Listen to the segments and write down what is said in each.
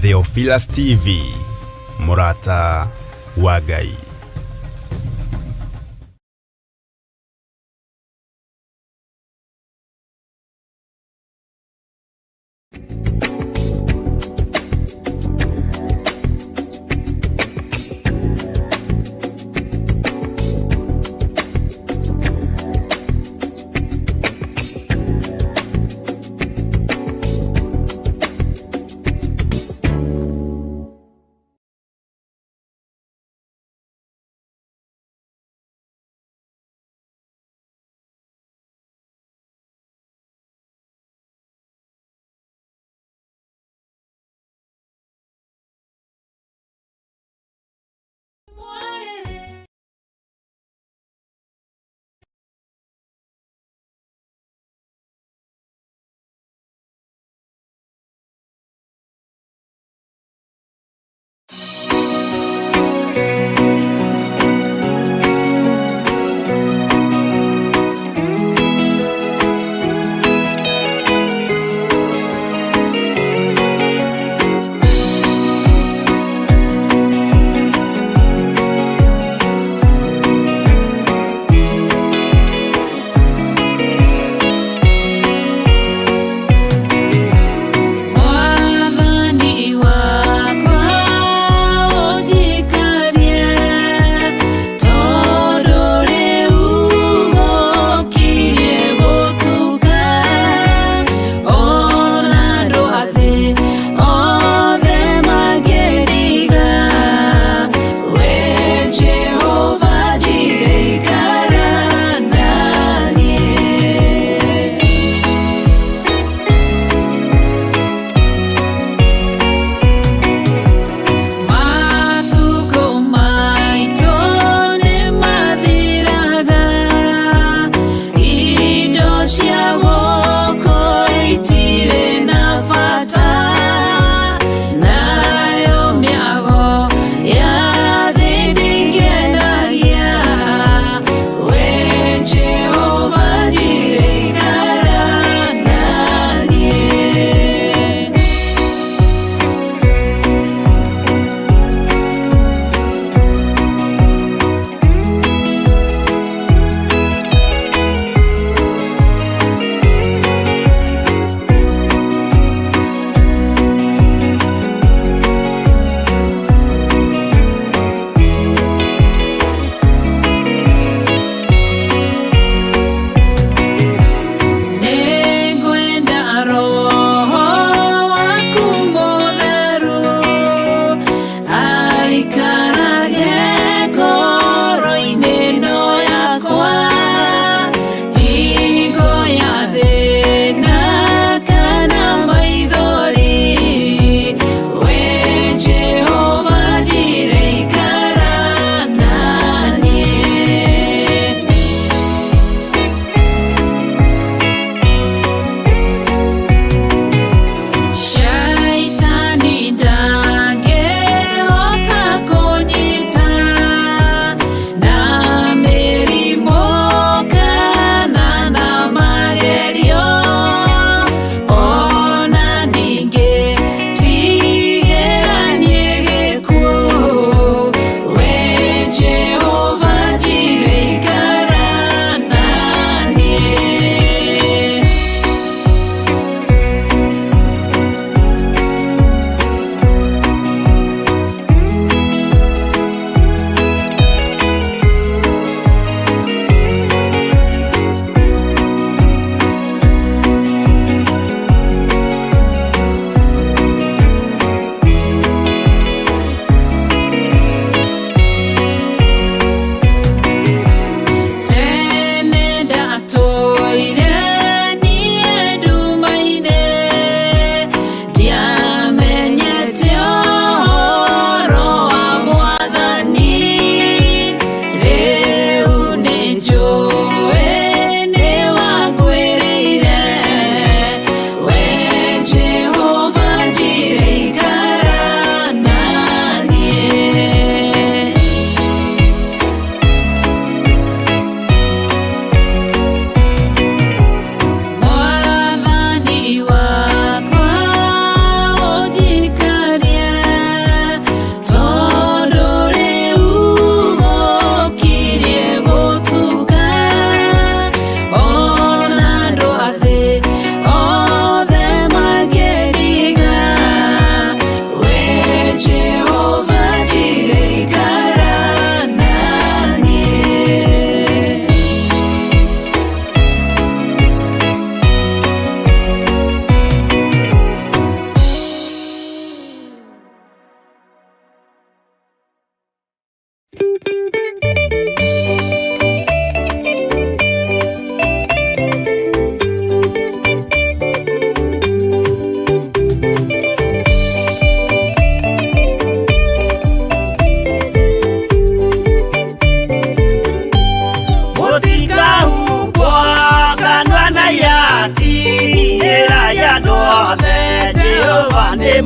Theophilus TV, mũrata wa Ngai.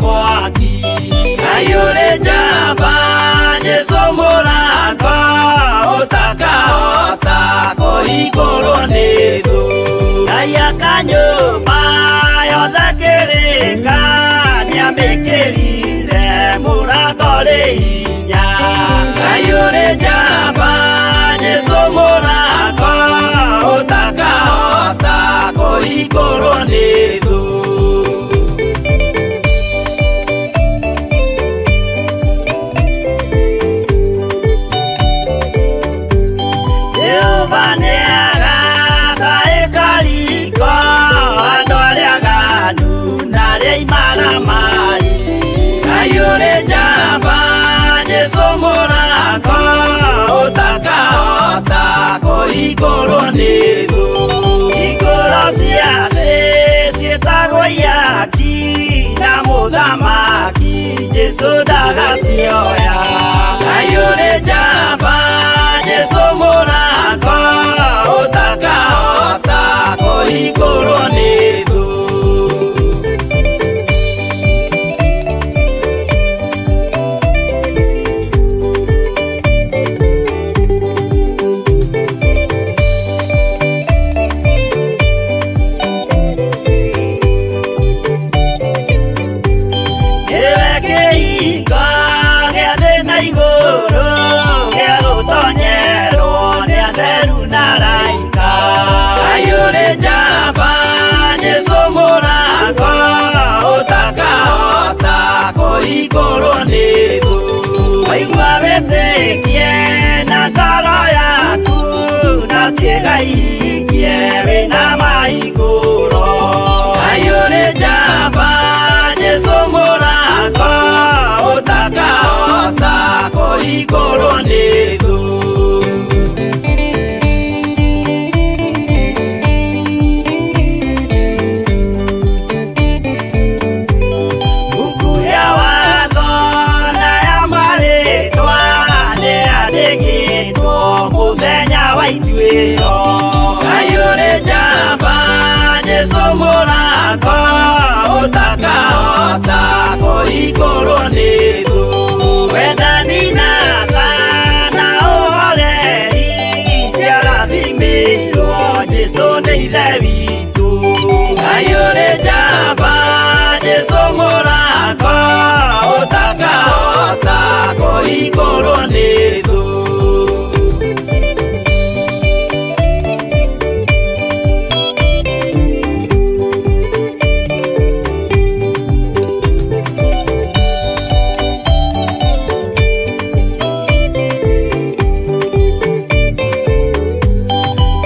Mwaki. Ngai ũrĩ njamba, Jesũ mũrango, ũtakahota kũhingũrwo nĩ thũ. Ngai aka nyũmba yothe kĩrĩka, nĩamĩkĩrire mũrango rĩ hinya. Ngai ũrĩ njamba, Jesũ mũrango, ũtakahota kũhingũrwo nĩ thũ. Jehova nĩagaka ĩkariko andũ arĩa aganu na arĩa imaramari. Ngai ũrĩ njamba, Jesũ mũrango, ũtakahota kũhingũrwo nĩ thũ. Hingũro cia thĩ ciĩtagwo ihaki na mũthamaki Jesũ ndagacioya. Ngai ũrĩ njamba, Jesũ mũrango, ũtakahota kũhingũrwo nĩ thũ. Nĩwe kĩhingo gĩa thĩ na igũrũ, gĩa gũtonyerwo nĩ atheru na araika. Ngai ũrĩ njamba, Jesũ mũrango, ũtakahota kũhingũrwo nĩ thũ. Waigua wĩtĩkie na ngoro yaku, na ciĩga ihingie wĩna mahingũro. Ngai ũrĩ njamba, Jesũ mũrango, ũtakahota kũhingũrwo nĩ thũ. Buku ya watho na ya marĩtwa nĩyandĩkĩtwo mũthenya wa ituĩro. Ngai ũrĩ njamba, Jesũ mũrango, ũtakahota kũhingũrwo nĩ thũ. Wendani na tha na ũhoreri ciarathimĩirwo Jesũ nĩ Ithe witũ. Ngai ũrĩ njamba, Jesũ mũrango, ũtakahota kũhingũrwo nĩ thũ.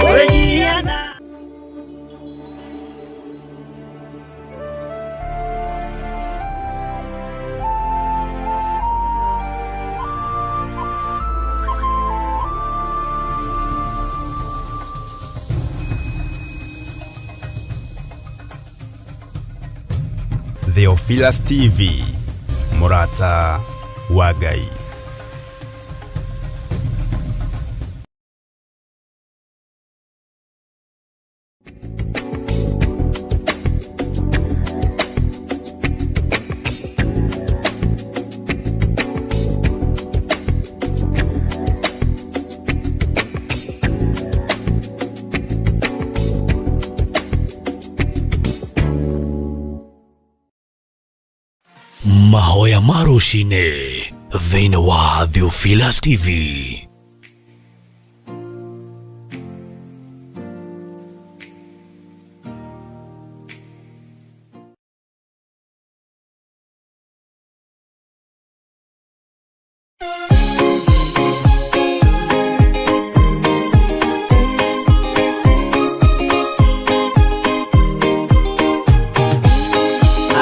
Wĩnyihia na Theophilus TV, mũrata wa Ngai. Mahoya ma rũcinĩ thĩinĩ wa Theophilus TV.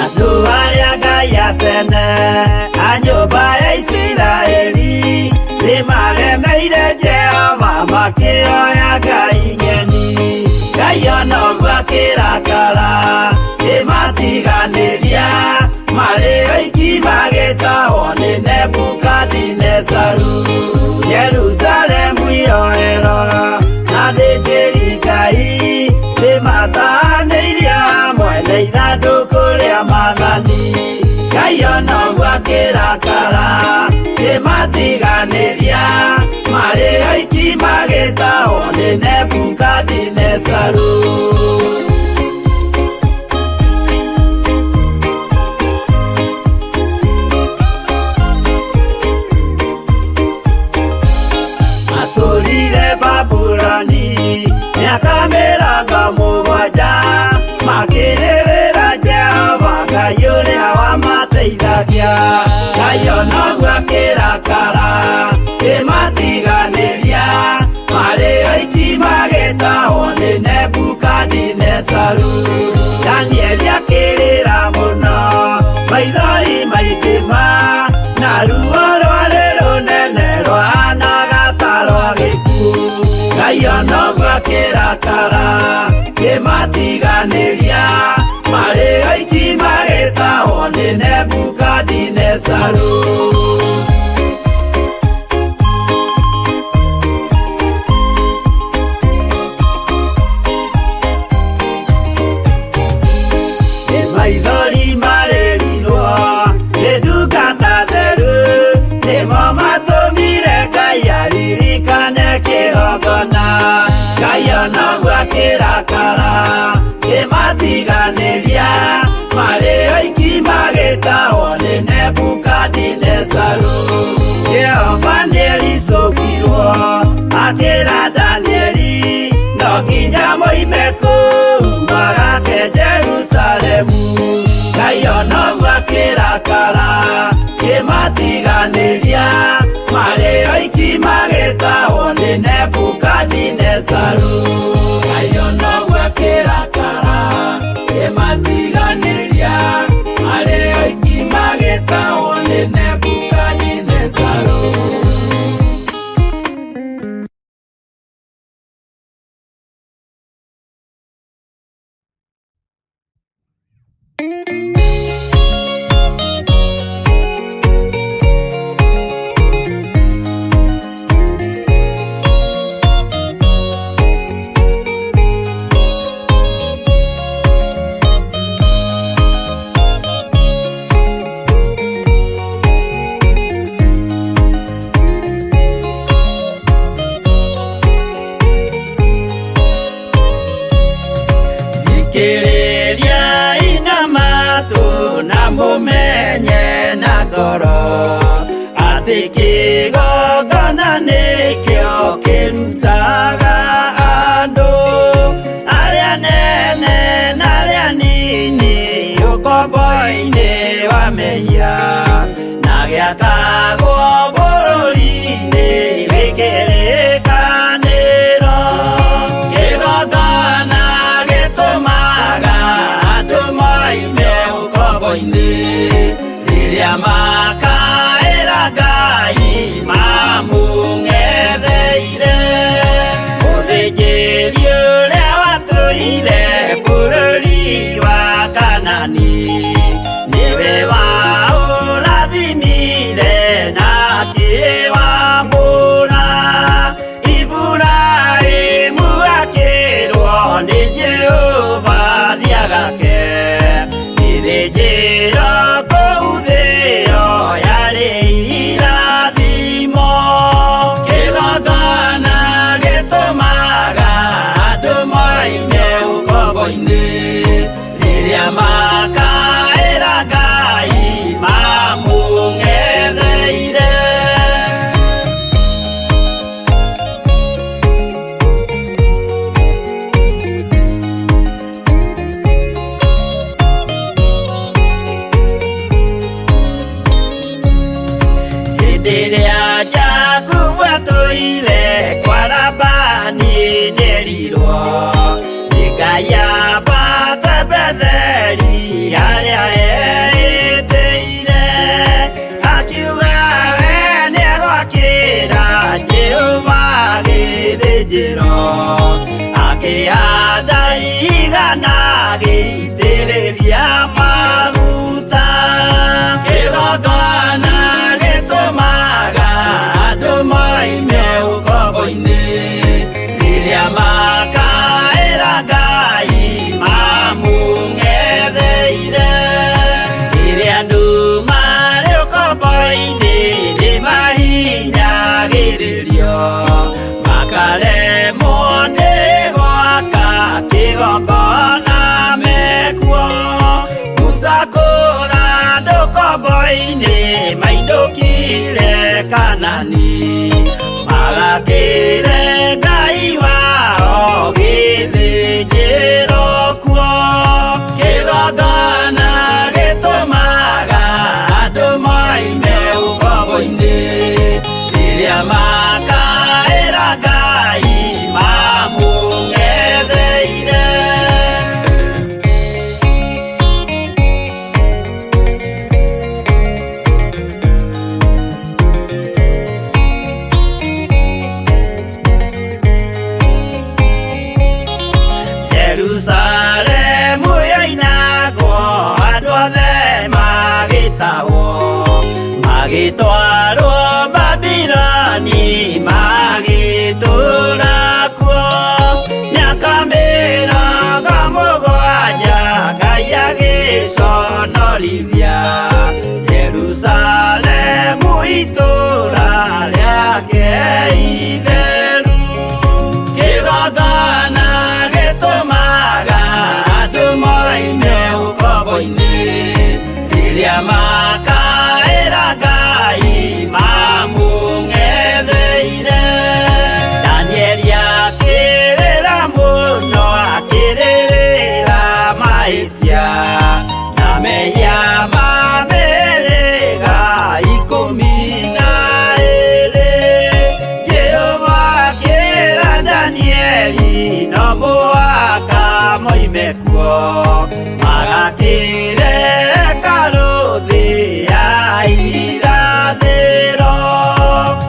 Andũ arĩa Ngai a tene a nyũmba ya Isiraeli nĩmaremeire Jehova makĩoya ngai ng'eni. Ngai ona ũguo akĩrakara kĩmatiganĩria marĩ oiki magĩtahwo nĩ Nebukadinezaru. Jerusalemu iroero na thĩnjĩri Ngai nĩmatahanĩirie hamwe na ithandũkũ rĩa maathani. Ngai akĩrakara kĩmatiganĩria marĩ oiki magĩtahwo nĩ Nebukadinezaru. Matũrire Babuloni mĩaka 70 makĩrĩrĩra Jehova Ngai ũrĩa wamateithagia. Ngai onoguo akĩrakara kĩmatiganĩria marĩ oiki magĩtahwo nĩ Nebukadinezaru. Danieli akĩrĩra mũno maithori maingĩ ma na ruo rwarĩ rũnene rwahanaga ta rwa gĩkuũ. Ngai onoguo akĩrakara kĩmatiganĩria marĩ oiki magĩtahwo nĩ Nebukadinezaru. Nĩ maithori marĩrirwo nĩ ndungata theru nĩmo matũmire Ngai aririkane kĩgongona. Ngai onoguo akĩrakara kĩmatiganĩria marĩ oiki magĩtahwo nĩ Nebukadinezaru. Jehova nĩericũkirwo akĩra Danieli no nginya moime kũu magake Jerusalemu. Ngai onoguo akĩrakara kĩmatiganĩria marĩ oiki magĩtahwo nĩ Nebukadinezaru. Ngai onoguo akĩrakara kĩmatiganĩria marĩ oiki magĩtahwo nĩ Nebukadinezaru. Thikĩrĩria ina matũ na mũmenye na ngoro atĩ kĩgongona nĩkĩo kĩrutaga andũ arĩa nene na arĩa nini ũkombo-inĩ wa mehia na gĩakagwo bũrũri-inĩ wĩ kĩrĩkanĩro. Kĩgongona gĩtũmaga andũ moime ũkombo-inĩ rĩrĩa makaĩra Ngai mamũng'etheire. Mũthĩnjĩri ũrĩa watũire bũrũri wa Kanani nĩwe waũrathimire na akĩwamũra. Iburahĩmu akĩrwo nĩ Jehova thiagake gĩthĩnjĩro kũu thĩo yarĩ irathimo. Kĩgongona gĩtũmaga andũ moime ũkombo-inĩ rĩrĩa makaĩra Ngai mamũng'etheire. Hĩndĩ ĩrĩa Jakubu atũire kwa Labani nĩerirwo nĩ Ngai ambate Betheli ũkombo-inĩ mainũkire Kanani magakĩre Ngai wao gĩthĩnjĩro kuo kĩgongona gĩtũmaga andũ moime ũkombo-inĩ rĩrĩa makaĩra Ngai mamũng'etheire. Jerusalemu yoinagwo andũ othe magĩtahwo magĩtwarwo Babiloni magĩtũũra kuo mĩaka 70 Ngai agĩconorithia Jerusalemu itũũra rĩake itheru kĩgongona gĩtũmaga andũ moime ũkombo-inĩ rĩrĩa makaĩra Ngai mamũng'etheire. Danieli akĩrĩra mũno akĩrĩrĩra mahĩtia na mehia ma mĩhĩrĩga 12. Jehova akĩra Danieli no mũhaka moime kuo magakĩre hekarũ thĩ ya irathĩro.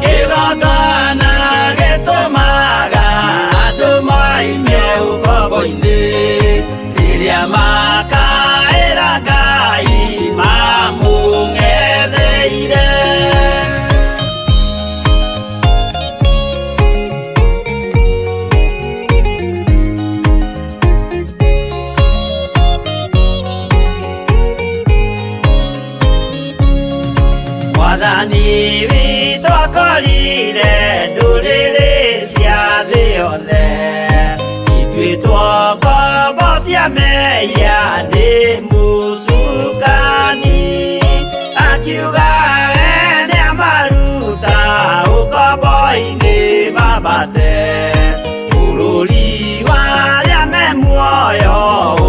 Kĩgongona gĩtũmaga andũ moime ũkombo-inĩ rĩrĩa makaĩra Ngai mamũng'etheire. Mwathani witũ akorire ndũrĩrĩ cia thĩ yothe ituĩtwo ngombo cia mehia nĩ mũcukani akiuga we nĩamaruta ũkombo-inĩ mambate bũrũri wa arĩa me muoyo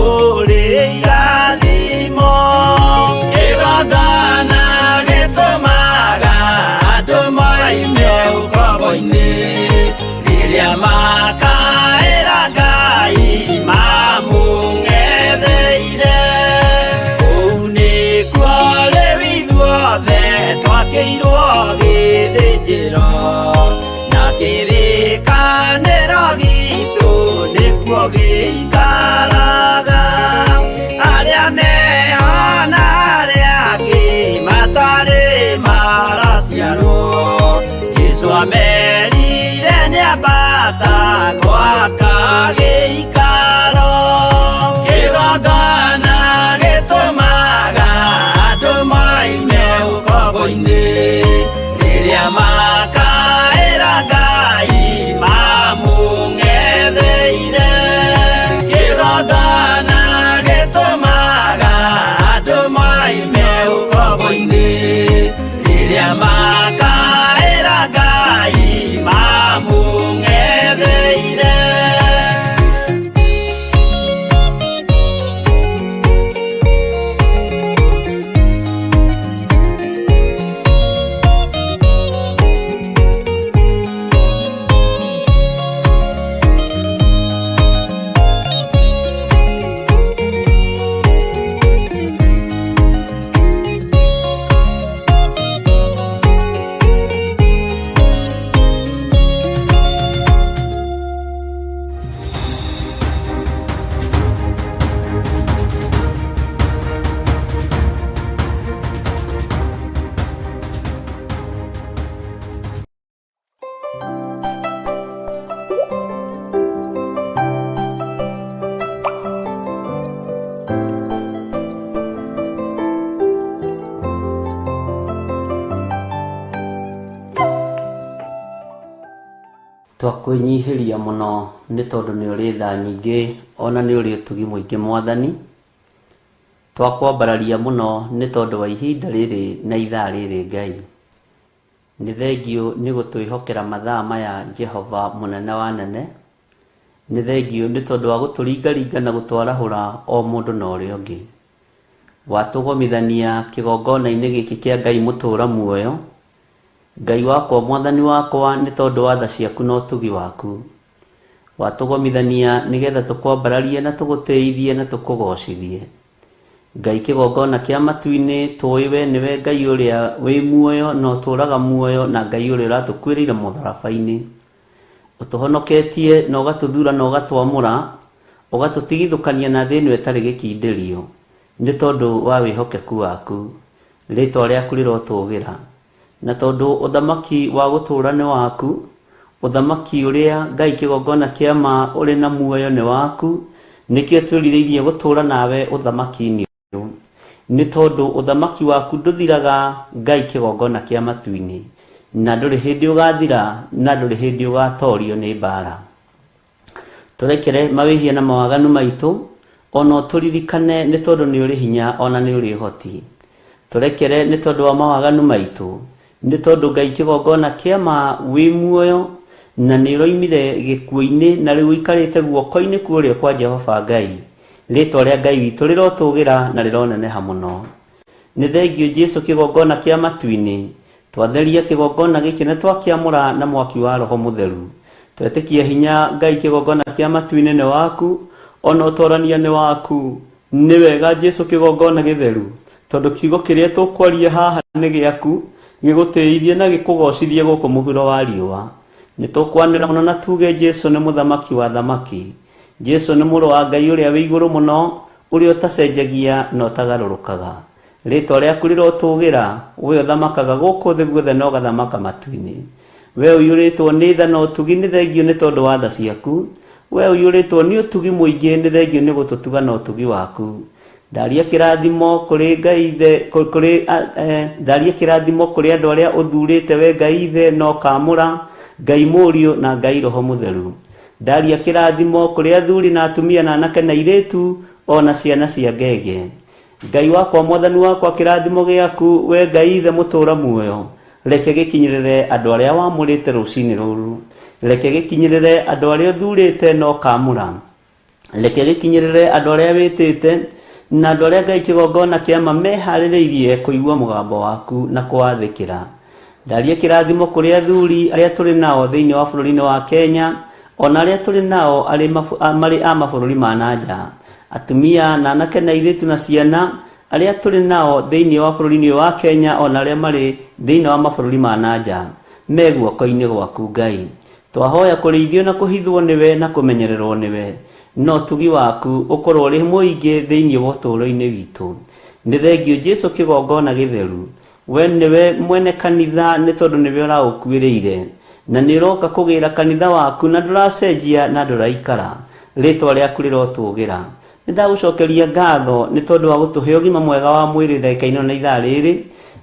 ũrĩ irathimo. Kĩgongona gĩtũmaga andũ moime ũkombo-inĩ rĩrĩa makaĩra Ngai mamũng'etheire. Kũu nĩkuo rĩu ithuothe twakĩirwo gĩthĩnjĩro na kĩrĩkanĩro gitũ nĩkuo gĩikaraga arĩa meho na arĩa angĩ matarĩ maraciarwo Jesũ amerire nĩambata gwaka gĩikaro. Kĩgongona gĩtũmaga andũ moime ũkombo-inĩ rĩrĩa makaĩra Ngai mamũng'etheire. Kĩgongona gĩtũmaga andũ moime ũkombo-inĩ rĩrĩa makaĩra Ngai mamũng'etheire. Twakwĩnyihĩria mũno nĩ tondũ nĩ ũrĩ tha nyingĩ ona nĩ ũrĩ ũtugi mũingĩ Mwathani. Twakwambararia mũno nĩ tondũ wa ihinda rĩrĩ na ithaa rĩrĩ Ngai. Nĩ thengiũ nĩ gũtwĩhokera mathaa maya Jehova mũnene wa nene. Nĩ thengiũ nĩ tondũ wa gũtũringaringa na gũtwarahũra o mũndũ na ũrĩa ũngĩ. Watũgomithania kĩgongona-inĩ gĩkĩ kĩa Ngai mũtũũra muoyo. Ngai wakwa mwathani wakwa nĩ tondũ wa tha ciaku na ũtugi waku. Watũgomithania nĩgetha tũkwambararie na tũgũtĩithie na tũkũgocithie. Ngai kĩgongona kĩa matu-inĩ tũĩ we nĩwe Ngai ũrĩa wĩ muoyo na ũtũũraga muoyo na Ngai ũrĩa ũratũkuĩrĩire mũtharaba-inĩ. Ũtũhonoketie na ũgatũthura na ũgatwamũra, ũgatũtigithũkania na thĩ ĩno ĩtarĩ gĩkindĩrio, nĩ tondũ wa wĩhokeku waku. Rĩtwa rĩaku rĩrotũgĩra. Na tondũ ũthamaki wa gũtũũra nĩ waku, ũthamaki ũrĩa Ngai kĩgongona kĩa ma ũrĩ na muoyo nĩ waku, nĩkĩo twĩrirĩirie gũtũũra nawe ũthamaki-inĩ ũyũ. Nĩ tondũ ũthamaki waku ndũthiraga Ngai kĩgongona kĩa matu-inĩ, na ndũrĩ hĩndĩ ũgathira na ndũrĩ hĩndĩ ũgatorio nĩ mbaara. Tũrekere mawĩhia na mawaganu maitũ, ona ũtũririkane nĩ tondũ nĩ ũrĩ hinya ona nĩ ũrĩ ũhoti. Tũrekere nĩ tondũ wa mawaganu maitũ, nĩ tondũ Ngai kĩgongona kĩa ma wĩ muoyo na nĩ ũroimire gĩkuũ-inĩ na rĩu ũikarĩte guoko-inĩ kwa ũrĩo kwa Jehova Ngai. Rĩtwa rĩa Ngai witũ rĩrotũgĩra na rĩroneneha mũno. Nĩ thengiũ Jesu kĩgongona kĩa matu-inĩ. Twatheria kĩgongona gĩkĩ na twakĩamũra na mwaki wa Roho Mũtheru. Twetĩkia hinya Ngai kĩgongona kĩa matu-inĩ nĩ waku, ona ũtorania nĩ waku. Nĩ wega Jesu kĩgongona gĩtheru, tondũ kiugo kĩrĩa tũkwaria haha nĩ gĩaku, gĩgũtĩithie na gĩkũgocithie gũkũ mũhuro wa riũa. Nĩ tũkwanĩrĩra mũno na tuge Jesu nĩ mũthamaki wa athamaki. Jesu nĩ mũrũ wa Ngai ũrĩa wĩ igũrũ mũno, ũrĩa ũtacenjagia na ũtagarũrũkaga. Rĩtwa rĩaku rĩrotũgĩra, we ũthamakaga gũkũ thĩ guothe na ũgathamaka matu-inĩ. We ũiyũrĩtwo nĩ tha na ũtugi nĩ thengiũ nĩ tondũ wa tha ciaku. We ũiyũrĩtwo nĩ ũtugi mũingĩ nĩ thengiũ nĩ gũtũtuga na ũtugi waku. Ndaria kĩrathimo kũrĩ Ngai Ithe, kũrĩ, ndaria kĩrathimo kũrĩ andũ arĩa ũthurĩte we Ngai Ithe na ũkaamũra, Ngai Mũriũ na Ngai Roho Mũtheru. Ndaria kĩrathimo kũrĩ athuri na atumia na anake na airĩtu o na ciana cia ngenge. Ngai wakwa mwathani wakwa kĩrathimo gĩaku we Ngai Ithe mũtũũra muoyo reke gĩkinyĩrĩre andũ arĩa wamũrĩte rũcinĩ rũrũ reke gĩkinyĩrĩre andũ arĩa ũthurĩte na ũkaamũra reke gĩkinyĩrĩre andũ arĩa wĩtĩte na andũ arĩa Ngai kĩgongona kĩama meharĩrĩirie kũigua mũgambo waku na kũwathĩkĩra. Ndaria kĩrathimo kũrĩ athuri arĩa tũrĩ nao thĩinĩ wa bũrũri-inĩ wa Kenya ona arĩa tũrĩ nao arĩ marĩ a mabũrũri ma na nja, atumia na anake na airĩtu na ciana arĩa tũrĩ nao thĩinĩ wa bũrũri-inĩ ũyũ wa Kenya ona arĩa marĩ thĩinĩ wa mabũrũri ma na nja me guoko-inĩ gwaku Ngai. Twahoya kũrĩithio na kũhithwo nĩwe na kũmenyererwo nĩwe, na ũtugi waku ũkorwo ũrĩ mũingĩ thĩinĩ wa ũtũũro-inĩ witũ. Nĩ thengiũ Jesu kĩgongona gĩtheru. We nĩwe mwene kanitha nĩ tondũ nĩwe ũraũkuĩrĩire. Na nĩ ũroka kũgĩra kanitha waku na ndũracenjia na ndũraikara. Rĩtwa rĩaku rĩrotũgĩra. Nĩ ndagũcokeria ngatho nĩ tondũ wa gũtũhe ũgima mwega wa mwĩrĩ ndagĩka ĩno na ithaa rĩrĩ.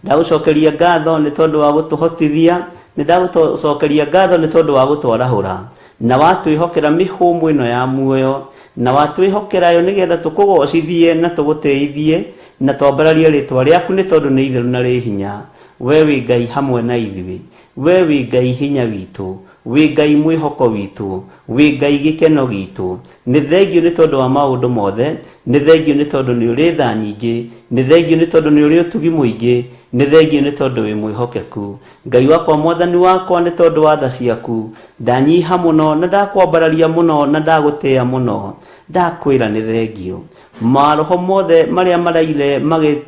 Ndagũcokeria ngatho nĩ tondũ wa gũtũhotithia. Nĩ ndagũcokeria ngatho nĩ tondũ wa gũtwarahũra. Na watwĩhokera mĩhũmũ ĩno ya muoyo. Na watwĩhokera yo nĩgetha tũkũgocithie na tũgũtĩithie na twambararie rĩtwa rĩaku nĩ tondũ nĩ itheru na rĩ hinya. We wĩ Ngai hamwe na ithuĩ. We wĩ Ngai hinya witũ. Wĩ Ngai mwĩhoko witũ. Wĩ Ngai gĩkeno gitũ. Nĩ thengiũ nĩ tondũ wa maũndũ mothe. Nĩ thengiũ nĩ tondũ nĩ ũrĩ tha nyingĩ. Nĩ thengiũ nĩ tondũ nĩ ũrĩ ũtugi mũingĩ. Nĩ thengiũ nĩ tondũ wĩ mwĩhokeku. Ngai wakwa mwathani wakwa nĩ tondũ wa tha ciaku. Ndanyiha mũno na ndakwambararia mũno na ndagũtĩa mũno. Ndakwĩra nĩ thengiũ. Maroho mothe marĩa maraire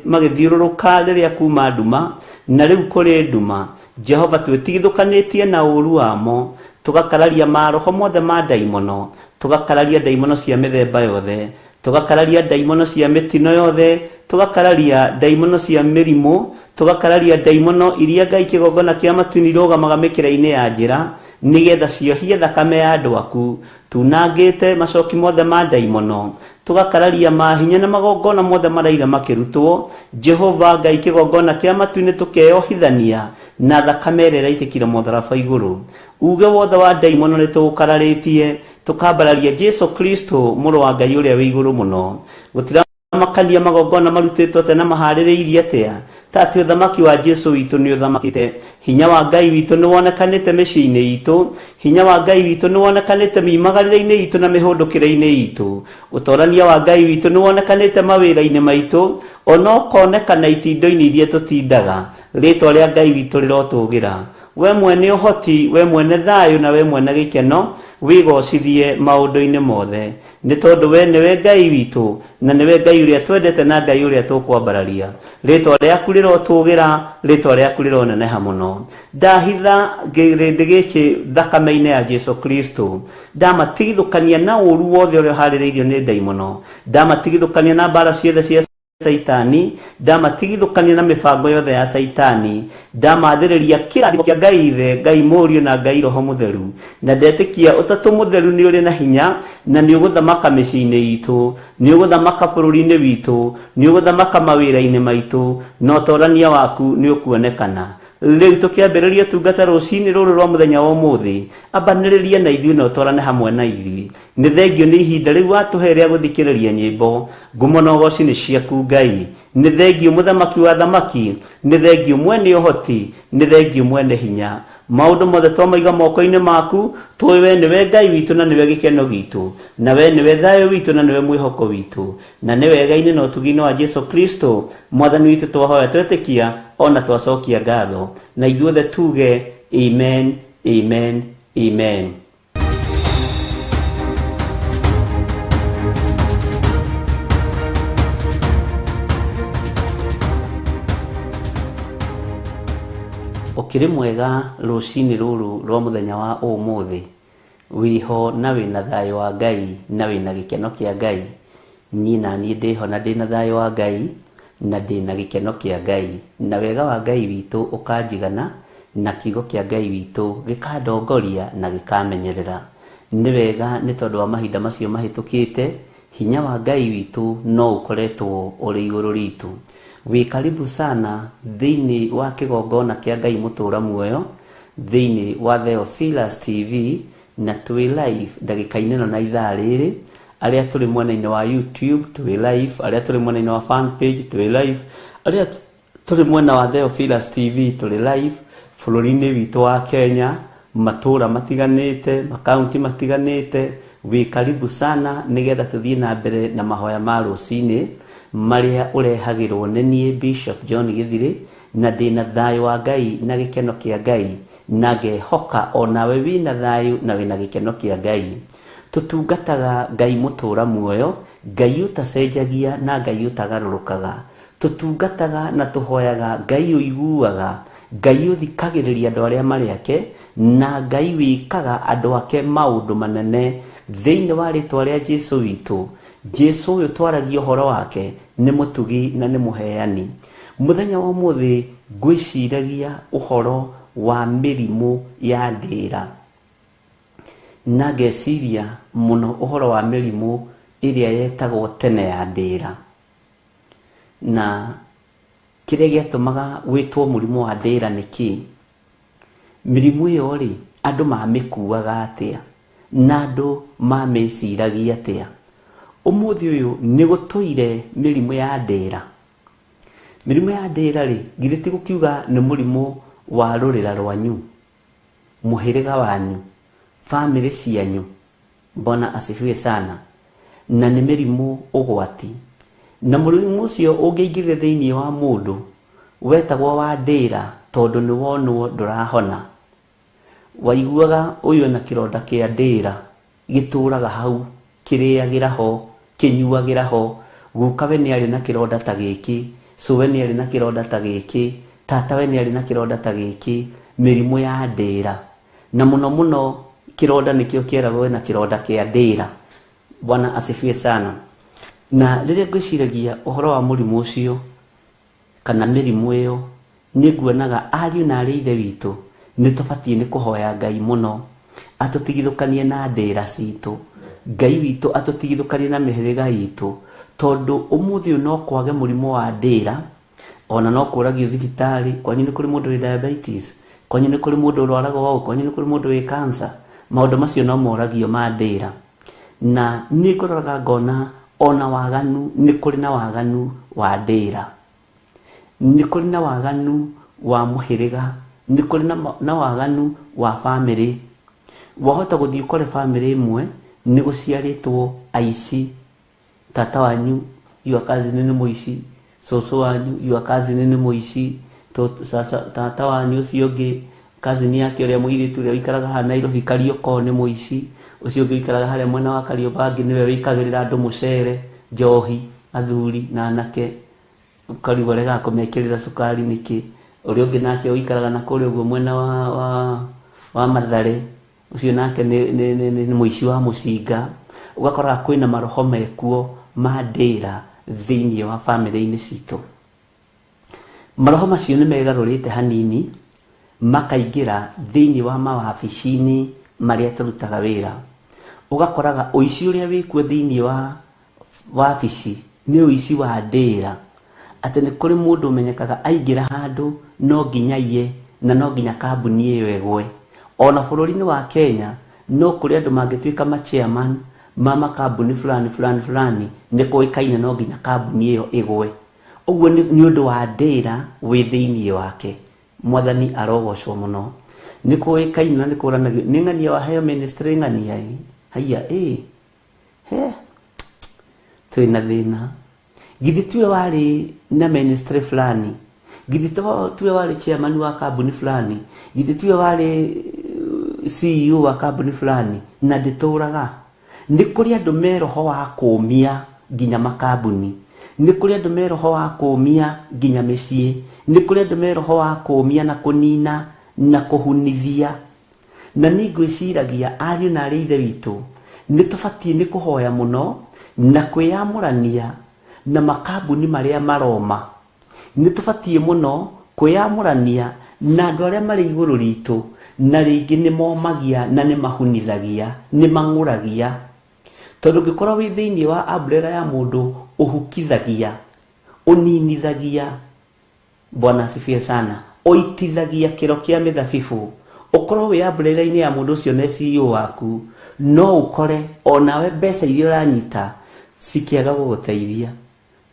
magĩthiũrũrũka rĩrĩa kuma nduma na rĩu kũrĩ nduma. Jehova twĩtigithũkanĩtie na ũũru wamo, tũgakararia maroho mothe ma ndaimono, tũgakararia ndaimono cia mĩthemba yothe, tũgakararia ndaimono cia mĩtino yothe, tũgakararia ndaimono cia mĩrimũ, tũgakararia ndaimono iria Ngai kĩgongona kĩa matu-inĩ irũgamaga mĩkĩra-inĩ ya njĩra, nĩgetha ciohie thakame ya andũ aku. Tunangĩte macoki mothe ma ndaimono, tũgakararia mahinya na magongona mothe maraira makĩrutwo. Jehova Ngai kĩgongona kĩa matu-inĩ tũkeyohithania na thakame ĩrĩa ĩraitĩkire mũtharaba igũrũ. Uge wothe wa ndaimono nĩ tũũkararĩtie, tũkambararia Jesu Kristo mũrũ wa Ngai ũrĩa wĩ igũrũ mũno. Gũtira Makania magongona marutĩtwo atĩa na maharĩrĩirie atĩa, ta atĩ ũthamaki wa Jesu witũ nĩ ũthamakĩte. Hinya wa Ngai witũ nĩ wonekanĩte mĩciĩ-inĩ itũ, hinya wa Ngai witũ nĩ wonekanĩte miumagarĩre-inĩ itũ na mĩhũndũkĩre-inĩ itũ. Ũtorania wa Ngai witũ nĩ wonekanĩte mawĩra-inĩ maitũ, ona ũkonekana itindo-inĩ iria tũtindaga. Rĩtwa rĩa Ngai witũ rĩrotũgĩra. We mwene ũhoti, we mwene thayũ na we mwene gĩkeno, wĩgocithie maũndũ-inĩ mothe, nĩ tondũ we nĩwe Ngai witũ na nĩwe Ngai ũrĩa twendete na Ngai ũrĩa tũkwambararia. Rĩtwa rĩaku rĩrotũgĩra, rĩtwa rĩaku rĩroneneha mũno. Ndahitha kĩrĩndĩ gĩkĩ thakame-inĩ ya Jesu Kristo, ndamatigithũkania na ũru wothe ũrĩa ũharĩrĩirio nĩ ndaimono, ndamatigithũkania na mbara ciothe cia Saitani, ndamatigithũkania na mĩbango yothe ya Saitani, ndamathĩrĩria kĩrathimo kĩa Ngai Ithe, Ngai Mũriũ na Ngai Roho Mũtheru, na ndetĩkia Ũtatũ Mũtheru nĩ ũrĩ na hinya na nĩ ũgũthamaka mĩciĩ-inĩ itũ, nĩ ũgũthamaka bũrũri-inĩ witũ, nĩ ũgũthamaka mawĩra-inĩ maitũ, na ũtorania waku nĩ ũkuonekana. Rĩu tũkĩambĩrĩria ũtungata rũcinĩ rũrũ rwa mũthenya wa ũmũthĩ, ambanĩrĩria na ithuĩ na ũtwarane hamwe na ithuĩ. Nĩ thengio nĩ ihinda rĩu watũhe rĩa gũthikĩrĩria nyĩmbo. Ngumo na ũgoci nĩ ciaku Ngai. Nĩ thengio mũthamaki wa thamaki, nĩ thengio mwene ũhoti, nĩ thengio mwene hinya. Maũndũ mothe twamaiga moko-inĩ maku, tũĩ we nĩwe Ngai witũ na nĩwe gĩkeno gitũ, na we nĩwe thayũ witũ na nĩwe mwĩhoko witũ, na nĩ wega-inĩ na ũtugi-inĩ wa Jesu Kristo mwathani witũ twahoya twetĩkia ona twacokia ngatho, na ithuothe tuge amen, amen, amen. Ũkĩrĩ mwega rũcinĩ rũrũ rwa mũthenya wa ũmũthĩ, wĩho na wĩna thayũ wa Ngai na wĩna gĩkeno kĩa Ngai. Niĩ na niĩ ndĩho na ndĩna thayũ wa Ngai na ndĩna gĩkeno kĩa Ngai, na wega wa Ngai witũ ũkanjigana, na kiugo kĩa Ngai witũ gĩkandongoria na gĩkamenyerera. Nĩ wega nĩ tondũ wa mahinda macio mahĩtũkĩte, hinya wa Ngai witũ no ũkoretwo ũrĩ igũrũ ritũ. Wĩ karibu sana thĩinĩ wa kĩgongona kĩa Ngai mũtũra muoyo, thĩinĩ wa Theophilus TV, na twĩ live ndagĩka-inĩ ĩno na ithaa rĩrĩ. Arĩa tũrĩ mwena-inĩ wa YouTube twĩ live, arĩa tũrĩ mwena-inĩ wa fan page twĩ live, arĩa tũrĩ mwena wa Theophilus TV tũrĩ live, bũrũri-inĩ witũ wa Kenya, matũra matiganĩte, makaunti matiganĩte. Wĩ karibu sana nĩgetha tũthiĩ na mbere na mahoya ma rũcinĩ marĩa ũrehagĩrwo nĩ niĩ Bishop John Gĩthirĩ, na ndĩna thayũ wa Ngai na gĩkeno kĩa Ngai, na ngehoka onawe wĩna thayũ na wĩna gĩkeno kĩa Ngai. Tũtungataga Ngai mũtũra muoyo, Ngai ũtacenjagia na Ngai ũtagarũrũkaga. Tũtungataga na tũhoyaga Ngai ũiguaga, Ngai ũthikagĩrĩria andũ arĩa marĩ ake, na Ngai wĩkaga andũ ake maũndũ manene. Thĩinĩ wa rĩtwa rĩa Jesu witũ, Jesu ũyũ twaragia ũhoro wake nĩ mũtugi na nĩ mũheani. Mũthenya wa ũmũthĩ ngwĩciragia ũhoro wa mĩrimũ ya ndĩra, na ngeciria mũno ũhoro wa mĩrimũ ĩrĩa yetagwo tene ya ndĩra, na kĩrĩa gĩatũmaga wĩtwo mũrimũ wa ndĩra nĩ kĩĩ. Mĩrimũ ĩyo rĩ, andũ mamĩkuaga atĩa na andũ mamĩciragia atĩa? Ũmũthĩ ũyũ nĩ gũtũire mĩrimũ ya ndĩra. Mĩrimũ ya ndĩra rĩ, githĩ ti gũkiuga nĩ mũrimũ wa rũrĩra rwanyu, mũhĩrĩga wanyu, bamĩrĩ cianyu? Bwana asifiwe sana. Na nĩ mĩrimũ ũgwati, na mũrimũ ũcio ũngĩingĩrire thĩinĩ wa mũndũ wetagwo wa ndĩra, tondũ nĩ wonwo ndũrahona. Waiguaga ũyũ ena kĩronda kĩa ndĩra, gĩtũraga hau, kĩrĩagĩra ho, kĩnyuagĩra ho. Guka we nĩ arĩ na kĩronda ta gĩkĩ, cũwe nĩ arĩ na kĩronda ta gĩkĩ, tata we nĩ arĩ na kĩronda ta gĩkĩ. Mĩrimũ ya ndĩra, na mũno mũno kĩronda nĩkĩo kĩeragwo wĩna kĩronda kĩa ndĩra. Bwana asifiwe sana. Na rĩrĩa ngwĩciragia ũhoro wa mũrimũ ũcio kana mĩrimũ ĩyo, nĩ nguonaga ariũ na arĩ ithe witũ nĩ tũbatiĩ nĩ kũhoya Ngai mũno atũtigithũkanie na ndĩra citũ, Ngai witũ atũtigithũkanie na mĩhĩrĩga itũ, tondũ ũmũthĩ ũyũ no kwage mũrimũ wa ndĩra, ona no kũragio thibitarĩ, kwanyu nĩ kũrĩ mũndũ wĩ diabetes, kwanyu nĩ kũrĩ mũndũ ũrwaraga ũũ, kwanyu nĩ kũrĩ mũndũ wĩ cancer. Maũndũ macio no moragio ma ndĩra. Na nĩ ngũroraga ngona Ona waganu nĩ kũrĩ na waganu wa ndĩra, nĩ kũrĩ na waganu wa mũhĩrĩga, nĩ kũrĩ na waganu wa bamĩrĩ. Wahota gũthiĩ ũkore bamĩrĩ ĩmwe nĩ gũciarĩtwo aici, tata wanyu your cousin nĩ mũici, cũcũ wanyu your cousin nĩ mũici, tata wanyu ũcio ũngĩ cousin yake ũrĩa mũirĩtu ũrĩa ũikaraga haha Nairobi Kariokor nĩ mũici, ũcio ũngĩ ũikaraga harĩa mwena wa Kariobangi nĩwe wĩkagĩrĩra andũ mũcere, njohi, athuri na anake, ũkarigwo aregaga kũmekĩrĩra cukari nĩkĩ. Ũrĩa ũngĩ nake ũikaraga na kũrĩa ũguo mwena wa Mathare, ũcio nake nĩ mũici wa mũcinga. Ũgakoraga kwĩna maroho mekuo ma ndĩra thĩinĩ wa bamĩrĩ-inĩ citũ. Maroho macio nĩ megarũrĩte hanini makaingĩra thĩinĩ wa mawabici-inĩ marĩa tũrutaga wĩra. Ũgakoraga ũici ũrĩa wĩkuo thĩinĩ wa wabici nĩ ũici wa ndĩra, atĩ nĩ kũrĩ mũndũ ũmenyekaga aingĩra handũ no nginya aiye na no nginya kambuni ĩyo ĩgwe. Ona bũrũri-inĩ wa Kenya no kũrĩ andũ mangĩtuĩka ma chairman ma makambuni fulani fulani fulani, nĩ kũĩkaine no nginya kambuni ĩyo ĩgwe. Ũguo nĩ ũndũ wa ndĩra wĩ thĩinĩ wake. Mwathani arogocwo mũno. Nĩ kũĩkaine na nĩ kũranagio nĩ ng'ania waheo ministry ng'ania ĩ haiya ĩ he twĩna thĩna. Githĩ tiwe warĩ na ministry fulani, githĩ tiwe warĩ chairman wa kambuni fulani, githĩ tiwe warĩ CEO wa kambuni fulani, na ndĩtũraga. Nĩ kũrĩ andũ me roho wa kũũmia nginya makambuni, nĩ kũrĩ andũ me roho wa kũũmia nginya mĩciĩ, nĩ kũrĩ andũ me roho wa kũũmia na kũnina na kũhunithia. Na niĩ ngwĩciragia ariũ na arĩ ithe witũ nĩ tũbatiĩ nĩ kũhoya mũno na kwĩyamũrania na makambuni marĩa maroma. Nĩ tũbatiĩ mũno kwĩyamũrania na andũ arĩa marĩ igũrũ ritũ, na rĩngĩ nĩ momagia na nĩ mahunithagia, nĩ mang'ũragia. Tondũ ũngĩkorwo wĩ thĩinĩ wa umbrella ya mũndũ ũhukithagia, ũninithagia, Bwana asifiwe sana, ũitithagia kĩro kĩa mĩthabibũ, ũkorwo wĩ umbrella-inĩ ya mũndũ ũcio nĩ CEO waku, no ũkore onawe mbeca iria ũranyita cikĩaga gũgũteithia,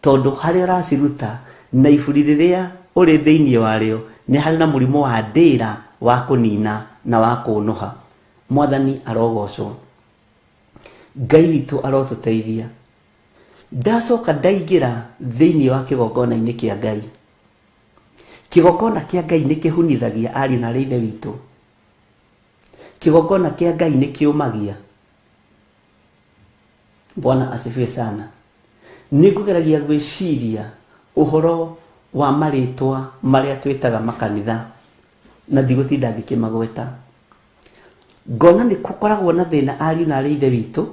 tondũ harĩa ũraciruta na iburi rĩrĩa ũrĩ thĩinĩ warĩo nĩ harĩ na mũrimũ wa ndĩra wa kũnina na wa kũnũha. Mwathani arogocwo, Ngai witũ arotũteithia. Ndacoka ndaingĩra thĩinĩ wa kĩgongona-inĩ kĩa Ngai. Kĩgongona kĩa Ngai nĩ kĩhunithagia ariũ na arĩ ithe witũ. Kĩgongona kĩa Ngai nĩ kĩũmagia. Bwana asifiwe sana. Nĩ ngũgeragia gwĩciria ũhoro wa marĩtwa marĩa twĩtaga makanitha na ndigũtinda ngĩkĩmagweta. Ngona nĩ gũkoragwo na thĩna ariũ na arĩ ithe witũ,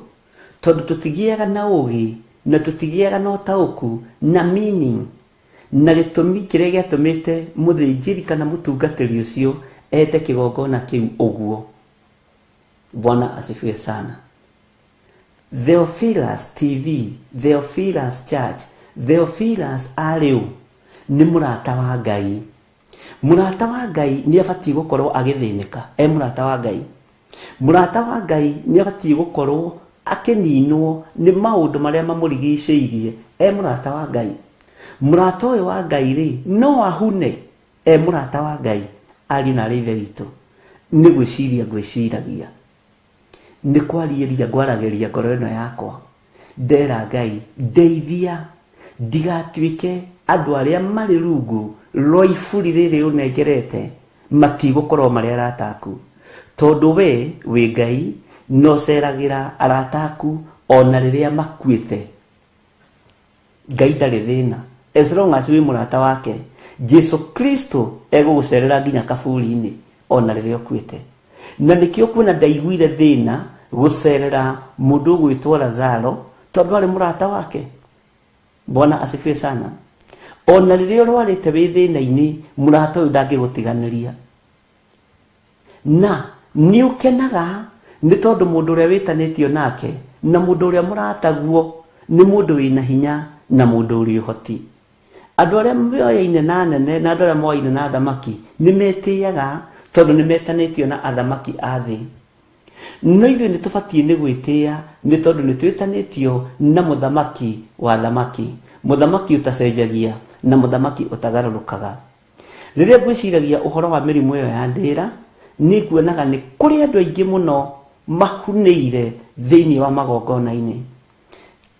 tondũ tũtigĩaga na ũgĩ na tũtigĩaga na ũtaũku na meaning na gĩtũmi kĩrĩa gĩatũmĩte mũthĩnjĩri kana mũtungatĩri ũcio ete kĩgongona kĩu ũguo. Bwana asifiwe sana. Theophilus TV, Theophilus Church, Theophilus arĩ ũ? Nĩ mũrata wa Ngai. Mũrata wa Ngai nĩ abatiĩ gũkorwo agĩthĩnĩka e mũrata wa Ngai. Mũrata wa Ngai nĩ abatiĩ gũkorwo akĩninwo nĩ maũndũ marĩa mamũrigicĩirie e mũrata wa Ngai. Mũrata ũyũ wa Ngai rĩ, no ahune e mũrata wa Ngai. Ariũ na arĩ ithe witũ, nĩ gwĩciria ngwĩciragia, nĩ kwarĩria ngwaragĩria ngoro ĩno yakwa, ndera Ngai ndeithia ndigatuĩke andũ arĩa marĩ rungu rwa iburi rĩrĩ ũnengerete matigũkorwo marĩ arata aku, tondũ we wĩ Ngai na ũceragĩra arata aku ona rĩrĩa makuĩte. Ngai ndarĩ thĩna as long as wĩ mũrata wake. Jesu Kristo egũgũcerera nginya kaburi-inĩ ona rĩrĩa ũkuĩte. Na nĩkĩo kuona ndaiguire thĩna gũcerera mũndũ ũgwĩtwo Lazaro, tondũ arĩ mũrata wake. Bwana asifiwe sana. Ona rĩrĩa ũrwarĩte wĩ thĩna-inĩ, mũrata ũyũ ndangĩgũtiganĩria. Na nĩ ũkenaga nĩ tondũ mũndũ ũrĩa wĩtanĩtio nake na mũndũ ũrĩa mũrataguo nĩ mũndũ wĩna hinya na mũndũ ũrĩ ũhoti. Andũ arĩa moyaine na anene na andũ arĩa moyaine na athamaki nĩ metĩaga tondũ nĩ metanĩtio na athamaki a thĩ. No ithuĩ nĩ tũbatiĩ nĩ gwĩtĩĩa nĩ tondũ nĩ twĩtanĩtio na mũthamaki wa thamaki, mũthamaki ũtacenjagia na mũthamaki ũtagarũrũkaga. Rĩrĩa ngwĩciragia ũhoro wa mĩrimũ ĩyo ya ndĩra, nĩ nguonaga nĩ kũrĩ andũ aingĩ mũno mahunĩire thĩinĩ wa magongona-inĩ.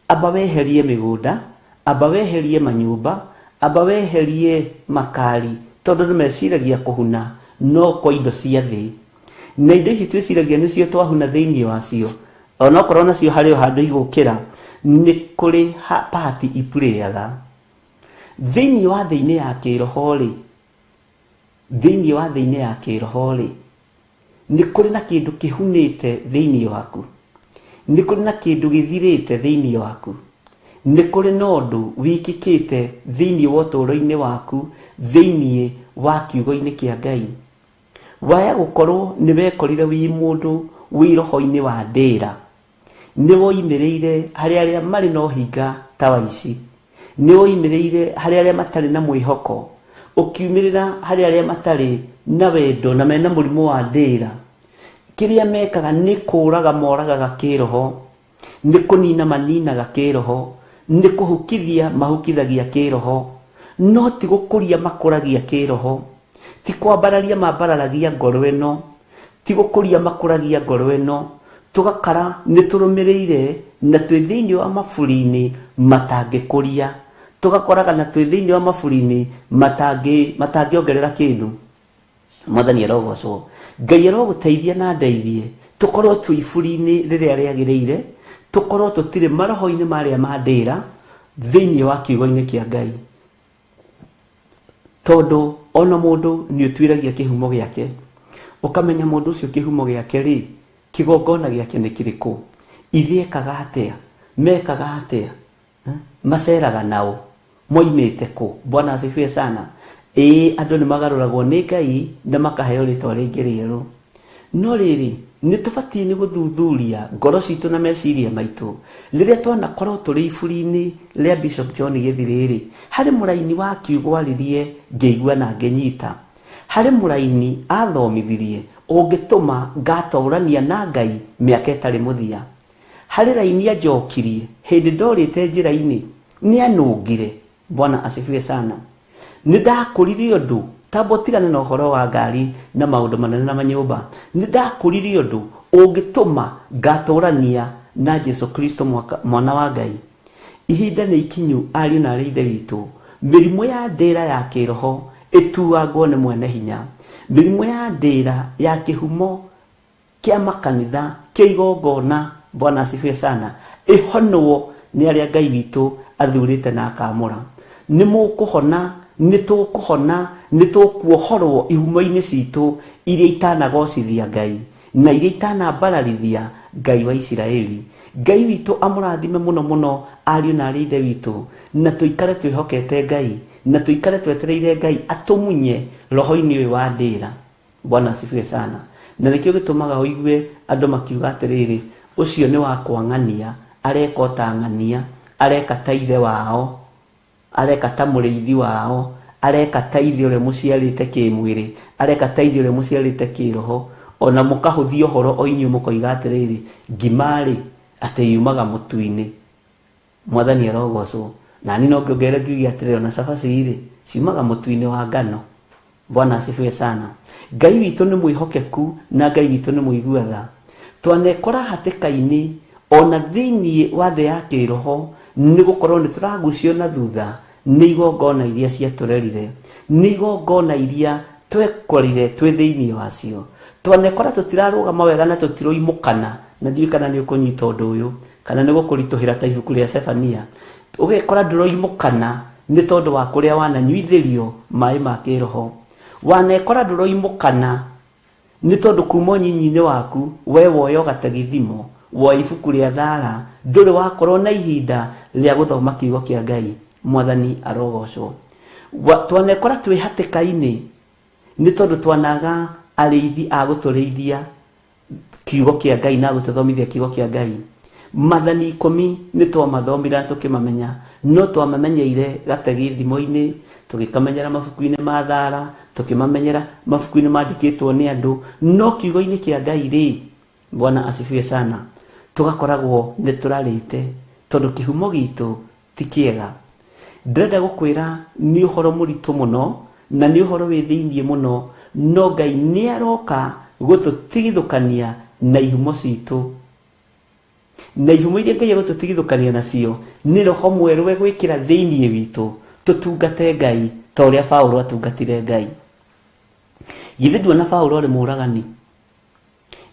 Amba weherie mĩgũnda, amba weherie manyũmba, amba weherie makari, tondũ nĩ meciragia kũhuna no kwa indo cia thĩ. Na indo ici twĩciragia nĩcio twahuna thĩinĩ wacio, onokorwo nacio harĩ o handũ igũkĩra, nĩ kũrĩ pati ipurĩaga. Thĩinĩ wa thĩ-inĩ ya kĩroho rĩ, thĩinĩ wa thĩ-inĩ ya kĩroho rĩ, nĩ kũrĩ na kĩndũ kĩhunĩte thĩinĩ waku, nĩ kũrĩ na kĩndũ gĩthirĩte thĩinĩ waku, nĩ kũrĩ na ũndũ wĩkĩkĩte thĩinĩ wa ũtũũro-inĩ waku, thĩinĩ wa kiugo-inĩ kĩa Ngai. Waya gũkorwo nĩ wekorire wĩ mũndũ wĩ roho-inĩ wa ndĩra, nĩ woimĩrĩire harĩ arĩa marĩ na ũhinga ta wa ici, nĩ woimĩrĩire harĩ arĩa matarĩ na mwĩhoko, ũkiumĩrĩra harĩ arĩa matarĩ na wendo na mena mũrimũ wa ndĩra. Kĩrĩa mekaga nĩ kũraga moragaga kĩroho, nĩ kũnina maninaga kĩroho, nĩ kũhukithia mahukithagia kĩroho, no ti gũkũria makũragia kĩroho, ti kwambararia mambararagia ngoro ĩno, ti gũkũria makũragia ngoro ĩno. Tũgakara nĩ tũrũmĩrĩire na twĩ thĩinĩ wa maburi-inĩ matangĩkũria, tũgakoraga na twĩ thĩinĩ wa maburi-inĩ matangĩongerera kĩndũ. Mwathani arogocwo. Ngai arogũteithia na ndeithie tũkorwo twĩ iburi-inĩ rĩrĩa rĩagĩrĩire, tũkorwo tũtirĩ maroho-inĩ marĩa ma ndĩra thĩinĩ wa kiugo-inĩ kĩa Ngai. Tondũ ona mũndũ nĩ ũtuĩragia kĩhumo gĩake, ũkamenya mũndũ ũcio kĩhumo gĩake rĩ, kĩgongona gĩake nĩ kĩrĩkũ, ithe ekaga atĩa, mekaga atĩa, maceraga nao, moimĩte kũ. Bwana asifiwe sana. Ĩĩ, andũ nĩ magarũragwo nĩ Ngai na makaheo rĩtwa rĩngĩ rĩerũ. No rĩrĩ, nĩ tũbatiĩ nĩ gũthuthuria ngoro citũ na meciria maitũ. Rĩrĩa twanakorwo tũrĩ iburi-inĩ rĩa Bishop John Gĩthirĩ-rĩ, harĩ mũraini wa kiugo aririe ngĩigua na ngĩnyita. Harĩ mũraini athomithirie ũngĩtũma ngatũrania na Ngai mĩaka ĩtarĩ mũthia. Harĩ raini anjokirie hĩndĩ ndorĩte njĩra-inĩ, nĩ anũngire. Bwana asifiwe sana. Nĩ ndakũrire ũndũ, tamba ũtigane na ũhoro wa ngari na maũndũ manene na manyũmba. Nĩ ndakũrire ũndũ ũngĩtũma ngatũrania na Jesu Kristo mwana wa Ngai. Ihinda nĩ ikinyu ariũ na aarĩ ithe witũ, mĩrimũ ya ndĩra ya kĩroho ĩtuangwo nĩ mwene hinya. Mĩrimũ ya ndĩra ya kĩhumo kĩa makanitha kĩa igongona, Bwana asifiwe sana, ĩhonwo nĩ arĩa Ngai witũ athurĩte na akamũra. Nĩ mũkũhona, nĩ tũkũhona, nĩ tũkuohorwo ihumo-inĩ citũ iria itanagocithia Ngai na iria itanambararithia Ngai wa Isiraeli. Ngai witũ amũrathime mũno mũno ariũ na aarĩ ithe witũ, na tũikare twĩhokete Ngai, na tũikare twetereire Ngai atũmunye roho-inĩ ũyũ wa ndĩra. Bwana asifiwe sana. Na nĩkĩo gĩtũmaga ũigue andũ makiuga atĩrĩrĩ, ũcio nĩ wa kwang'ania, areka o ta ng'ania, areka ta ithe wao, areka ta mũrĩithi wao, areka ta ithe ũrĩa mũciarĩte kĩmwĩrĩ, areka ta ithe ũrĩa mũciarĩte kĩroho. Ona mũkahũthia ũhoro o inyuĩ mũkoiga atĩrĩrĩ, ngima-rĩ atĩ yumaga mũtu-inĩ. Mwathani arogocwo. Na niĩ no ngĩongerere ngiuge atĩrĩrĩ, ona cabaci-rĩ ciumaga mũtu-inĩ wa ngano. Bwana asifiwe sana. Ngai witũ nĩ mwĩhokeku na Ngai witũ nĩ mũigua tha. Twanekora hatĩka-inĩ ona thĩinĩ wa thĩ ya kĩroho, nĩ gũkorwo nĩ tũragucio na thutha nĩ igongona iria ciatũrerire, nĩ igongona iria twekorire twĩ thĩinĩ wacio. Twanekora tũtirarũgama wega na tũtiroimũkana, na ndiũĩ kana nĩ ũkũnyita ũndũ ũyũ kana nĩ gũkũritũhĩra ta ibuku rĩa Sefania. Ũgekora ndũroimũkana nĩ tondũ wa kũrĩa wananyuithĩrio maĩ ma kĩroho. Wanekora ndũroimũkana nĩ tondũ kuma ũnyinyi-inĩ waku we woya gatagithimo, woya ibuku rĩa thara, ndũrĩ wakorwo na ihinda rĩa gũthoma kiugo kĩa Ngai. Mwathani arogocwo. Twanekora twĩ hatĩka-inĩ nĩ tondũ twanaga arĩithi a gũtũrĩithia kiugo kĩa Ngai na gũtũthomithia kiugo kĩa Ngai. Mathani 10 nĩ twamathomire na tũkĩmamenya, no twamamenyeire gategithimo-inĩ, tũgĩkamenyera mabuku-inĩ ma thara, tũkĩmamenyera mabuku-inĩ mandĩkĩtwo nĩ andũ, no kiugo-inĩ kĩa Ngai rĩ, Bwana asifiwe sana. Tũgakoragwo nĩ tũrarĩte tondũ kĩhumo gitũ ti kĩega. Ndĩrenda gũkwĩra nĩ ũhoro mũritũ mũno na nĩ ũhoro wĩ thĩiniĩ mũno, no Ngai nĩ aroka gũtũtigithũkania na ihumo citũ. Na ihumo iria Ngai egũtũtigithũkania nacio nĩ roho mwerũ egwĩkĩra thĩiniĩ witũ tũtungate Ngai ta ũrĩa Paũlũ atungatire Ngai. Githĩ nduona Paũlũ arĩ mũũragani?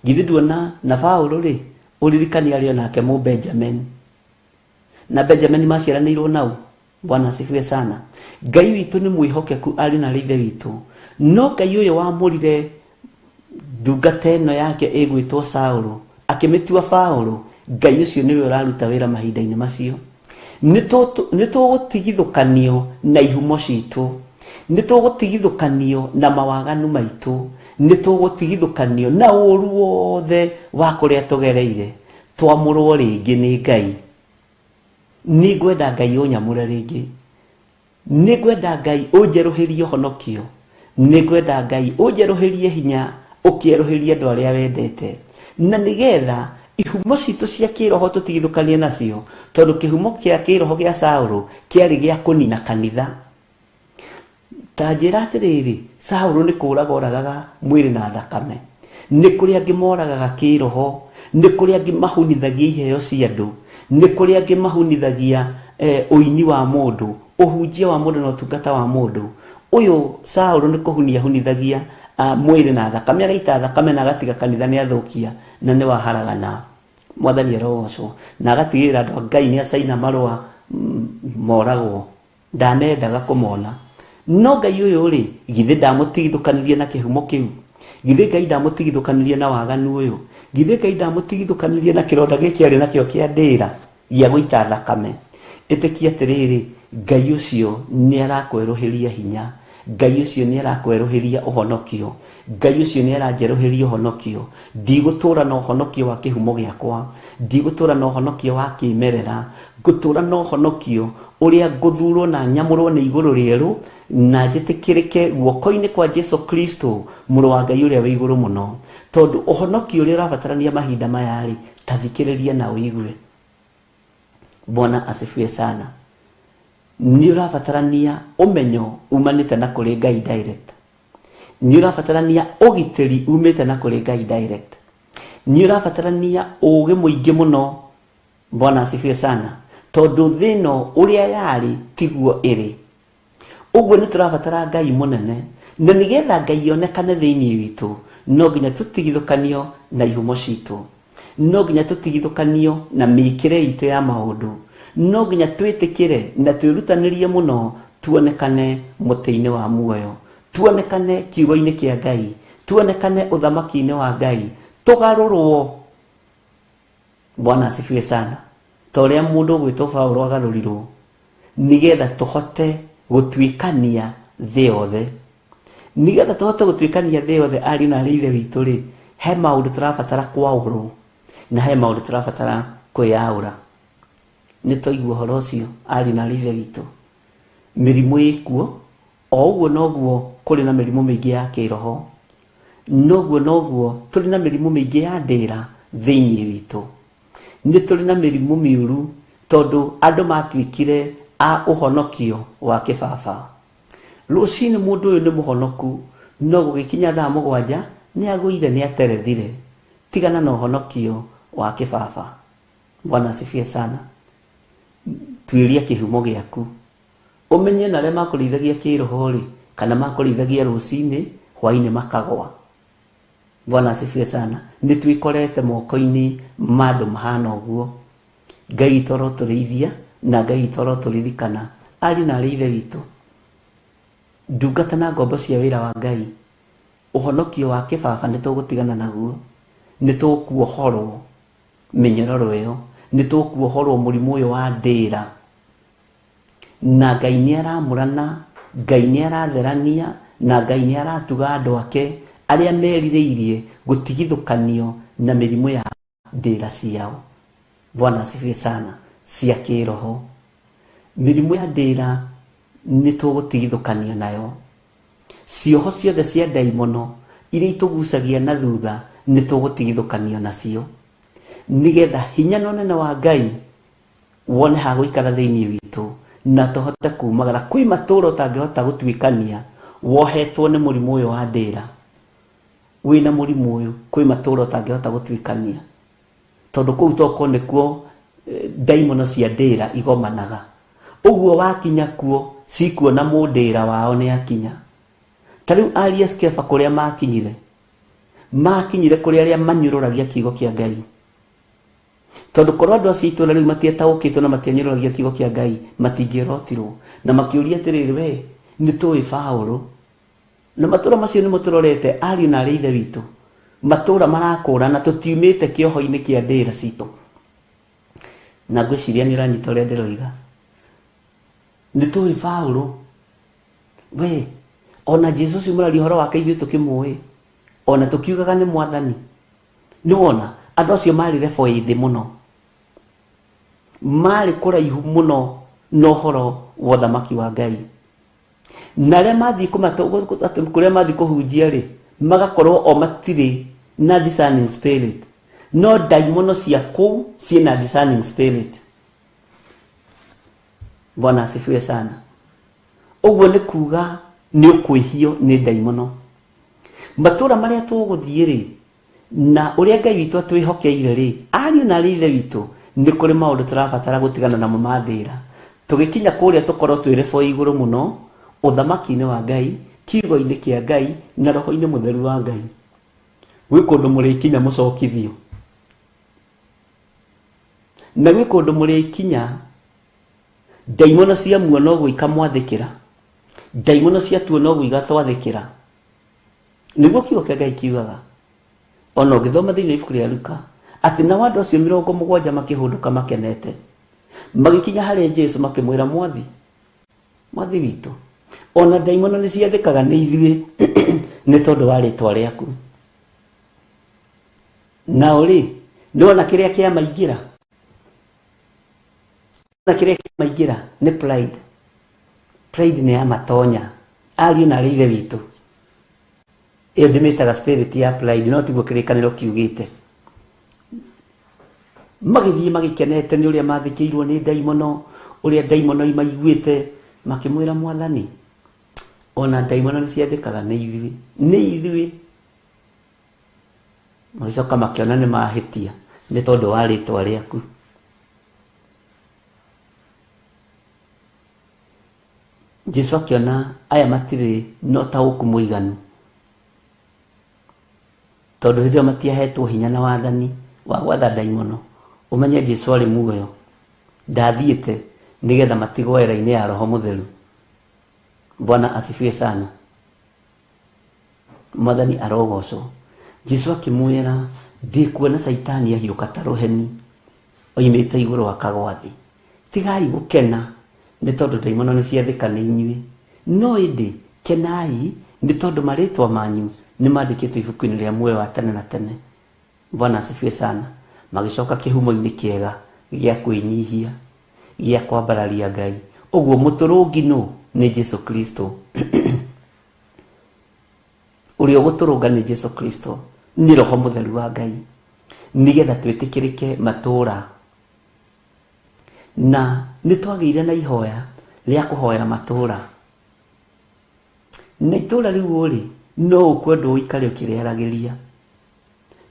Githĩ nduona na Paũlũ rĩ, ũririkani arĩ onake mũ Benjamin. Na Benjamin maciaranĩirwo nau. Bwana asifiwe sana. Ngai witũ nĩ mwĩhokeku arĩ na ithe witũ. No Ngai ũyũ wamũrire ndungata ĩno yake ĩgwĩtwo Saũlũ, akĩmĩtua Paũlũ, Ngai ũcio nĩwe ũraruta wĩra mahinda-inĩ macio. Nĩ tũgũtigithũkanio na ihumo citũ, nĩ tũgũtigithũkanio na mawaganu maitũ, nĩ tũgũtigithũkanio na ũru wothe wa kũrĩa tũgereire, twamũrwo rĩngĩ nĩ Ngai. Nĩ ngwenda Ngai ũnyamũre rĩngĩ, nĩ ngwenda Ngai ũnjerũhĩrie ũhonokio, nĩ ngwenda Ngai ũnjerũhĩrie hinya, ũkĩerũhĩrie andũ arĩa wendete, na nĩgetha ihumo citũ cia kĩroho tũtigithũkanie nacio, tondũ kĩhumo kĩa kĩroho gĩa Saũlũ kĩarĩ gĩa kũnina kanitha. Ta njĩra atĩrĩrĩ, Saũlũ nĩ kũraga oragaga mwĩrĩ na thakame, nĩ kũrĩ angĩ moragaga kĩroho, nĩ kũrĩ angĩ mahunithagia iheo cia andũ, nĩ kũrĩ angĩ mahunithagia ũini wa mũndũ, ũhunjia wa mũndũ na ũtungata wa mũndũ. Ũyũ Saũlũ nĩ kũhunia hunithagia mwĩrĩ na thakame, agaita thakame na agatiga kanitha nĩ athũkia na nĩ waharagana. Mwathani arogocwo. Na agatigĩrĩra andũ a Ngai nĩ acaina marũa moragwo, ndamendaga kũmona. No Ngai ũyũ rĩ, githĩ ndamũtigithũkanirie na kĩhumo kĩu? Githĩ Ngai ndamũtigithũkanirie na waganu ũyũ? Githĩ Ngai ndamũtigithũkanirie na kĩronda gĩkĩ arĩ nakĩo kĩa ndĩra gĩa gũita thakame? Ĩtĩkia atĩrĩrĩ, Ngai ũcio nĩ arakwerũhĩria hinya, Ngai ũcio nĩ arakwerũhĩria ũhonokio, Ngai ũcio nĩ aranjerũhĩria ũhonokio. Ndigũtũra na ũhonokio wa kĩhumo gĩakwa, ndigũtũra na ũhonokio wa kĩmerera, ngũtũra na ũhonokio ũrĩa ngũthurwo na nyamũrwo nĩ igũrũ rĩerũ, na njĩtĩkĩrĩke guoko-inĩ kwa Jesu Kristo, mũrũ wa Ngai ũrĩa wĩ igũrũ mũno. Tondũ ũhonokio ũrĩa ũrabatarania mahinda maya rĩ, ta thikĩrĩria na ũigue. Bwana asifiwe sana. Nĩ ũrabatarania ũmenyo umanĩte na kũrĩ Ngai direct. Nĩ ũrabatarania ũgitĩri umĩte na kũrĩ Ngai direct. Nĩ ũrabatarania ũũgĩ mũingĩ mũno. Bwana asifiwe sana. Tondũ thĩ ĩno ũrĩa yarĩ tiguo ĩrĩ. Ũguo nĩ tũrabatara Ngai mũnene, na nĩgetha Ngai onekane thĩinĩ witũ, no nginya tũtigithũkanio na ihumo citũ, no nginya tũtigithũkanio na mĩkĩre itũ ya maũndũ, no nginya twĩtĩkĩre na twĩrutanĩrie mũno tuonekane mũtĩ-inĩ wa muoyo, tuonekane kiugo-inĩ kĩa Ngai, tuonekane ũthamaki-inĩ wa Ngai, tũgarũrwo. Bwana asifiwe sana. Ta ũrĩa mũndũ ũgwĩtwo Paũlũ agarũrirwo, nĩgetha tũhote gũtuĩkania thĩ yothe. Nĩgetha tũhote gũtuĩkania thĩ yothe, ariũ na aarĩ a Ithe witũ rĩ, he maũndũ tũrabatara kwaũrwo na he maũndũ tũrabatara kwĩyaũra. Nĩ twaigua ũhoro ũcio, ariũ na aarĩ a Ithe witũ. Mĩrimũ ĩkuo, o ũguo noguo kũrĩ na mĩrimũ mĩingĩ ya kĩroho, noguo noguo tũrĩ na mĩrimũ mĩingĩ ya ndĩra thĩinĩ witũ. Nĩ tũrĩ na mĩrimũ mĩũru tondũ andũ matuĩkire a ũhonokio wa kĩbaba. Rũcinĩ mũndũ ũyũ nĩ mũhonoku, no gũgĩkinya thaa 7 nĩ agũire, nĩ aterethire. Tigana na ũhonokio wa kĩbaba. Bwana asifiwe sana. Tuĩria kĩhumo gĩaku, ũmenye na arĩa makũrĩithagia kĩroho rĩ, kana makũrĩithagia rũcinĩ, hwainĩ makagwa. Bwana asifiwe sana. Nĩ twĩkorete moko-inĩ ma andũ mahana ũguo. Ngai witũ arotũrĩithia na Ngai witũ arotũririkana. Ariũ na aarĩ a Ithe witũ, ndungata na ngombo cia wĩra wa Ngai, ũhonokio wa kĩbaba nĩ tũgũtigana naguo, nĩ tũkuohorwo mĩnyororo ĩyo, nĩ tũkuohorwo mũrimũ ũyũ wa ndĩra. Na Ngai nĩ aramũrana, Ngai nĩ aratherania, na Ngai nĩ aratuga andũ ake arĩa merirĩirie gũtigithũkanio na mĩrimũ ya ndĩra ciao. Bwana asifiwe sana. Cia kĩroho. Mĩrimũ ya ndĩra nĩ tũgũtigithũkanio nayo. Cioho ciothe cia ndaimono iria itũgucagia na thutha Nĩ tũgũtigithũkanio nacio nĩgetha hinya na ũnene wa Ngai wone ha gũikara thĩinĩ witũ na tũhote kumagara. Kwĩ matũũra ũtangĩhota gũtuĩkania wohetwo nĩ mũrimũ ũyũ wa ndĩra. Wĩna mũrimũ ũyũ, kwĩ matũũra ũtangĩhota gũtuĩkania tondũ kũu toko nĩkuo ndaimono cia ndĩra igomanaga. Ũguo wakinya kuo cikuona mũndĩra wao nĩ akinya. Ta rĩu ariũ a Skeva kũrĩa makinyire, makinyire kũrĩ arĩa manyũrũragia kiugo kĩa Ngai. Tondũ korwo andũ acio itũũra rĩu matietaũkĩtwo na matianyũrũragia kiugo kĩa Ngai, matingĩorotirwo. Na makĩũria atĩrĩrĩ, we nĩ tũĩ Paũlũ. Na matũũra macio nĩmo tũrorete, ariũ na arĩ ithe witũ. Matũũra marakũrana, tũtiumĩte kĩoho-inĩ kĩa ndĩra citũ. Na ngwĩciria nĩ ũranyita ũrĩa ndĩroiga. Nĩ tũĩ Paũlũ. We, ona Jesu ũcio mũraria ũhoro wake ithuĩ tũkĩmũĩ. Ona tũkiugaga nĩ mwathani. Nĩ wona, andũ acio marĩ level ĩ thĩ mũno. Marĩ kũraihu mũno na ũhoro wa ũthamaki wa Ngai. Na arĩa mathiĩ kũrĩa mathiĩ kũhunjia rĩ, magakorwo o matirĩ na discerning spirit. No ndaimono cia kũu ciĩna discerning spirit. Bwana asifiwe sana. Ũguo nĩ kuga nĩ ũkwĩhio nĩ ndaimono. Matũũra marĩa tũgũthiĩ rĩ, na ũrĩa Ngai witũ atwĩhokeire rĩ, ariũ na arĩ ithe witũ, nĩ kũrĩ maũndũ tũrabatara gũtigana namo ma ndĩra. Tũgĩkinya kũrĩa tũkorwo twĩ level igũrũ mũno, ũthamaki-inĩ wa Ngai, kiugo-inĩ kĩa Ngai, na roho-inĩ mũtheru wa Ngai. Gwĩ kũndũ mũrĩkinya mũcokithio. Na gwĩ kũndũ mũrĩkinya ndaimono cia muono ũguo ikamwathĩkĩra. Ndaimono cia tuono ũguo igatwathĩkĩra. Nĩguo kiugo kĩa Ngai kiugaga. Ona ũngĩthoma thĩinĩ wa ibuku rĩa Luka, atĩ nao andũ acio 70 makĩhũndũka makenete. Magĩkinya harĩ Jesu makĩmwĩra, Mwathi, Mwathi witũ, ona ndaimono nĩ ciathĩkaga nĩ ithuĩ nĩ tondũ wa rĩtwa rĩaku. Nao rĩ, nĩwona kĩrĩa kĩamaingĩra? Na kĩrĩa kĩamaingĩra nĩ pride. Pride nĩ ya matonya. Ariũ na arĩ ithe witũ. Ĩyo ndĩmĩtaga spirit ya pride, no tiguo kĩrĩkanĩro kiugĩte. Magĩthiĩ magĩkenete nĩ ũrĩa mathĩkĩirwo nĩ ndaimono, ũrĩa ndaimono imaiguĩte, makĩmwĩra Mwathani, ona ndaimono nĩ ciathĩkaga nĩ ithuĩ. Nĩ ithuĩ. Magĩcoka makĩona nĩ mahĩtia nĩ tondũ wa rĩtwa rĩaku. Jesu akĩona aya matirĩ na ũtaũku mũiganu, tondũ hĩndĩ ĩyo matiahetwo hinya na wathani wa gwatha ndaimono. Ũmenye Jesu arĩ muoyo, ndathiĩte nĩgetha matigwo era-inĩ ya Roho Mũtheru. Bwana asifiwe sana. Mwathani arogocwo. Jesu akĩmwĩra, ndĩkuona Caitani ahiũka ta rũheni oimĩte igũrũ akagwa thĩ. Tigai gũkena nĩ tondũ ndaimono nĩ ciathĩka nĩ inyuĩ, no ĩndĩ kenai nĩ tondũ marĩtwa manyu nĩ mandĩkĩtwo ibuku-inĩ rĩa muoyo wa tene na tene. Bwana asifiwe sana. Magĩcoka kĩhumo-inĩ kĩega gĩa kwĩnyihia, gĩa kwambararia Ngai. Ũguo mũtũrũngi nũ? Nĩ Jesu Kristo. Ũrĩa ũgũtũrũnga nĩ Jesu Kristo, nĩ Roho Mũtheru wa Ngai, nĩgetha twĩtĩkĩrĩke matũũra. Na nĩ twagĩire na ihoya rĩa kũhoera matũũra. Na itũũra rĩu rĩ, no ũkwendwo ũikare ũkĩrĩaragĩria,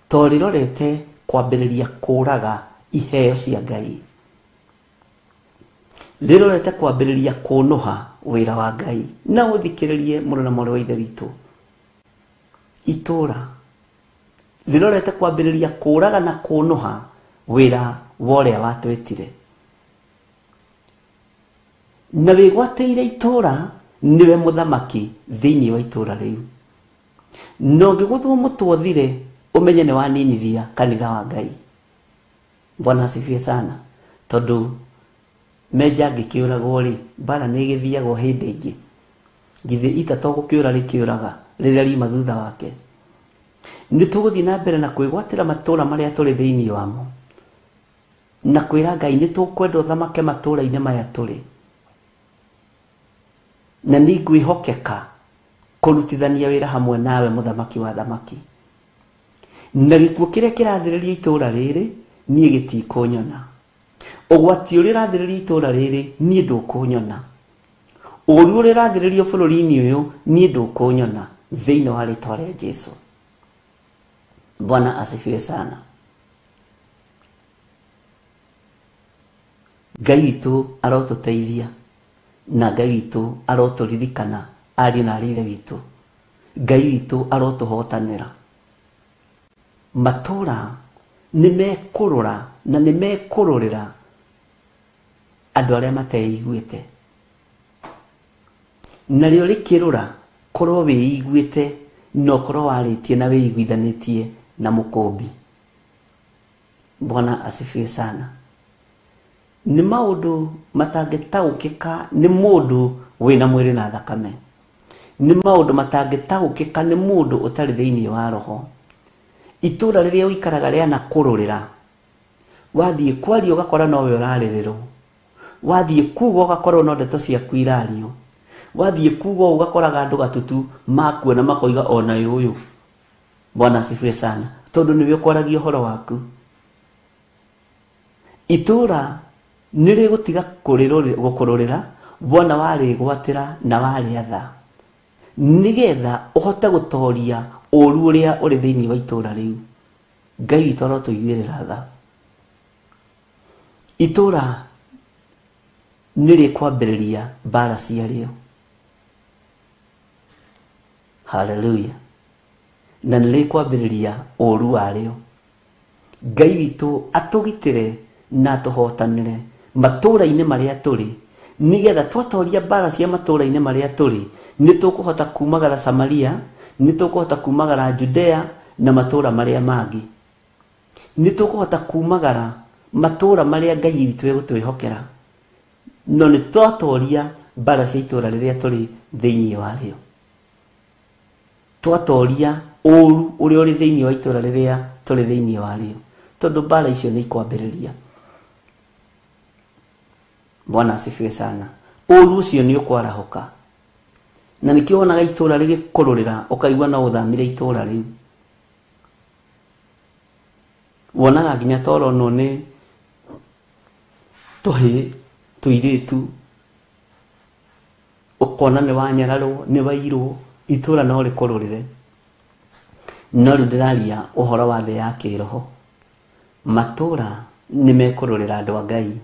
to rĩrorete kwambĩrĩria kũraga iheo cia Ngai. Rĩrorete kwambĩrĩria kũnũha wĩra wa Ngai. Na ũthikĩrĩrie mũrũ na mwarĩ wa ithe witũ. Itũũra rĩrorete kwambĩrĩria kũraga na kũnũha wĩra wa ũrĩa watwĩtire. Na wĩgwatĩire itũũra nĩwe mũthamaki thĩinĩ wa itũũra rĩu. Na ũngĩgũthwo mũtwe ũthire, ũmenye nĩ waninithia kanitha wa Ngai. Bwana asifiwe sana. Tondũ menja angĩkĩũragwo rĩ, mbara nĩ ĩgĩthiagwo hĩndĩ ĩngĩ. Githĩ ita to gũkĩũra rĩkĩũraga rĩrĩa riuma thutha wake. Nĩ tũgũthiĩ na mbere na kwĩgwatĩra matũũra marĩa tũrĩ thĩinĩ wamo, na kwĩra Ngai nĩ tũkwenda ũthamake matũũra-inĩ maya tũrĩ. Na nĩ ngwĩhokeka kũrutithania wĩra hamwe nawe mũthamaki wa thamaki. Na gĩkuũ kĩrĩa kĩrathĩrĩrio itũũra rĩrĩ niĩ gĩtikũnyona. Ũgwati ũrĩa ũrathĩrĩrio itũũra rĩrĩ niĩ ndũkũnyona. Ũũru ũrĩa ũrathĩrĩrio bũrũri-inĩ ũyũ niĩ ndũkũnyona, thĩinĩ wa rĩtwa rĩa Jesu. Bwana asifiwe sana. Ngai witũ arotũteithia na Ngai witũ arotũririkana ariũ na aarĩ ithe witũ. Ngai witũ arotũhotanĩra. Matũũra nĩ mekũrũra na nĩ mekũrũrĩra andũ arĩa mateiguĩte. Narĩo rĩkĩrũra korwo wĩiguĩte na ũkorwo warĩtie na wĩiguithanĩtie na mũkũmbi. Bwana asifiwe sana. Nĩ maũndũ matangĩtaũkĩka nĩ mũndũ wĩna mwĩrĩ na thakame. Nĩ maũndũ matangĩtaũkĩka nĩ mũndũ ũtarĩ thĩinĩ wa roho. Itũũra rĩrĩa ũikaraga rĩanakũrũrĩra, wathiĩ kwaria ũgakora nowe ũrarĩrĩrwo, wathiĩ kuga ũgakorwo no ndeto ciaku irario, wathiĩ kuga ũũ ũgakoraga andũ gatutu makuona makoiga ona ũyũ. Bwana asifiwe sana. Tondũ nĩwe ũkwaragia ũhoro waku. Itũũra nĩ rĩgũtiga gũkũrũrĩra wona warĩgwatĩra na warĩatha, nĩgetha ũhote gũtoria ũũru ũrĩa ũrĩ thĩinĩ wa itũũra rĩu. Ngai witũ arotũiguĩrĩra tha. Itũũra nĩ rĩkwambĩrĩria mbara ciarĩo. Haleluya. Na nĩ rĩkwambĩrĩria ũũru warĩo. Ngai witũ atũgitĩre na atũhotanĩre matũũra-inĩ marĩa tũrĩ, nĩgetha twatoria mbara cia matũũra-inĩ marĩa tũrĩ, nĩ tũkũhota kumagara Samaria, nĩ tũkũhota kumagara Judea na matũũra marĩa mangĩ. Nĩ tũkũhota kumagara matũũra marĩa Ngai witũ egũtwĩhokera. No nĩ twatoria mbara cia itũũra rĩrĩa tũrĩ thĩinĩ warĩo. Twatoria ũũru ũrĩa ũrĩ thĩinĩ wa itũũra rĩrĩa tũrĩ thĩinĩ warĩo, tondũ mbara icio nĩ ikwambĩrĩria. Bwana asifiwe sana. Ũũru ũcio nĩ ũkwarahũka. Na nĩkĩo wonaga itũũra rĩgĩkũrũrĩra ũkaigua no ũthamire itũũra rĩu. Wonaga nginya ta ũronwo nĩ tũhĩĩ tũirĩtu, ũkona nĩ wanyararwo, nĩ wairwo, itũũra no rĩkũrũrĩre. No rĩu ndĩraria ũhoro wa thĩ ya kĩroho. Matũũra nĩ mekũrũrĩra andũ a Ngai.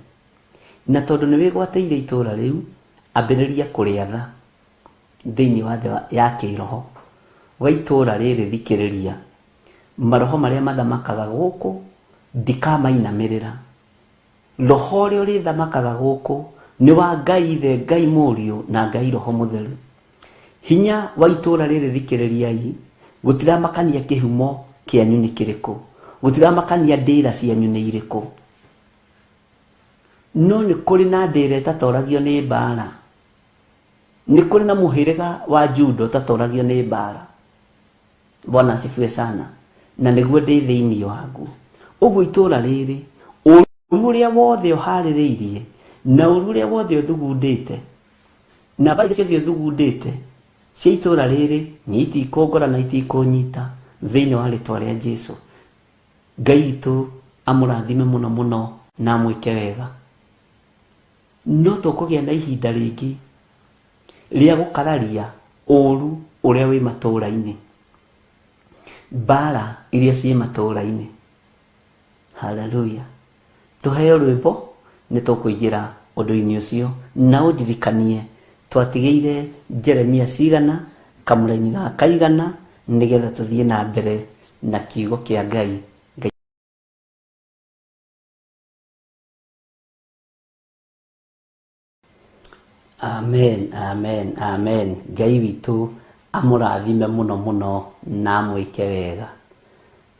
Na tondũ nĩ wĩgwatĩire itũũra rĩu, ambĩrĩria kũrĩatha thĩinĩ wa thĩ ya kĩroho. Wa itũũra rĩrĩ thikĩrĩria, maroho marĩa mathamakaga gũkũ ndikamainamĩrĩra. Roho ũrĩa ũrĩthamakaga gũkũ nĩ wa Ngai Ithe, Ngai Mũriũ na Ngai Roho Mũtheru. Hinya wa itũũra rĩrĩ thikĩrĩriai, gũtiramakania kĩhumo kĩanyu nĩ kĩrĩkũ, gũtiramakania ndĩra cianyu nĩ irĩkũ. No nĩ kũrĩ na ndĩra ĩtatoragio nĩ mbara. Nĩ kũrĩ na mũhĩrĩga wa Juda ũtatoragio nĩ mbara. Bwana asifiwe sana. Na nĩguo ndĩ thĩinĩ waguo. Ũguo itũũra rĩrĩ, ũũru ũrĩa wothe ũharĩrĩirie na ũũru ũrĩa wothe ũthugundĩte na mbara ciothe ũthugundĩte cia itũũra rĩrĩ, niĩ itikũngora na itikũnyita thĩinĩ wa rĩtwa rĩa Jesu. Ngai witũ amũrathime mũno mũno na amwĩke wega. No tũkũgĩa na ihinda rĩngĩ rĩa gũkararia ũũru ũrĩa wĩ matũũra-inĩ, mbara iria ciĩ matũũra-inĩ. Haleluya. Tũheo rwĩmbo nĩ tũkũingĩra ũndũ-inĩ ũcio. Na ũndirikanie twatigĩire Jeremia cigana kamũraini ga kaigana nĩgetha tũthiĩ na mbere na kiugo kĩa Ngai. Amen, amen, amen. Ngai witũ amũrathime mũno mũno na amwĩke wega.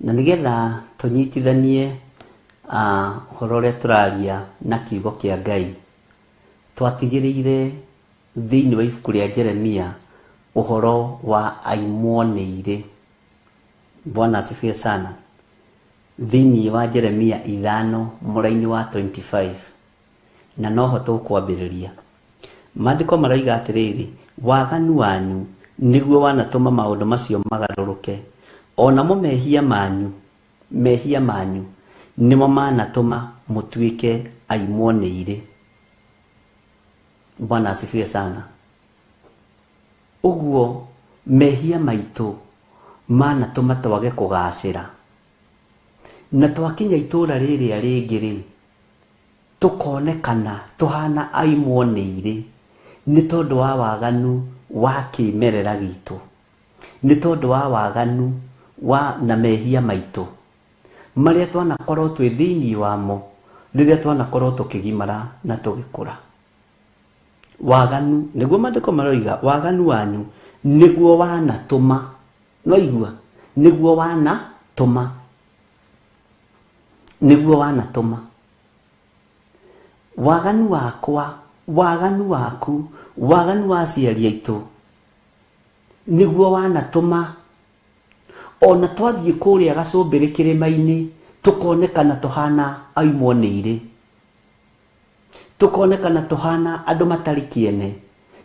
Na nĩgetha tũnyitithanie ũhoro ũrĩa tũraria na kiugo kĩa Ngai, twatigĩrĩire thĩinĩ wa ibuku rĩa Jeremia ũhoro wa aimwo nĩ irĩ. Bwana asifiwe sana. Thĩinĩ wa Jeremia 5 mũraini wa 25, na noho tũkwambĩrĩria. Maandĩko maroiga atĩrĩrĩ, waganu wanyu nĩguo wanatũma maũndũ macio magarũrũke, Onamo mehia manyu, mehia manyu nĩmo manatũma mũtuĩke aimwo nĩ irĩ. Bwana asifiwe sana. Ũguo mehia maitũ manatũma twage kũgacĩra, na twakinya itũra rĩrĩa rĩngĩ rĩ, tũkonekana tũhana aimwo nĩ irĩ nĩ tondũ wa waganu wa kĩmerera gitũ, nĩ tondũ wa waganu wa na mehia maitũ marĩa twanakorwo twĩ thĩinĩ wamo rĩrĩa twanakorwo tũkĩgimara na tũgĩkũra. Waganu nĩguo maandĩko maroiga, waganu wanyu nĩguo wanatũma, nĩwaigua, nĩguo wanatũma, nĩguo wanatũma. Waganu wakwa, waganu waku, waganu wa aciari aitũ nĩguo wanatũma ona twathiĩ kũrĩa gacũmbĩrĩ kĩrĩma-inĩ tũkonekana tũhana aimwo nĩ irĩ, tũkonekana tũhana andũ matarĩ kĩene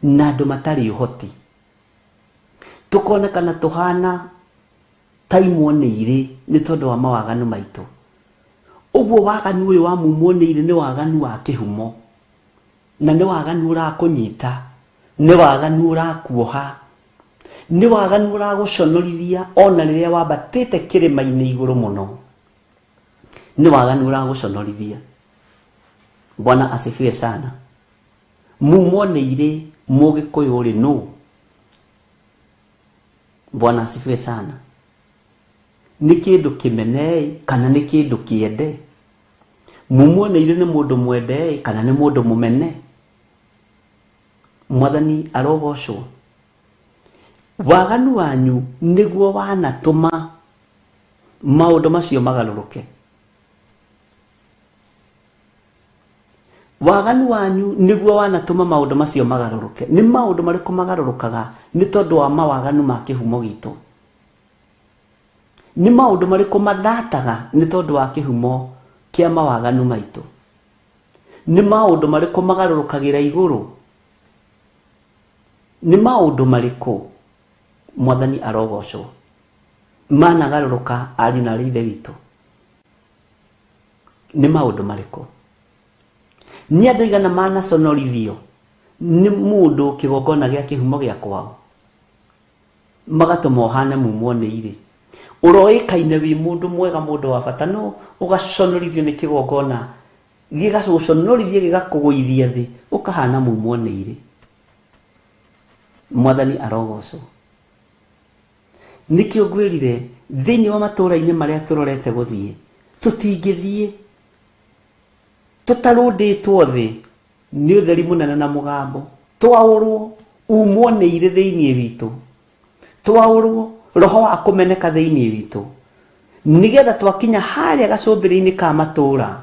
na andũ matarĩ ũhoti, tũkonekana tũhana taimwo nĩ irĩ nĩ tondũ wa mawaganu maitũ. Ũguo waganu ũyũ wa mumwo nĩ irĩ nĩ waganu wa kĩhumo, na nĩ waganu ũrakũnyita, nĩ waganu ũrakuoha, nĩ waganu ũragũconorithia ona rĩrĩa wambatĩte kĩrĩma-inĩ igũrũ mũno, nĩ waganu ũragũconorithia. Bwana asifiwe sana. Mumwo nĩ irĩ mũgĩkũyũ rĩ nũ? Bwana asifiwe sana. Nĩ kĩndũ kĩmene kana nĩ kĩndũ kĩende? Mumwo nĩ irĩ nĩ mũndũ mwende kana nĩ mũndũ mũmene? Mwathani arogocwo. Waganu wanyu nĩguo wanatũma maũndũ macio magarũrũke. Waganu wanyu nĩguo wanatũma maũndũ macio magarũrũke. Nĩ maũndũ marĩkũ magarũrũkaga nĩ tondũ wa mawaganu ma kĩhumo gitũ? Nĩ maũndũ marĩkũ mathataga nĩ tondũ wa kĩhumo kĩa mawaganu maitũ? Nĩ maũndũ marĩkũ magarũrũkagĩra igũrũ? Nĩ maũndũ marĩkũ? Mwathani arogocwo. Managarũrũka ariũ na aarĩ a Ithe witũ. Nĩ maũndũ marĩkũ? Nĩ andũ aigana manaconorithio nĩ mũndũ kĩgongona gĩa kĩhumo gĩa kwao, magatũma ũhane mumwo nĩ irĩ? Ũroĩkaine wĩ mũndũ mwega, mũndũ wa bata, no ũgaconorithio nĩ kĩgongona gĩgagũconorithia gĩgakũgũithia thĩ, ũkahana mumwo nĩ irĩ. Mwathani arogocwo. Nĩkĩo ngwĩrire thĩinĩ wa matũũra-inĩ marĩa tũrorete gũthiĩ, tũtingĩthiĩ tũtarũndĩtwo thĩ nĩ ũtheri mũnene na mũgambo, twaũrwo umwo nĩ irĩ thĩinĩ witũ, twaũrwo roho wa kũmeneka thĩinĩ witũ, nĩgetha twakinya harĩa gacũmbĩrĩ-inĩ ka matũũra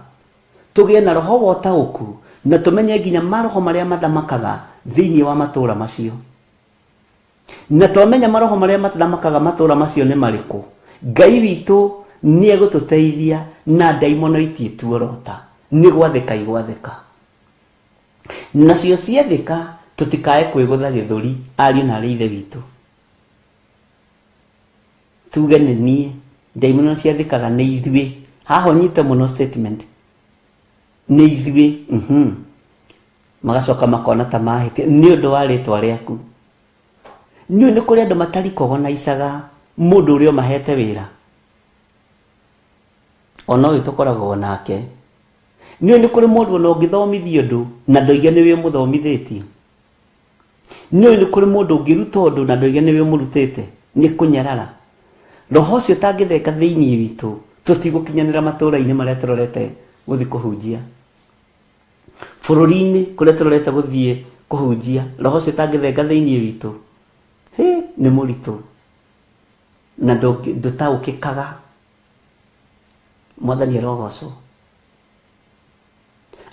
tũgĩe na roho wa ũtaũku na tũmenye nginya maroho marĩa mathamakaga thĩinĩ wa matũũra macio. Na twamenya maroho marĩa mathamakaga matũũra macio nĩ marĩkũ, Ngai witũ nĩ egũtũteithia na ndaimono itiĩtuorota, nĩ gwathĩka igwathĩka. Nacio ciathĩka tũtikae kwĩgũtha gĩthũri ariũ na aarĩ a Ithe witũ. Tuge nĩ niĩ, ndaimono ciathĩkaga nĩ ithuĩ. Haha ũnyite mũno statement. Nĩ ithuĩ. Magacoka makona ta mahĩtia nĩ ũndũ wa rĩtwa rĩaku. Nĩ nĩ kũrĩ andũ matarikogonaicaga mũndũ ũrĩa ũmahete wĩra, ona ũyũ tũkoragwo nake. Nĩ nĩ kũrĩ mũndũ ona ũngĩthomithia ũndũ na ndoige nĩwe ũmũthomithĩtie. Nĩ nĩ kũrĩ mũndũ ũngĩruta ũndũ na ndoige nĩwe ũmũrutĩte. Nĩ kũnyarara. Roho ũcio ũtangĩtheka thĩinĩ witũ, tũtigũkinyanĩra matũũra-inĩ marĩa tũrorete gũthiĩ kũhunjia. Bũrũri-inĩ kũrĩa tũrorete gũthiĩ kũhunjia, roho ũcio ũtangĩthenga thĩinĩ witũ, hĩ, nĩ mũritũ na ndũtaũkĩkaga. Mwathani arogocwo.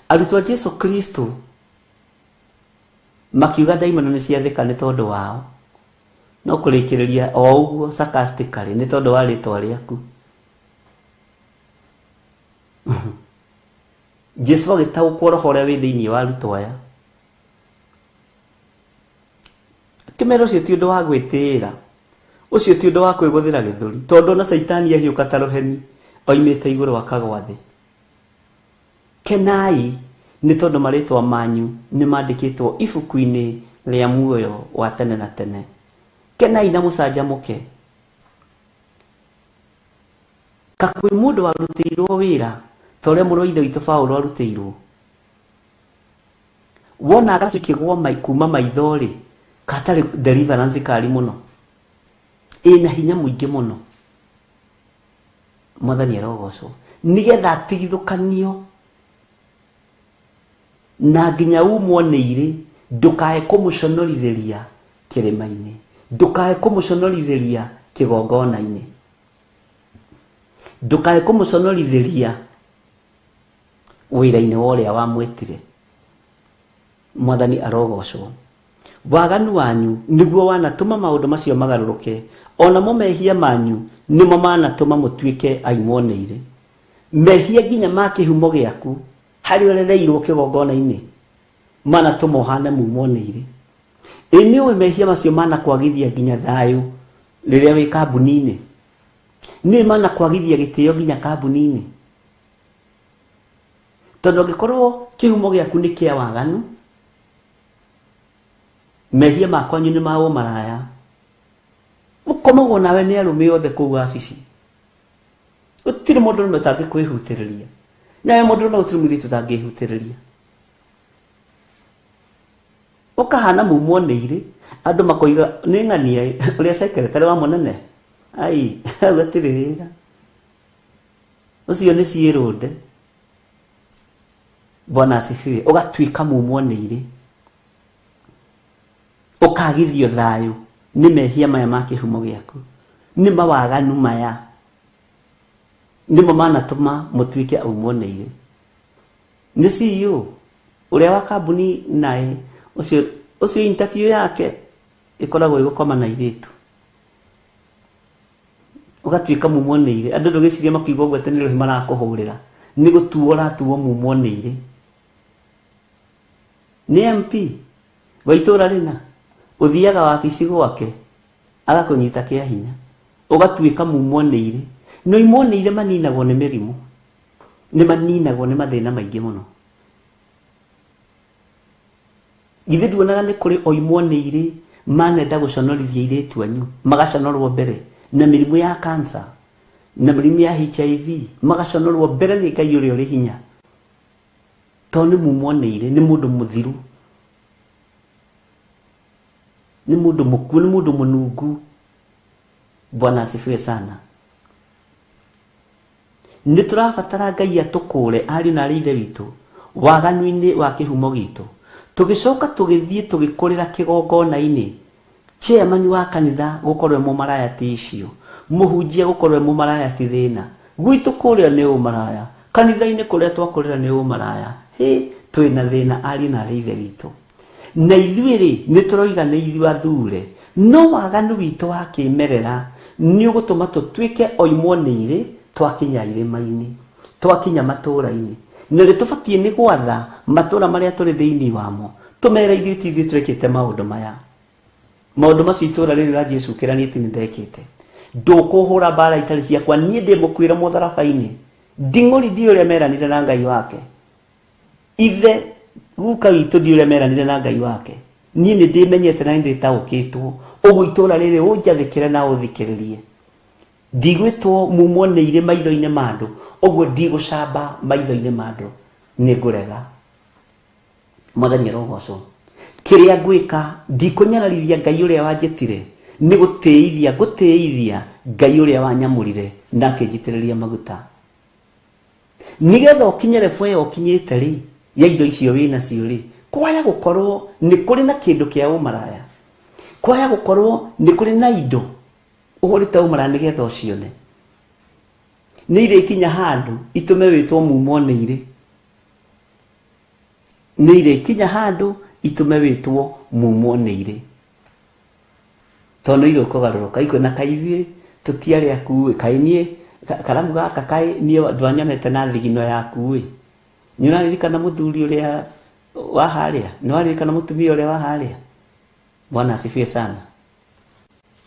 Arutwo a Jesu Kristo makiuga ndaimono nĩ ciathĩka nĩ tondũ wao, no kũrĩkĩrĩria o ũguo sarcastically nĩ tondũ wa rĩtwa rĩaku. Jesu agĩtaũkwo roho ũrĩa wĩ thĩinĩ wa arutwo aya, akĩmera ũcio ti ũndũ wa gwĩtĩĩra, Ũcio ti ũndũ wa kwĩgũthĩra gĩthũri, tondũ ona Caitani ahiũka ta rũheni oimĩte igũrũ akagwa thĩ. Kenai nĩ tondũ marĩtwa manyu nĩ mandĩkĩtwo ibuku-inĩ rĩa muoyo wa tene na tene. Kenai na mũcanjamũke. Kakwĩ mũndũ warutĩirwo wĩra ta ũrĩa mũrũ wa ithe witũ Paũlũ arutĩirwo. Wona gacu kĩgwa kuma maitho rĩ, gatarĩ deliverance kari mũno, ĩna hinya mũingĩ mũno. Mwathani arogocwo nĩgetha atigithũkanio na nginya umwo nĩ irĩ, ndũkae kũmũconorithĩria kĩrĩma-inĩ, ndũkae kũmũconorithĩria kĩgongona-inĩ, ndũkae kũmũconorithĩria wĩra-inĩ wa ũrĩa wamwĩtire. Mwathani arogocwo. Waganu wanyu nĩguo wanatũma maũndũ macio magarũrũke, onamo mehia manyu nĩmo manatũma mũtuĩke aimwo nĩ irĩ. Mehia nginya ma kĩhumo gĩaku harĩa ũrereirwo kĩgongona-inĩ manatũma ũhane mumwo nĩ irĩ. Ĩ nĩ ũĩ mehia macio manakwagithia nginya thayũ rĩrĩa wĩ kambuni-inĩ? Nĩ manakwagithia gĩtĩo nginya kambuni-inĩ? Tondũ angĩkorwo kĩhumo gĩaku nĩ kĩa waganu, mehia ma kwanyu nĩ ma ũmaraya, ũkomagwo nawe nĩ arũme othe kũu wabici. Gũtirĩ mũndũrũme ũtangĩkwĩhutĩrĩria, nawe mũndũrũme gũtirĩ mũirĩtu ũtangĩhutĩrĩria. Ũkahana mumwo nĩ irĩ, andũ makoiga nĩ ng'ania ũrĩa secretary wa mũnene, ai hau hatirĩ wĩra, ũcio nĩ ciĩrũnde. Bwana asifiwe. Ũgatuĩka mumwo nĩ irĩ, ũkagithio thayũ nĩ mehia maya ma kĩhumo gĩaku, nĩ mawaganu maya nĩmo manatũma mũtuĩke aumwo nĩ irĩ. Nĩ CEO ũrĩa wa kambuni naĩ ũcio interview yake ĩkoragwo ĩgũkoma na airĩtu, ũgatuĩka mumwo nĩ irĩ. Andũ ndũgĩcirie makiuga ũguo atĩ nĩ rũhĩ marakũhũrĩra, nĩ gũtuo ũratuo mumwo nĩ irĩ. Nĩ MP wa itũũra rĩna, ũthiaga wabici gwake agakũnyita kĩa hinya, ũgatuĩka mumwo nĩ irĩ. No imwo nĩ irĩ maninagwo nĩ mĩrimũ, nĩ maninagwo nĩ mathĩna maingĩ mũno. Githĩ nduonaga nĩ kũrĩ oimwo nĩ irĩ manenda gũconorithia airĩtu anyu, magaconorwo mbere na mĩrimũ ya cancer na mĩrimũ ya HIV, magaconorwo mbere nĩ Ngai ũrĩa ũrĩ hinya, tondũ nĩ mumwo nĩ irĩ, nĩ mũndũ mũthiru, nĩ mũndũ mũkuũ, nĩ mũndũ mũnungu. Bwana asifiwe sana. Nĩ tũrabatara Ngai atũkũre ariũ na aarĩ ithe witũ waganu-inĩ wa kĩhumo gitũ, tũgĩcoka tũgĩthiĩ tũgĩkũrĩra kĩgongona-inĩ. Chairman wa kanitha gũkorwo e mũmaraya ti icio, mũhunjia gũkorwo e mũmaraya ti thĩna. Gwitũ kũrĩa nĩ ũmaraya, kanitha-inĩ kũrĩa twakũrĩra nĩ ũmaraya. Hĩ, twĩna thĩna ariũ na aarĩ ithe witũ. Na ithuĩ rĩ, nĩ tũroiga nĩ ithuĩ athure, no waganu witũ wa kĩmerera nĩ ũgũtũma tũtuĩke oimwo nĩ irĩ twakinya irĩma-inĩ, twakinya matũũra-inĩ. Na nĩ tũbatiĩ nĩ gwatha matũũra marĩa tũrĩ thĩinĩ wamo, tũmere ithuĩ ti ithuĩ twĩkĩte maũndũ maya. Maũndũ macio itũũra rĩrĩ ũranjĩcukĩra niĩ ti nĩ ndekĩte. Ndũkũhũra mbara itarĩ ciakwa, niĩ ndĩ mũkuĩre mũtharaba-inĩ. Nding'ũri ndiũĩ ũrĩa meranire na Ngai wake. Ithe guka witũ ndiũĩ ũrĩa meranire na Ngai wake. Niĩ nĩ ndĩmenyete na nĩ ndĩtaũkĩtwo. Ũguo itũũra rĩrĩ ũnjathĩkĩre na ũthikĩrĩrie. Ndigwĩtwo mumwo nĩ irĩ maitho-inĩ ma andũ, ũguo ndigũcamba maitho-inĩ ma andũ, nĩ ngũrega. Mwathani arogocwo. Kĩrĩa ngwĩka, ndikũnyararithia Ngai ũrĩa wanjĩtire, nĩ gũtĩithia ngũtĩithia Ngai ũrĩa wanyamũrire na akĩnjitĩrĩria maguta. Nĩgetha ũkinye level ĩyo ũkinyĩte rĩ, ya indo icio wĩnacio rĩ, kwaya gũkorwo nĩ kũrĩ na kĩndũ kĩa ũmaraya, kwaya gũkorwo nĩ kũrĩ na indo ũhũrĩte ũmaraya nĩgetha ũcione. Nĩ irĩkinya handũ itũme wĩtwo mumwo nĩ irĩ. Nĩ irĩkinya handũ itũme wĩtwo mumwo nĩ irĩ. Tondũ nĩ irĩkũgarũrũka ikuona kaĩ ithuĩ tũtiarĩ aku ĩ, kaĩ niĩ karamu gaka kaĩ niĩ ndwanyonete na thigino yaku ĩ. Nĩ ũraririkana mũthuri ũrĩa wa harĩa? Nĩ waririkana mũtumia ũrĩa wa harĩa? Bwana asifiwe sana.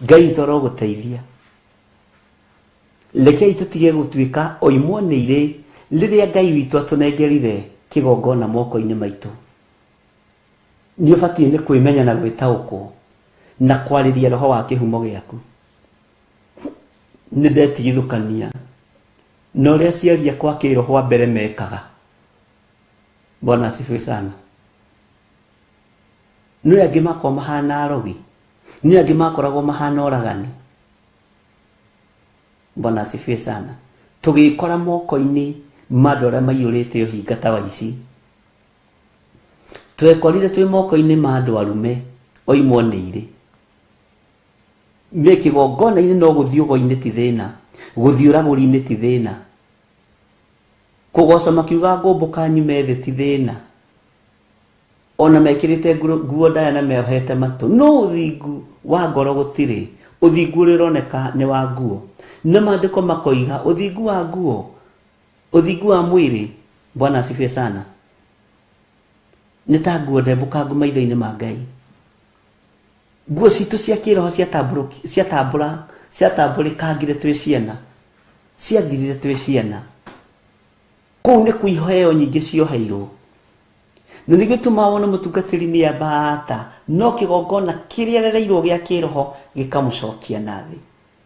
Ngai witũ arogũteithia. Rekei tũtige gũtuĩka oimwo nĩ irĩ rĩrĩa Ngai witũ atũnengerire kĩgongona moko-inĩ maitũ. Nĩ ũbatiĩ nĩ kwĩmenya na gwĩtaũkwo na kwarĩria roho wa kĩhumo gĩaku. Nĩ ndetigithũkania na ũrĩa aciari akwa kĩroho a mbere mekaga. Bwana asifiwe sana. Nĩ angĩ makoragwo mahana arogi, nĩ angĩ makoragwo mahana oragani. Bwana asifiwe sana. Tũgĩkora moko-inĩ ma andũ arĩa maiyũrĩte ũhinga ta wa ici. Twekorire twĩ moko-inĩ ma andũ arume oimwo nĩ irĩ. Nĩ kĩgongona-inĩ no gũthiĩ ũgo-inĩ ti thĩna, gũthiĩ ũragũri-inĩ ti thĩna, kũgoca makiuga ngũmbũka nyume thĩ ti thĩna, ona mekĩrĩte nguo ndaya na meohete matũ. No ũthingu wa ngoro gũtirĩ, ũthingu ũrĩa ũroneka nĩ wa nguo. Na maandĩko makoiga ũthingu wa nguo, ũthingu wa mwĩrĩ, Bwana asifiwe sana, nĩ ta nguo ndembũkangu maitho-inĩ ma Ngai. Nguo citũ cia kĩroho ciatambũrĩkangire twĩ ciana, ciathirire twĩ ciana. Kũu nĩ kuo iheo nyingĩ cioheirwo. Na nĩkĩo gĩtũmaga wone mũtungatĩri nĩ ambata, no kĩgongona kĩrĩa arereirwo gĩa kĩroho gĩkamũcokia na thĩ.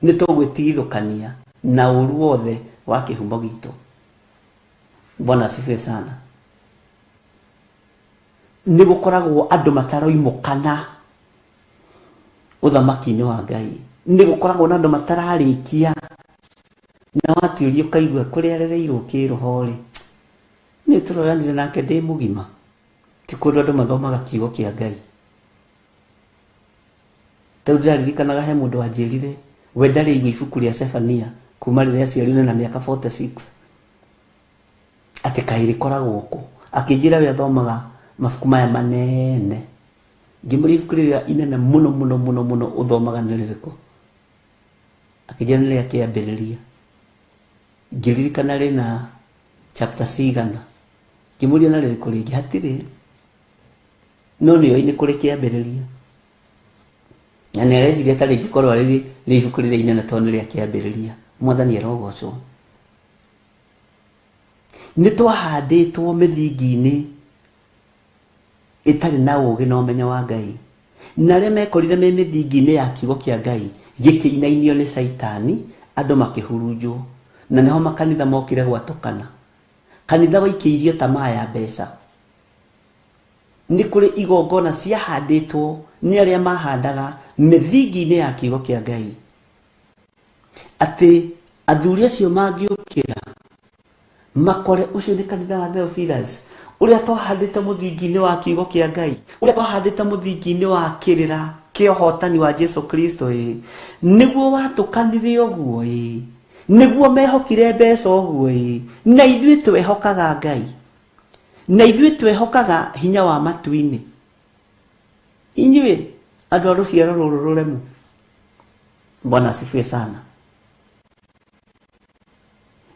Nĩ tũgwĩtigithũkania na ũru wothe wa kĩhumo gitũ. Bwana asifiwe sana. Nĩ gũkoragwo andũ mataroimũkana ũthamaki-inĩ wa Ngai. Nĩ gũkoragwo na andũ matararĩkia. Na watuĩria ũkaigua kũrĩa arereirwo kĩroho rĩ, nĩ tũroranire nake ndĩ mũgima. Ti kũndũ andũ mathomaga kiugo kĩa Ngai. Tarĩu ndĩraririkanaga he mũndũ wanjĩrire we ndarĩ aigua ibuku rĩa Sefania kuma rĩrĩa aciarirwo na mĩaka 46, atĩ kaĩ rĩkoragwo kũ. Akĩnjĩra we athomaga mabuku maya manene. Ngĩmũria ibuku rĩrĩa inene mũno mũno mũno mũno ũthomaga nĩ rĩrĩkũ? Akĩnjĩra nĩ rĩa Kĩambĩrĩria. Ngĩririkana rĩna chapter cigana. Ngĩmũria na rĩrĩkũ rĩngĩ? Hatirĩ. No nĩoĩ nĩ kũrĩ Kĩambĩrĩria. Na nĩ areciria ta rĩngĩkorwo rĩrĩ nĩ ibuku rĩrĩa inene tondũ nĩ rĩa Kĩambĩrĩria. Mwathani arogocwo. Nĩ twahandĩtwo mĩthingi-inĩ ĩtarĩ na ũũgĩ na ũmenyo wa Ngai. Na arĩa mekorire me mĩthingi-inĩ ya kiugo kĩa Ngai gĩkĩinainio nĩ Caitani, andũ makĩhurunjwo. Na nĩho makanitha mokire gwatũkana. Kanitha waikĩirio tamaa ya mbeca. Nĩ kũrĩ igongona ciahandĩtwo nĩ arĩa mahandaga mĩthingi-inĩ ya kiugo kĩa Ngai. Atĩ athuri acio mangĩũkĩra makore ũcio nĩ kanitha wa Theophilus, ũrĩa twahandĩte mũthingi-inĩ wa kiugo kĩa Ngai, ũrĩa twahandĩte mũthingi-inĩ wa kĩrĩra kĩa ũhotani wa Jesu Kristo ĩ, nĩguo watũkanire ũguo ĩ, nĩguo mehokire mbeca ũguo ĩ, na ithuĩ twehokaga Ngai, na ithuĩ twehokaga hinya wa matu-inĩ. Inyuĩ andũ a rũciaro rũrũ rũremu. Bwana asifiwe sana.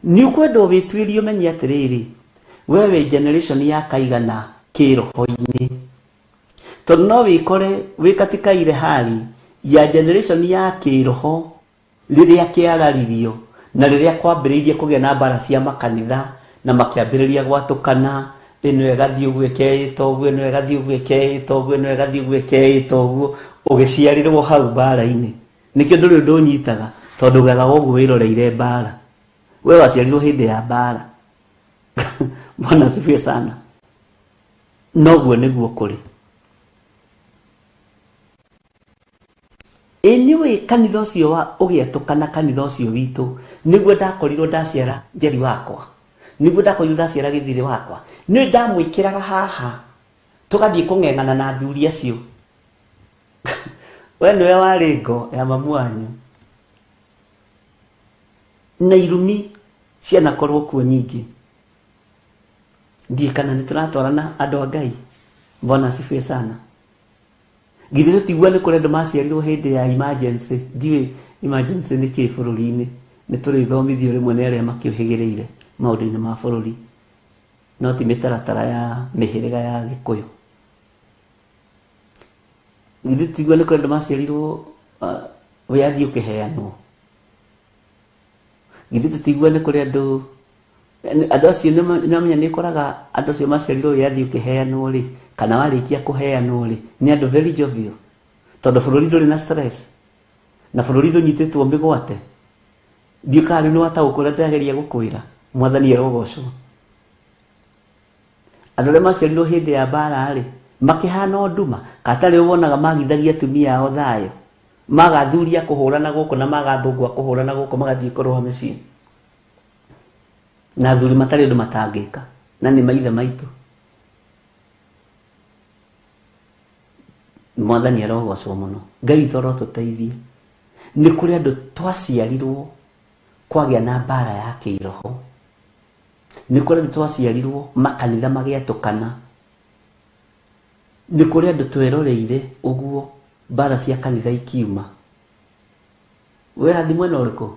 Nĩ ũkwenda wĩtuĩrie ũmenye atĩrĩrĩ, we wĩ generation ya kaigana kĩroho-inĩ. Tondũ no wĩkore wĩ katika ile hali ya generation ya kĩroho rĩrĩa kĩararirio na rĩrĩa kwambĩrĩirie kũgĩa na mbara cia makanitha na makĩambĩrĩria gwatũkana, ĩno ĩgathiĩ ũguo ĩkeĩta ũguo, ĩno ĩgathiĩ ũguo ĩkeĩta ũguo, ĩno ĩgathiĩ ũguo ĩkeĩta ũguo, ũgĩciarĩrwo hau mbara-inĩ. Nĩkĩo ndũrĩ ũndũ ũnyitaga, tondũ ũgethaga ũguo wĩroreire mbara. We waciarirwo hĩndĩ ya mbara. Bwana asifiwe sana. Noguo nĩguo kũrĩ. Ĩ nĩũĩ kanitha ũcio wa ũgĩatũkana kanitha ũcio witũ, nĩguo ndakorirwo ndaciara Njeri wakwa, nĩguo ndakorirwo ndaciara Gĩthirĩ wakwa, nĩ ndamwĩkĩraga haha tũgathiĩ kũng'eng'ana na athuri acio. We nĩwe warĩ ngo ya mamu wanyu. Na irumi cianakorwo kuo nyingĩ. Ndiĩ kana nĩ tũratwarana andũ a Ngai. Bwana asifiwe sana. Githĩ tũtigua nĩ kũrĩ andũ maciarirwo hĩndĩ ya emergency. Ndiũĩ emergency nĩ kĩĩ bũrũri-inĩ. Nĩ tũrĩthomithio rĩmwe nĩ arĩa makĩũhĩgĩrĩire maũndũ-inĩ ma bũrũri. No ti mĩtaratara ya mĩhĩrĩga ya Gĩkũyũ. Githĩ tũtigua nĩ kũrĩ andũ maciarirwo Wĩyathi ũkĩheanwo githĩ tũtigua nĩ kũrĩ andũ andũ acio nĩmamenya nĩ ũkoraga andũ acio maciarirwo wĩyathi ũkĩheanwo rĩ kana warĩkia kũheanwo rĩ nĩ andũ very jovial tondũ bũrũri ndũrĩ na stress na bũrũri ndũnyitĩtwo mĩgwate. Ndiũ kana rĩu nĩwataũkwo ũrĩa ndĩrageria gũkwĩra. Mwathani arogocwo. Andũ arĩa maciarirwo hĩndĩ ya mbara rĩ makĩhana o nduma katarĩ wonaga magithagia atumia ao thayũ magathuria kũhũrana gũkũ na magathũngwa kũhũrana gũkũ magathiĩ kũrũa mĩciĩ na athuri matarĩ ũndũ matangĩka na nĩ maithe maitũ. Mwathani arogocwo mũno. Ngai witũ arotũteithia. Nĩ kũrĩ andũ twaciarirwo kwagĩa na mbara ya kĩroho. Nĩ kũrĩ andũ twaciarirwo makanitha magĩatũkana. Nĩ kũrĩ andũ tweroreire ũguo mbara cia kanitha ikiuma. We ũrathiĩ mwena ũrĩkũ?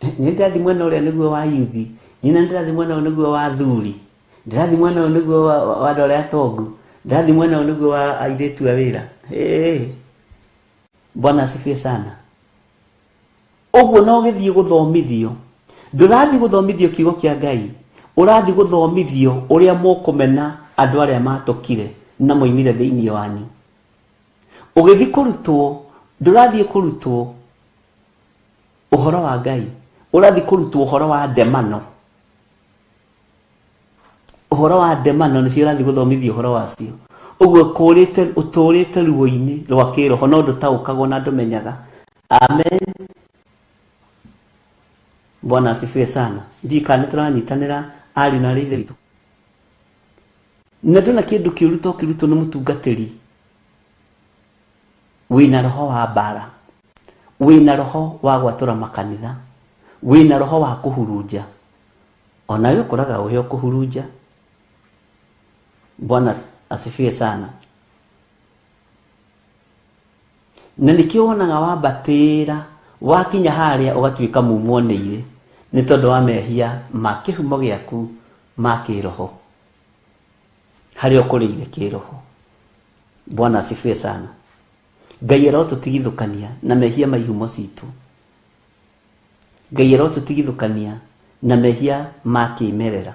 Niĩ ndĩrathiĩ mwena ũrĩa nĩguo wa yuthi, niĩ na ndĩrathiĩ mwena ũyũ nĩguo wa athuri, ndĩrathiĩ mwena ũyũ nĩguo wa andũ arĩa atongu, ndĩrathiĩ mwena ũyũ nĩguo wa airĩtu a wĩra. Bwana asifiwe sana. Ũguo no ũgĩthiĩ gũthomithio, ndũrathiĩ gũthomithio kiugo kĩa Ngai, ũrathiĩ gũthomithio ũrĩa mũkũmena andũ arĩa matũkire na moimire thĩinĩ wanyu. Ũgĩthiĩ kũrutwo, ndũrathiĩ kũrutwo ũhoro wa Ngai, ũrathiĩ kũrutwo ũhoro wa ndemano. Ũhoro wa ndemano nĩcio ũrathiĩ gũthomithio ũhoro wacio. Ũguo kũrĩte ũtũrĩte ruo-inĩ rwa kĩroho no ndũtaũkagwo na ndũmenyaga. Amen. Bwana asifiwe sana. Ndiũ kana nĩtũranyitanĩra ariũ na aarĩ a Ithe witũ. Na ndona kĩndũ kĩũru to kĩrutwo nĩ mũtungatĩri wĩna roho wa mbara, wĩna roho wa gwatũra makanitha, wĩna roho wa kũhurunja. Onawe ũkoraga ũrĩa ũkũhurunja. Bwana asifiwe sana. Na nĩkĩo wonaga wambatĩra wakinya harĩa ũgatuĩka mumwo nĩ irĩ nĩ tondũ wa mehia ma kĩhumo gĩaku ma kĩroho harĩa ũkũrĩire kĩroho. Bwana asifiwe sana. Ngai arotũtigithũkania na mehia ma ihumo citũ. Ngai arotũtigithũkania na mehia ma kĩmerera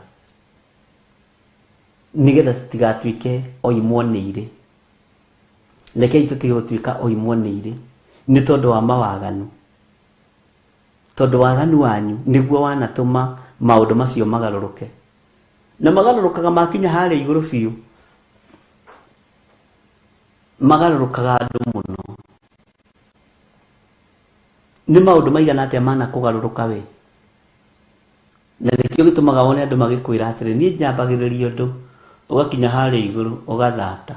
nĩgetha tũtigatuĩke oimwo nĩ irĩ. Rekei tũtige gũtuĩka oimwo nĩ irĩ nĩ tondũ wa mawaganu, tondũ waganu wanyu nĩguo wanatũma maũndũ macio magarũrũke. Na magarũrũkaga makinya harĩa igũrũ biũ, magarũrũkaga andũ mũno. Nĩ maũndũ maigana atĩa manakũgarũrũka we? Na nĩkĩo gĩtũmaga wone andũ magĩkwĩra atĩrĩ, niĩ nyambagĩrĩria ũndũ ũgakinya harĩa igũrũ ũgathata.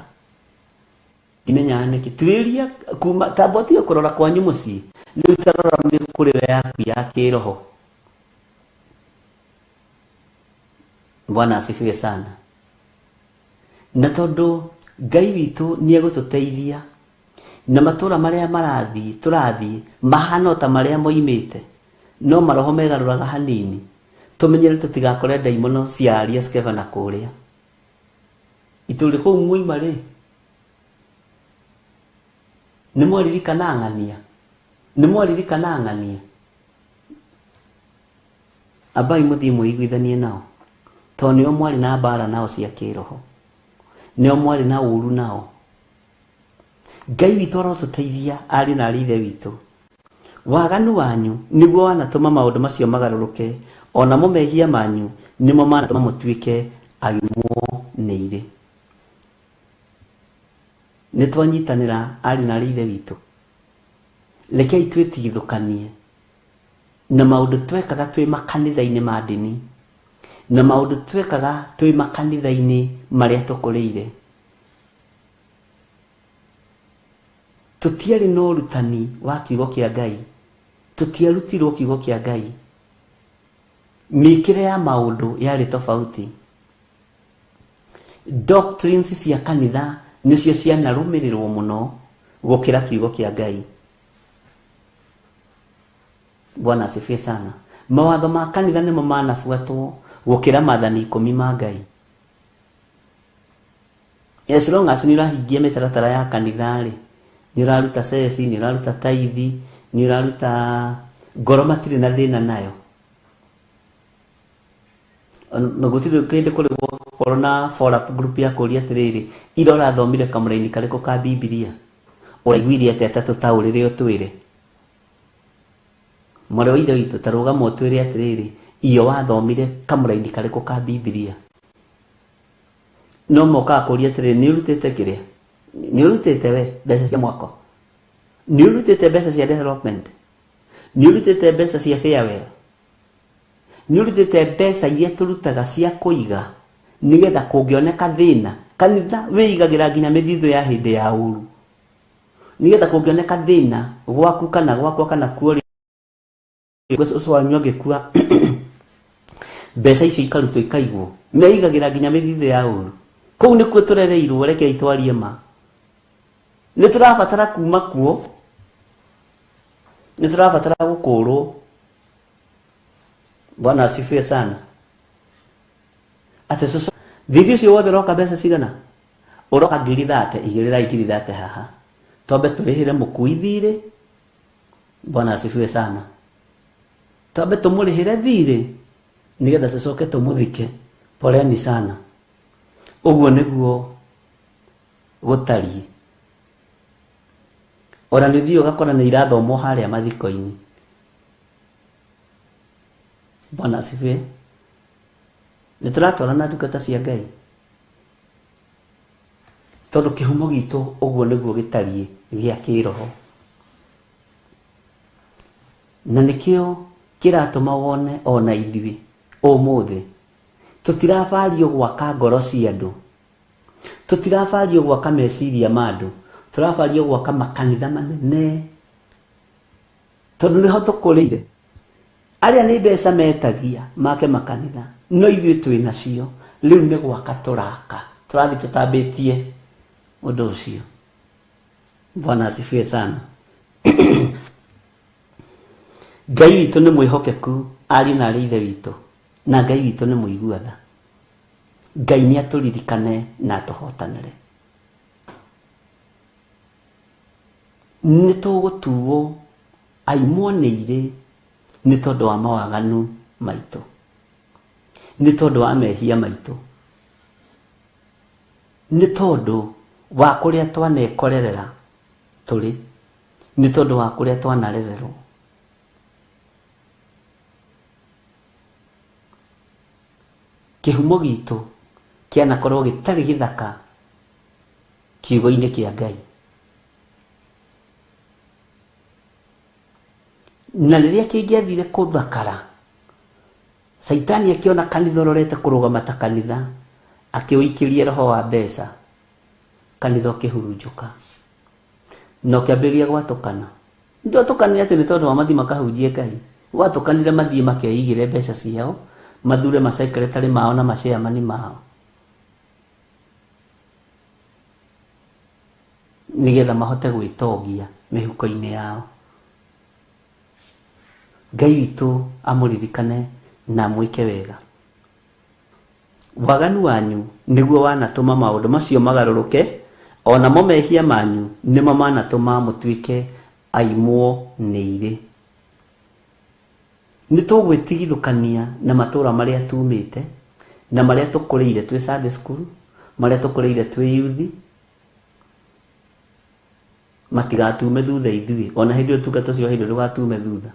Ndimenyaga nĩkĩ. Tuĩria kuma tamba ũtige kũrora kwanyu mũciĩ, rĩu ta rora mĩkũrĩre yaku ya kĩroho. Bwana asifiwe sana. Na tondũ Ngai witũ nĩ egũtũteithia na matũra marĩa marathiĩ tũrathiĩ mahana o ta marĩa moimĩte, no maroho megarũraga hanini. Tũmenyere tũtigakore ndaimono cia aria Skeva na kũrĩa itũrĩ kũu mwoima rĩ, nĩ mwaririkana ng'ania, nĩ mwaririkana ng'ania. Ambai mũthiĩ mwĩiguithanie nao, tondũ nĩo mwarĩ na mbara nao cia kĩroho, nĩo mwarĩ na ũru nao. Ngai witũ arotũteithia ariũ na aarĩ a Ithe witũ. Waganu wanyu nĩguo wanatũma maũndũ macio magarũrũke, onamo mehia manyu nĩmo manatũma mũtuĩke aimwo nĩ irĩ. Nĩ twanyitanĩra ariũ na aarĩ a Ithe witũ. Rekei twĩtigithũkanie na maũndũ twekaga twĩ makanitha-inĩ ma ndini, na maũndũ twekaga twĩ makanitha-inĩ marĩa tũkũrĩire. Tũtiarĩ na ũrutani wa kiugo kĩa Ngai, tũtiarutirwo kiugo kĩa Ngai. Mĩkĩre ya maũndũ yarĩ tofauti. Doctrines cia kanitha nĩcio cianarũmĩrĩrwo mũno gũkĩra kiugo kĩa Ngai. Bwana asifiwe sana. Mawatho ma kanitha nĩmo manabuatwo gũkĩra maathani 10 ma Ngai. As long as nĩ ũrahingia mĩtaratara ya kanitha rĩ, nĩ ũraruta ceci, nĩ ũraruta taithi, Nĩ ũraruta ngoro matirĩ na thĩna nayo. Na gũtirĩ kĩndũ kũrĩ gwakorwo na follow up group ya kũria atĩrĩrĩ, ira ũrathomire kamũraini karĩkũ ka Bibilia? Ũraiguire atĩa ta tũtaũrĩre ũtwĩre? Mwarĩ wa ithe witũ ta rũgama ũtwĩre atĩrĩrĩ, iyo wathomire kamũraini karĩkũ ka Bibilia? No mokaga kũria atĩrĩrĩ, nĩ ũrutĩte kĩrĩa? Nĩ ũrutĩte we mbeca cia mwako? Nĩ ũrutĩte mbeca cia development? Nĩ ũrutĩte mbeca cia farewell? Nĩ ũrutĩte mbeca iria tũrutaga cia kũiga nĩgetha kũngĩoneka thĩna? Kanitha wĩigagĩra nginya mĩthithũ ya hĩndĩ ya ũru nĩgetha kũngĩoneka thĩna gwaku kana gwakwa kana kuo ũcio wanyu angĩkua, mbeca icio ikarutwo ikaigwo. Meigagĩra nginya mĩthithũ ya ũru. Kũu nĩkuo tũrereirwo. Rekei twarie ma, nĩ tũrabatara kuma kuo, nĩ tũrabatara gũkũrwo. Bwana asifiwe sana. Atĩ cũcũ thiri ũcio wothe ũroka mbeca cigana? Ũroka 30,000. Igĩrĩrai 30,000 haha twambe tũrĩhĩre mũkui thirĩ. Bwana asifiwe sana. Twambe tũmũrĩhĩre thirĩ nĩgetha tũcoke tũmũthike. Poleni sana. Ũguo nĩguo gũtariĩ. Ona nĩ ũthiĩ ũgakora nĩ irathomwo harĩa mathiko-inĩ. Bwana asifiwe. Nĩ tũratwarana, ndungata cia Ngai? Tondũ kĩhumo gitũ ũguo nĩguo gĩtariĩ gĩa kĩroho, na nĩkĩo kĩratũma wone ona ithuĩ ũmũthĩ tũtirabario gwaka ngoro cia andũ, tũtirabario gwaka meciria ma andũ, tũrabario gwaka makanitha manene tondũ nĩho tũkũrĩire. Arĩa nĩ mbeca metagia make makanitha, no ithuĩ twĩ nacio rĩu nĩ gwaka tũraka, tũrathiĩ tũtambĩtie ũndũ ũcio. Bwana asifiwe sana. Ngai witũ nĩ mwĩhokeku, ariũ na arĩ ithe witũ, na Ngai witũ nĩ mũigua tha. Ngai nĩ atũririkane na atũhotanĩre. Nĩ tũgũtuo aimwo nĩ irĩ nĩ tondũ wa mawaganu maitũ, nĩ tondũ wa mehia maitũ, nĩ tondũ wa kũrĩa twanekorerera tũrĩ, nĩ tondũ wa kũrĩa twanarererwo. Kĩhumo gitũ kĩanakorwo gĩtarĩ gĩthaka kiugo-inĩ kĩa Ngai, na rĩrĩa kĩngĩathire kũthakara, Caitani akĩona kanitha ũrorete kũrũgama ta kanitha, akĩũikĩria roho wa mbeca, kanitha ũkĩhurunjũka na ũkĩambĩrĩria gwatũkana. Ndwatũkanire atĩ nĩ tondũ wa mathiĩ makahunjie Ngai, gwatũkanire mathiĩ makeigĩre mbeca ciao, mathure masekretary mao na machairman mao nĩgetha mahote gwĩtongia mĩhuko-inĩ yao. Ngai witũ amũririkane na amwĩke wega. Waganu wanyu nĩguo wanatũma maũndũ macio magarũrũke, o namo mehia manyu nĩmo manatũma mũtuĩke aimwo nĩ irĩ. Nĩ tũgwĩtigithũkania na matũra marĩa tumĩte na marĩa tũkũrĩire twĩ Sunday school, marĩa tũkũrĩire twĩ youth, matigatume thutha ithuĩ. Ona hĩndĩ ĩyo tungata ũcio wa hĩndĩ ndũgatume thutha.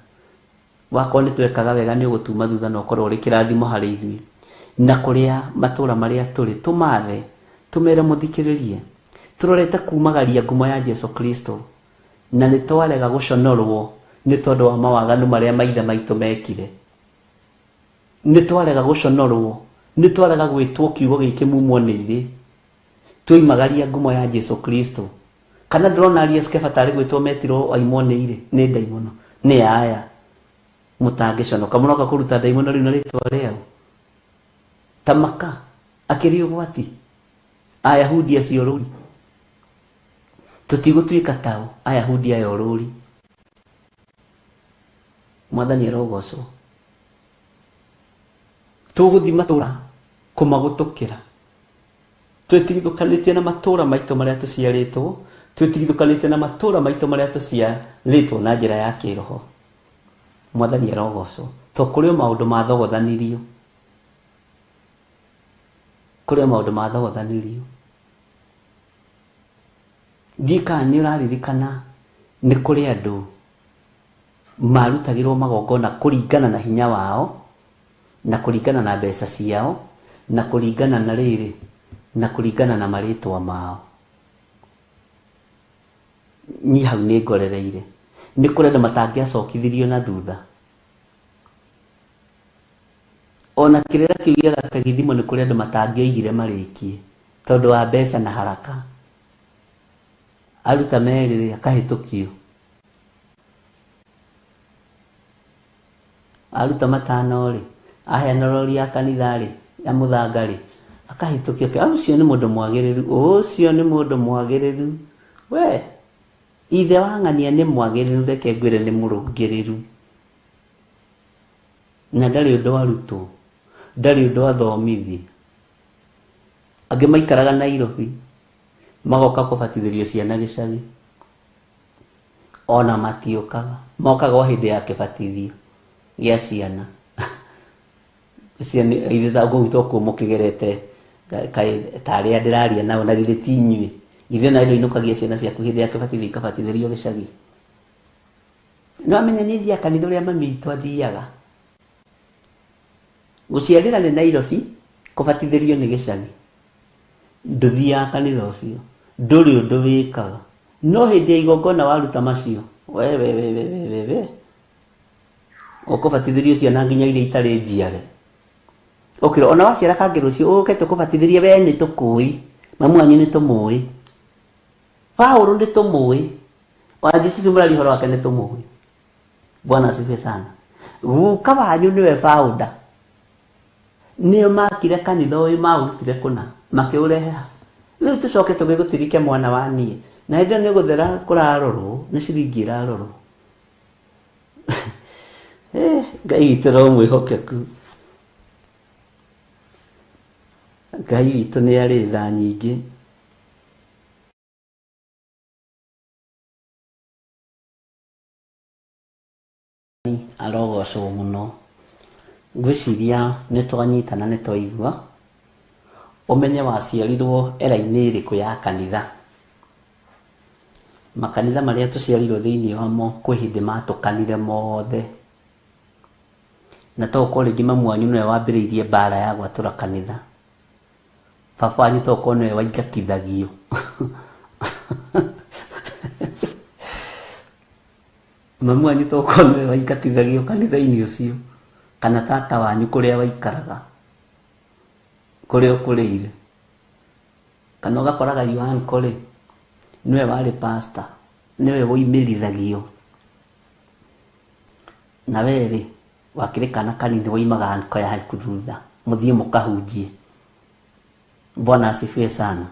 Wakorwo nĩ twekaga wega, nĩ ũgũtuma thutha na ũkorwo ũrĩ kĩrathimo harĩ ithuĩ. Na kũrĩa matũra marĩa tũrĩ, tũmathe tũmere mũthikĩrĩrie, tũrorete kumagaria ngumo ya Jesu Kristo, na nĩ twarega gũconorwo nĩ tondũ wa mawaganu marĩa maithe maitũ mekire. Nĩ twarega gũconorwo, nĩ twarega gwĩtwo kiugo gĩkĩ mumwo nĩ irĩ. Twoimagaria ngumo ya Jesu Kristo. Kana ndĩrona Arias Kepha tarĩ gwĩtwo metirwo aimwo nĩ irĩ nĩ ndaimono? Nĩ aya mũtangĩconoka mũroka kũruta ndaimono rĩu na rĩtwa rĩao tamaka akĩrĩ ũgwati. Ayahudi acio rũri tũtigũtuĩka tao, Ayahudi aya ũrũri. Mwathani arogocwo. Tũgũthiĩ matũra kũmagũtũkĩra twĩtigithũkanĩtie na matũra maitũ marĩa tũciarĩtwo, Twĩtigithũkanĩte na matũũra maitũ marĩa tũciarĩtwo na njĩra ya kĩroho. Mwathani arogocwo. To kũrĩ o maũndũ mathogothanirio. Kũrĩ o maũndũ mathogothanirio. Ndiũĩ kana nĩ ũraririkana nĩ kũrĩ andũ marutagĩrwo magongona kũringana na hinya wao, na kũringana na mbeca ciao, na kũringana na rĩrĩ, na kũringana na marĩtwa mao. Niĩ hau nĩ ngorereire. Nĩ kũrĩ andũ matangĩacokithirio na thutha. Ona kĩrĩra kĩu gĩa gategithimo nĩ kũrĩ andũ matangĩoigire marĩkie tondũ wa mbeca na haraka. Aruta merĩ rĩ, akahĩtũkio. Aruta matano rĩ, aheana rori ya kanitha rĩ, ya mũthanga rĩ, akahĩtũkio. Ũcio nĩ mũndũ mwagĩrĩru, ũcio nĩ mũndũ mwagĩrĩru. We, ithe wa ng'ania nĩ mwagĩrĩru, reke ngwĩre nĩ mũrũngĩrĩru. Na ndarĩ ũndũ arutwo, ndarĩ ũndũ athomithi. Angĩ maikaraga Nairobi, magoka kũbatithĩrio ciana gĩcagi. Ona matiũkaga, mokaga o hĩndĩ ya kĩbatithio gĩa ciana. Ciana ithe ta kũu to kuo mũkĩgerete ta arĩa ndĩraria nao na githĩ ti inyuĩ. Ithe nawe ndũinũkagia ciana ciaku hĩndĩ ya kĩbatithio ikabatithĩrio gĩcagi. Nĩ wamenya niĩ thiaga kanitha ũrĩa mami witũ athiaga. Gũciarĩra nĩ Nairobi, kũbatithĩrio nĩ gĩcagi. Ndũthiaga kanitha ũcio, ndũrĩ ũndũ wĩkaga. No hĩndĩ ya igongona waruta macio, we we we we we we we. Ũkũbatithĩrio ciana nginya iria itarĩ njiare. Ũkĩrwo ona waciara kangĩ rũciũ ũke tũkũbatithĩrie we nĩ tũkũĩ. Mamu wanyu nĩ tũmũĩ. Paũlũ nĩ tũmũĩ. Ona Jesũ mũraria ũhoro wake nĩ tũmũĩ. Bwana asifiwe sana. Guka wanyu nĩwe founder. Nĩo makire kanitha ũyũ maũrutire kũna, makĩũrehe ha. Rĩu tũcoke tũgĩgũtirike mwana wa niĩ. Na hĩndĩ ĩyo nĩ gũthera kũrarorwo, nĩ ciringi ĩrarorwo. Ngai witũ no mwĩhokeku. Ngai witũ nĩ arĩ tha nyingĩ. Arogocwo mũno. Ngwĩciria nĩ twanyitana nĩ twaigua. Ũmenye waciarirwo era-inĩ ĩrĩkũ ya kanitha. Makanitha marĩa tũciarirwo thĩinĩ wamo kwĩ hĩndĩ matũkanire mothe. Na to ũkorwo rĩngĩ mamu wanyu nĩwe wambĩrĩirie mbara ya gwatũra kanitha. Baba wanyu to ũkorwo nĩwe waingatithagio. Mamu wanyu to ũkorwo nĩwe waingatithagio kanitha-inĩ ũcio. Kana tata wanyu kũrĩa waikaraga, kũrĩa ũkũrĩire. Kana ũgakoraga your uncle rĩ, nĩwe warĩ pastor, nĩwe woimĩrithagio. Na we rĩ, wakĩrĩ kana kanini woimaga uncle yaku thutha, mũthiĩ mũkahunjie. Bwana asifiwe sana.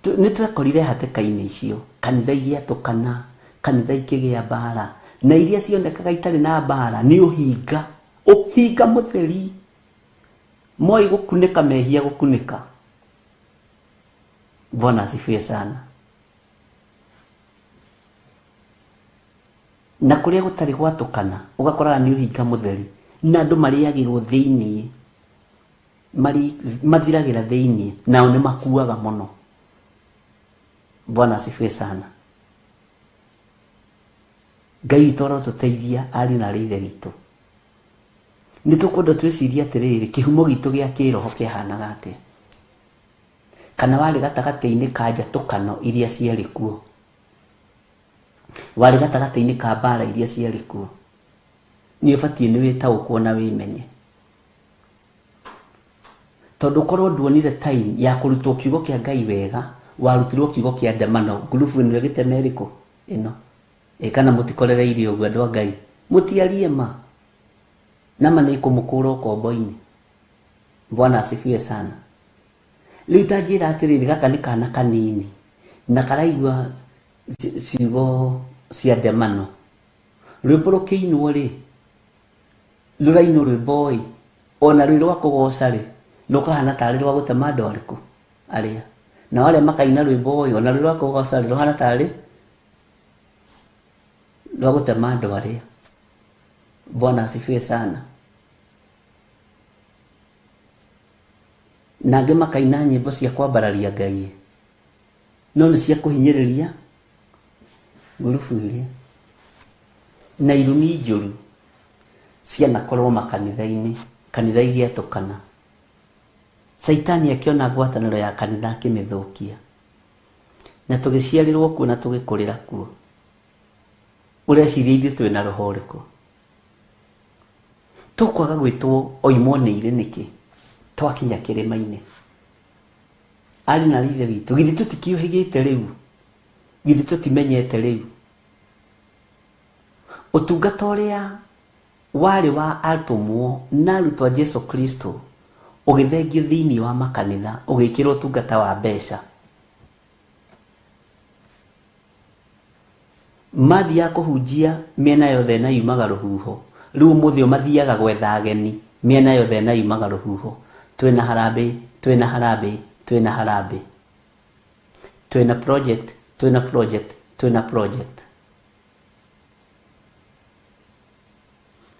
Nĩ twekorire hatĩka-inĩ icio, kanitha igĩatũkana, kanitha ikĩgĩa mbara, na iria cionekaga itarĩ na mbara nĩ ũhinga, ũhinga mũtheri. Moi gũkunĩka mehia gũkunĩka. Bwana asifiwe sana. Na kũrĩa gũtarĩ gwatũkana, ũgakoraga nĩ ũhinga mũtheri, na andũ marĩagĩrwo thĩiniĩ, mathiragĩra thĩiniĩ, nao nĩ makuaga mũno. Bwana asifiwe sana. Ngai witũ arotũteithia ariũ na arĩ ithe witũ. Nĩ tũkwenda twĩcirie atĩrĩrĩ, kĩhumo gitũ gĩa kĩroho kĩahanaga atĩa? Kana warĩ gatagatĩ-inĩ ka njatũkano iria ciarĩ kuo? Warĩ gatagatĩ-inĩ ka mbara iria ciarĩ kuo? Nĩ ũbatiĩ nĩ wĩtaũkwo na wĩmenye. Tondũ korwo nduonire time ya kũrutwo kiugo kĩa Ngai wega, warutirwo kiugo kĩa ndemano, ngurubu ĩno ĩgĩtema ĩrĩkũ? Ĩno. Ĩ kana mũtikorereirie ũguo andũ a Ngai. Mũtiarie ma. Nama nĩ kũmũkũra ũkombo-inĩ. Bwana asifiwe sana. Rĩu ta njĩra atĩrĩrĩ, gaka nĩ kana kanini na karaigua ciugo cia ndemano. Rwĩmbo rũkĩinwo rĩ, rũrainwo rwĩmbo ĩ, ona rwĩ rwa kũgoca rĩ, rũkahana tarĩ rwa gũtema andũ arĩkũ? Arĩa. Nao arĩa makaina rwĩmbo ĩ, ona rũrĩ rwa kũgoca rĩ, rũhana tarĩ rwa gũtema andũ arĩa. Bwana asifiwe sana. Na angĩ makaina nyĩmbo cia kwambararia Ngai, no nĩ cia kũhinyĩrĩria ngurubu iria na irumi njũru cianakorwo makanitha-inĩ, kanitha igĩatũkana. Caitani akĩona ngwatanĩro ya kanitha akĩmĩthũkia, na tũgĩciarĩrwo kuo na tũgĩkũrĩra kuo. Ũreciria ithuĩ twĩna roho ũrĩkũ? Tũkwaga gwĩtwo oimwo nĩ irĩ nĩkĩ twakinya kĩrĩma-inĩ? Arĩ na ithe witũ, githĩ tũtikĩũhĩgĩte rĩu? Githĩ tũtimenyete rĩu? Ũtungata ũrĩa warĩ wa atũmwo na arutwo a Jesu Kristo ũgĩthengio thĩinĩ wa makanitha, ũgĩkĩrwo ũtungata wa mbeca. Mathiaga kũhunjia mĩena yothe na yumaga rũhuho. Rĩu ũmũthĩ o mathiaga gwetha ageni mĩena yothe na yumaga rũhuho. Twĩna harambee, twĩna harambee, twĩna harambee. Twĩna project, twĩna project, twĩna project.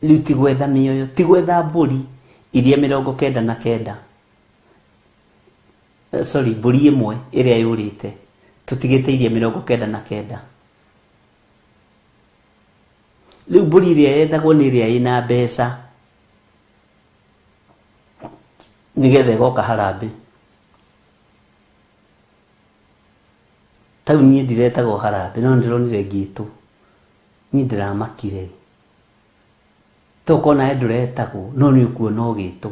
Rĩu ti gwetha mĩoyo, ti gwetha mbũri iria 99. Sorry, mbũri ĩmwe ĩrĩa yũrĩte, tũtigĩte iria 99. Rĩu mbũri ĩrĩa yethagwo nĩ ĩrĩa ĩna mbeca, nĩgetha ĩgoka harambee. Tau niĩ ndiretagwo harambee, no nĩndĩronire ngĩtwo. Niĩ ndĩramakire. Tokorwo nawe ndũretagwo, no nĩ ũkuona ũgĩtwo.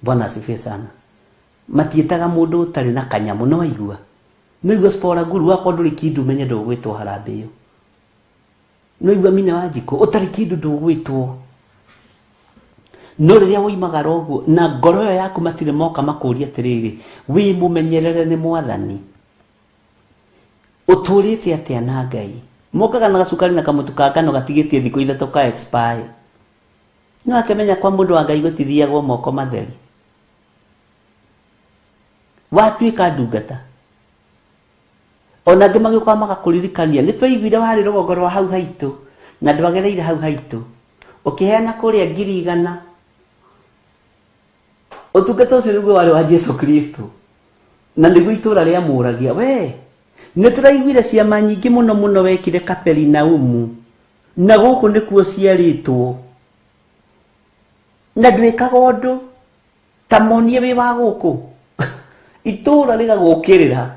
Bwana asifiwe sana. Matiĩtaga mũndũ ũtarĩ na kanyamũ, no waigua. No igua Spora Guru wakwa ndũrĩ kĩndũ ũmenye ndũgwĩtwo harambee ĩyo. No igua Mina wa Njikũ ũtarĩ kĩndũ ndũgwĩtwo. No rĩrĩa woimagara ũguo na ngoro ĩyo yaku matirĩ moka makũrie atĩrĩrĩ, wĩ mũmenyerere nĩ Mwathani. Ũtũrĩte atĩa na Ngai? Mokaga na gacukari na kamũtu ka ngano gatigĩtie thikũ 3 ka expire. No akĩmenya kwa mũndũ wa Ngai gũtithiagwo moko matheri. Watuĩka ndungata. Ona angĩ magĩũka magakũririkania, nĩ twaiguire warĩ rũgongo rwa hau haitũ na ndwagereire hau haitũ. Ũkĩheana kũrĩa 100,000. Ũtungata ũcio nĩguo warĩ wa Jesu Kristo. Na nĩguo itũũra rĩamũragia, we nĩ tũraiguire ciama nyingĩ mũno mũno wekire Kaperinaumu, na gũkũ nĩkuo ciarĩtwo. Na ndwĩkaga ũndũ ta monie wĩ wa gũkũ. Itũũra rĩgagũkĩrĩra.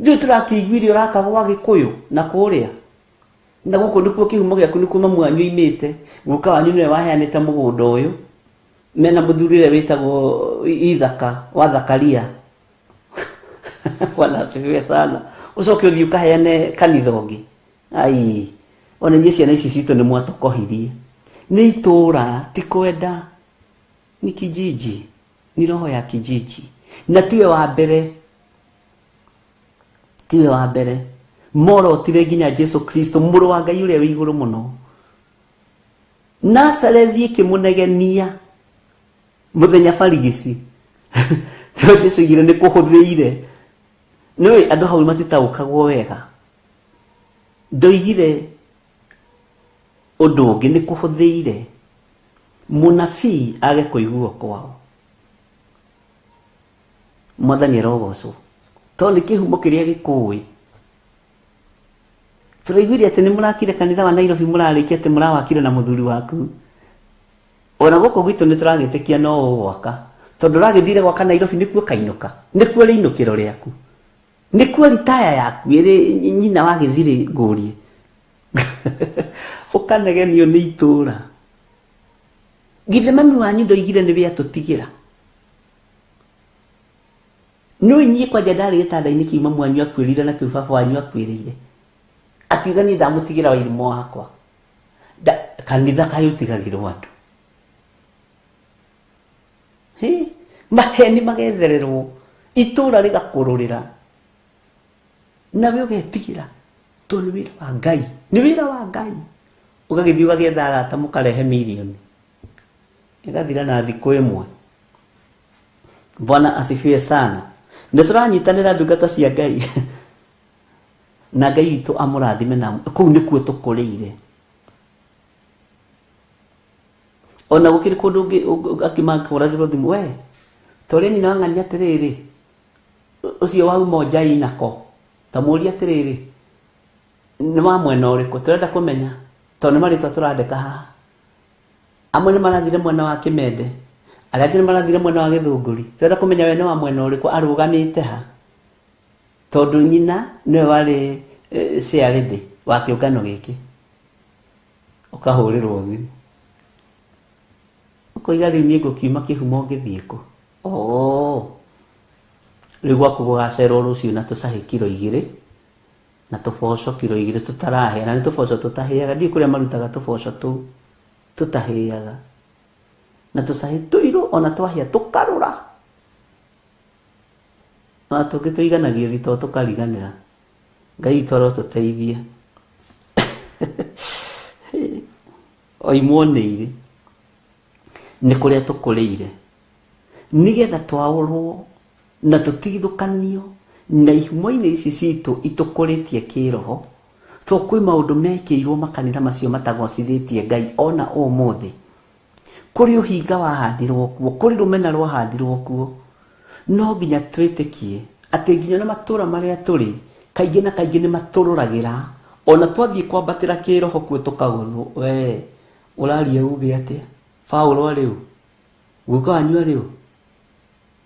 Rĩu tũrakĩiguire ũraka gwa Gĩkũyũ na kũrĩa. Na gũkũ nĩkuo kĩhumo gĩaku, nĩkuo mamu wanyu oimĩte. Guka wanyu nĩwe waheanĩte mũgũnda ũyũ. Mena mũthuri ũrĩa wĩtagwo Ithaka wa Thakaria. Bwana asifiwe sana. Ũcoke ũthiĩ ũkaheane kanitha ũngĩ. Ai, ona inyuĩ ciana ici citũ nĩ mwatũkohirie. Nĩ itũũra, ti kwenda. Ni kijiji, ni roho ya kijiji. Na tiwe wa mbere. Tiwe wa mbere. Morotire nginya Jesu Kristo, mũrũ wa Ngai ũrĩa wĩ igũrũ mũno. Nazarethi ĩkĩmũnegenia mũthenya barigici. Tondũ Jesu oigire nĩ kũhũthĩire. Nĩũĩ andũ hau matitaũkagwo wega. Ndoigire ũndũ ũngĩ, nĩ kũhũthĩire mũnabii age kũiguo kwao. Mwathani arogocwo. Tondũ nĩ kĩhumo kĩrĩa gĩkũĩ. Tũraiguire atĩ nĩ mũrakire kanitha wa Nairobi, mũrarĩkia atĩ mũrawakire na mũthuri waku. Ona gũkũ gwitũ nĩ tũragĩtĩkia no ũgwaka. Tondũ ũragĩthire gwaka Nairobi nĩkuo kainũka, nĩkuo rĩinũkĩro rĩaku, nĩkuo ritaya yaku ĩrĩ nyina wa gĩthirĩ ngũrie. Ũkanegenio nĩ itũũra. Githĩ mami wanyu ndoigire nĩwe atũtigĩra? Nĩũĩ niĩ kwanja ndarĩ gĩtanda-inĩ kĩu mamu wanyu akuĩrĩire na kĩu baba wanyu akuĩrĩire. Akiuga niĩ ndamũtigĩra wairimũ wakwa. Kanitha kaĩ ũtigagĩrwo andũ. Hĩ, maheni magethererwo, itũũra rĩgakũrũrĩra. Nawe ũgetigĩra tondũ nĩ wĩra wa Ngai, nĩ wĩra wa Ngai. Ũgagĩthiĩ ũgagĩetha arata mũkarehe mirioni. Ĩgathira na thikũ ĩmwe. Bwana asifiwe sana. Nĩ tũranyitanĩra ndungata cia Ngai. Na Ngai witũ amũrathime na kũu nĩkuo tũkũrĩire. Ona gũkĩrĩ kũndũ akĩmakũragĩrwo thimũ, we ta ũrĩa nyina wa ng'ania atĩrĩrĩ, ũcio wauma njai nako, ta mũũrie atĩrĩrĩ, nĩ wa mwena ũrĩkũ, tũrenda kũmenya, tondũ nĩ marĩtwa tũrandĩka haha. Amwe nĩ marathire mwena wa Kĩmende, arĩa angĩ nĩ marathire mwena wa Gĩthũngũri. Tũrenda kũmenya we nĩ wa mwena ũrĩkũ, arũgamĩte ha. Tondũ nyina nĩwe warĩ chairlady wa kĩũngano gĩkĩ. Ũkahũrĩrwo thimũ. Ũkoiga rĩu niĩ ngũkiuma kĩhumo ngĩthiĩ kũ? Oo. Rĩu gwaku gũgacerwo rũciũ na tũcahĩ kiro 2 na tũboco kiro 2 tũtarahĩa, na nĩ tũboco tũtahĩaga, ndiũĩ kũrĩa marutaga tũboco tũu tũtahĩaga. Na tũcahĩ tũirũ ona twahĩa tũkarũra. Ona tũngĩ tũiganagia thitoo tũkariganĩra. Ngai witũ arotũteithia. Oimwo nĩ irĩ. Nĩ kũrĩa tũkũrĩire. Nĩgetha twaũrwo na tũtigithũkanio na ihumo-inĩ ici citũ itũkũrĩtie kĩroho, to kwĩ maũndũ mekĩirwo makanitha macio matagocithĩtie Ngai ona ũmũthĩ. Kũrĩ ũhinga wahandirwo kuo, kũrĩ rũmena rwahandirwo kuo. No nginya twĩtĩkie atĩ nginya na matũra marĩa tũrĩ, kaingĩ na kaingĩ nĩ matũrũragĩra. Ona twathiĩ kwambatĩra kĩroho kuo tũkagũthwo, we ũraria uge atĩa? Paũlũ arĩ ũ? Guka wanyu arĩ ũ?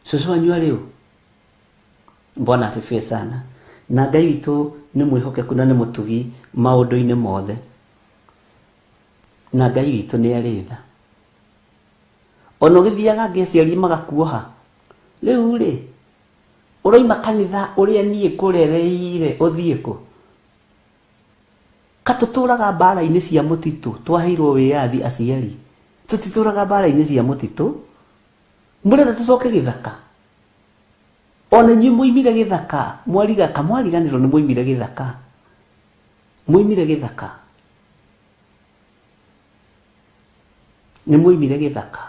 Cũcũ wanyu arĩ ũ? Bwana asifiwe sana. Na Ngai witũ nĩ mwĩhokeku na nĩ mũtugi maũndũ-inĩ mothe. Na Ngai witũ nĩ arĩ tha. Ona ũgĩthiaga ngĩ aciari magakuoha. Rĩu rĩ, ũroima kanitha ũrĩa niĩ ngũrereire ũthiĩ kũ? Ka tũtũraga mbara-inĩ cia mũtitũ, twaheirwo wĩyathi aciari. Tũtitũraga mbara-inĩ cia mũtitũ. Mũrenda tũcoke gĩthaka. Ona inyuĩ mũimire gĩthaka, mwariga, kamwariganĩrwo nĩ mũimire gĩthaka. Mũimire gĩthaka. Nĩ mũimire gĩthaka.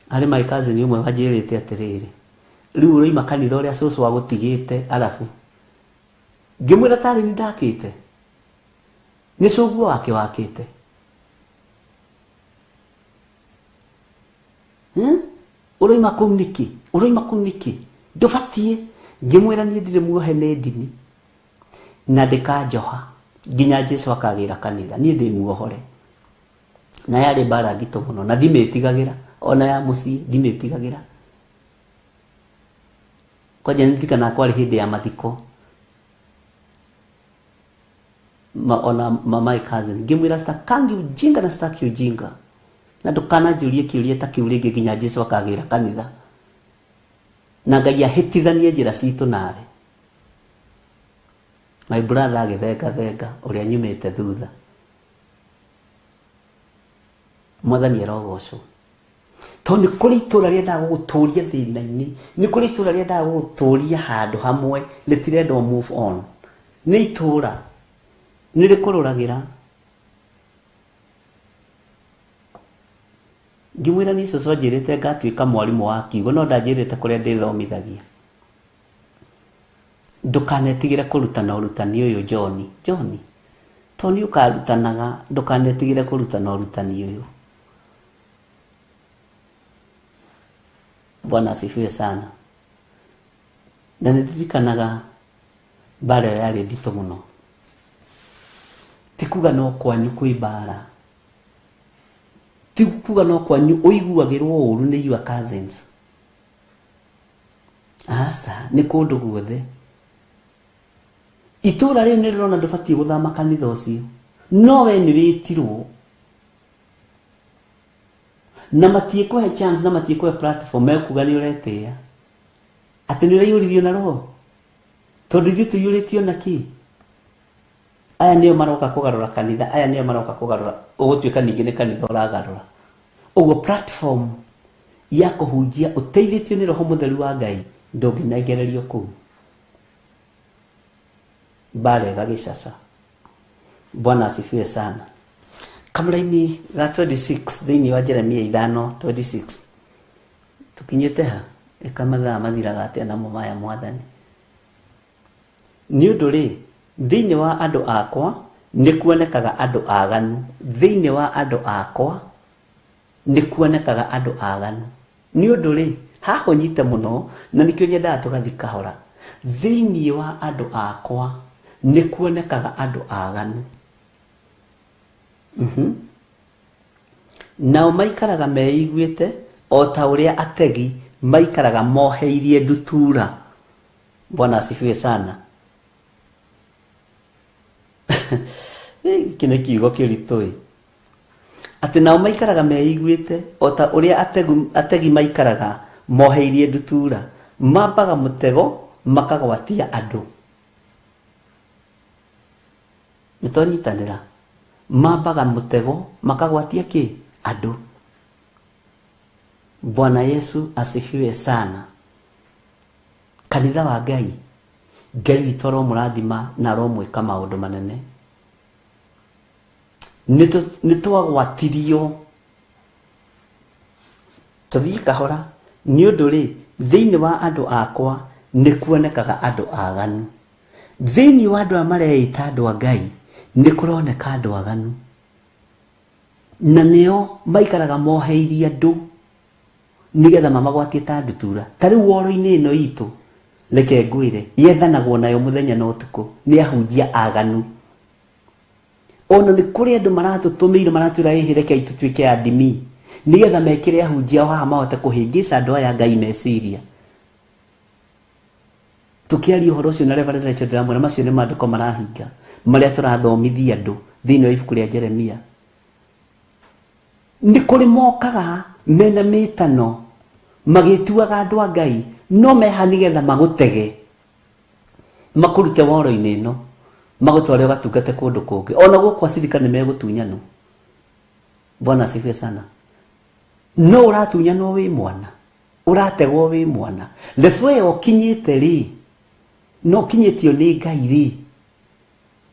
Harĩ my cousin ũmwe wanjĩrĩte atĩrĩrĩ, rĩu ũroima kanitha ũrĩa cũcũ agũtigĩte arabu. Ngĩmwĩra tarĩ nĩ ndakĩte. Nĩ cũguo wake wakĩte. Ũroima kũu nĩkĩ? Ũroima kũu nĩkĩ? Ndũbatiĩ. Ngĩmwĩra niĩ ndirĩ muohe nĩ ndini. Na ndĩkanjoha nginya Jesũ akagĩra kanitha. Niĩ ndĩ muohore. Na yarĩ mbara nditũ mũno na ndimĩtigagĩra, ona ya mũciĩ ndimĩtigagĩra. Kwanja nĩndirikanaga kwarĩ hĩndĩ ya mathiko. Ona my cousin ngĩmwĩra sitakangi ujinga na sitaki ujinga. Na ndũkananjũrie kĩũria ta kĩu rĩngĩ nginya Jesũ akagĩra kanitha. Na Ngai ahĩtithanie njĩra citũ nawe. My brother agĩthengathenga ũrĩa nyumĩte thutha. Mwathani arogocwo. Tondũ nĩ kũrĩ itũra rĩendaga gũgũtũria thĩna-inĩ, nĩ kũrĩ itũra rĩendaga gũgũtũria handũ hamwe, rĩtirenda ũ move on. Nĩ itũra, nĩ rĩkũrũragĩra. Ngĩmwĩra niĩ cũcũ anjĩrĩte ngatuĩka mwarimũ wa kiugo, no ndanjĩrĩte kũrĩa ndĩthomithagia. Ndũkanetigĩre kũrutana ũrutani ũyũ John. John, tondũ nĩ ũkarutanaga, ndũkanetigĩre kũrutana ũrutani ũyũ. Bwana asifiwe sana. Na nĩndirikanaga mbara ĩyo yarĩ nditũ mũno. Ti kuga no kwanyu kwĩ mbara. Ti kuga no kwanyu ũiguagĩrwo ũru nĩ your cousins. Aca, nĩ kũndũ guothe. Itũra rĩu nĩ rĩrona ndũbatiĩ gũthama kanitha ũcio. No we nĩ wĩtirwo. Na matiĩkũhe chance na matiĩkũhe platform mekuga nĩ ũretĩĩa. Atĩ nĩ ũraiyũririo na roho. Tondũ ithuĩ tũiyũrĩtio na kĩ? Aya nĩo maroka kũgarũra kanitha, aya nĩo maroka kũgarũra. Ũgũtuĩka ningĩ nĩ kanitha ũragarũra. Ũguo platform ya kũhunjia ũteithĩtio nĩ Roho Mũtheru wa Ngai ndũngĩnengererio kũu. Mbara ĩgagĩcaca. Bwana asifiwe sana. Kamũraini ga 26 thĩinĩ wa Jeremia 5:26. Tũkinyĩte ha? Ĩka mathaa mathiraga atĩa namo maya mwathani. Nĩ ũndũ rĩ, thĩinĩ wa andũ akwa nĩ kuonekaga andũ aganu. Thĩinĩ wa andũ akwa nĩ kuonekaga andũ aganu. Nĩ ũndũ rĩ, haha ũnyite mũno na nĩkĩo nyendaga tũgathiĩ kahora. Thĩinĩ wa andũ akwa nĩ kuonekaga andũ aganu. Nao maikaraga meiguĩte o ta ũrĩa ategi maikaraga moheirie ndutura. Bwana asifiwe sana. Gĩkĩ nĩ kiugo kĩritũ ĩ. Atĩ nao maikaraga meiguĩte o ta ũrĩa ategi maikaraga moheirie ndutura, mambaga mũtego makagwatia andũ. Nĩtwanyitanĩra? Mambaga mũtego makagwatia kĩ? Andũ. Bwana Yesu asifiwe sana. Kanitha wa Ngai, Ngai witũ aromũrathima na aromwĩka maũndũ manene. Nĩtwagwatirio. Tũthiĩ kahora. Nĩ ũndũ rĩ, thĩinĩ wa andũ akwa nĩ kuonekaga andũ aganu. Thĩinĩ wa andũ aya mareĩta andũ a Ngai nĩ kũroneka andũ aganu. Na nĩo maikaraga moheirie andũ nĩgetha mamagwatie ta ndutura. Ta rĩu woro-inĩ ĩno itũ, reke ngwĩre, yethanagwo nayo mũthenya na ũtukũ nĩ ahunjia aganu. Ona nĩ kũrĩ andũ maratũtũmĩire maratwĩra ĩhĩ reke tũtuĩke andimi nĩgetha mekĩre ahunjia ao haha mahote kũhĩngĩca andũ aya Ngai meciria. Tũkĩaria ũhoro ũcio na Reverend Rachel ndĩramwĩra macio nĩ maandĩko marahinga marĩa tũrathomithia andũ thĩinĩ wa ibuku rĩa Jeremia. Nĩ kũrĩ mokaga mena mĩtano magĩtuaga andũ a Ngai no meha nĩgetha magũtege makũrute woro-inĩ ĩno magũtware ũgatungate kũndũ kũngĩ. Ona gũkũ acirika nĩ megũtunyanwo. Bwana asifiwe sana. No ũratunyanwo wĩ mwana, ũrategwo wĩ mwana. Level ĩyo ũkinyĩte rĩ, no ũkinyĩtio nĩ Ngai rĩ,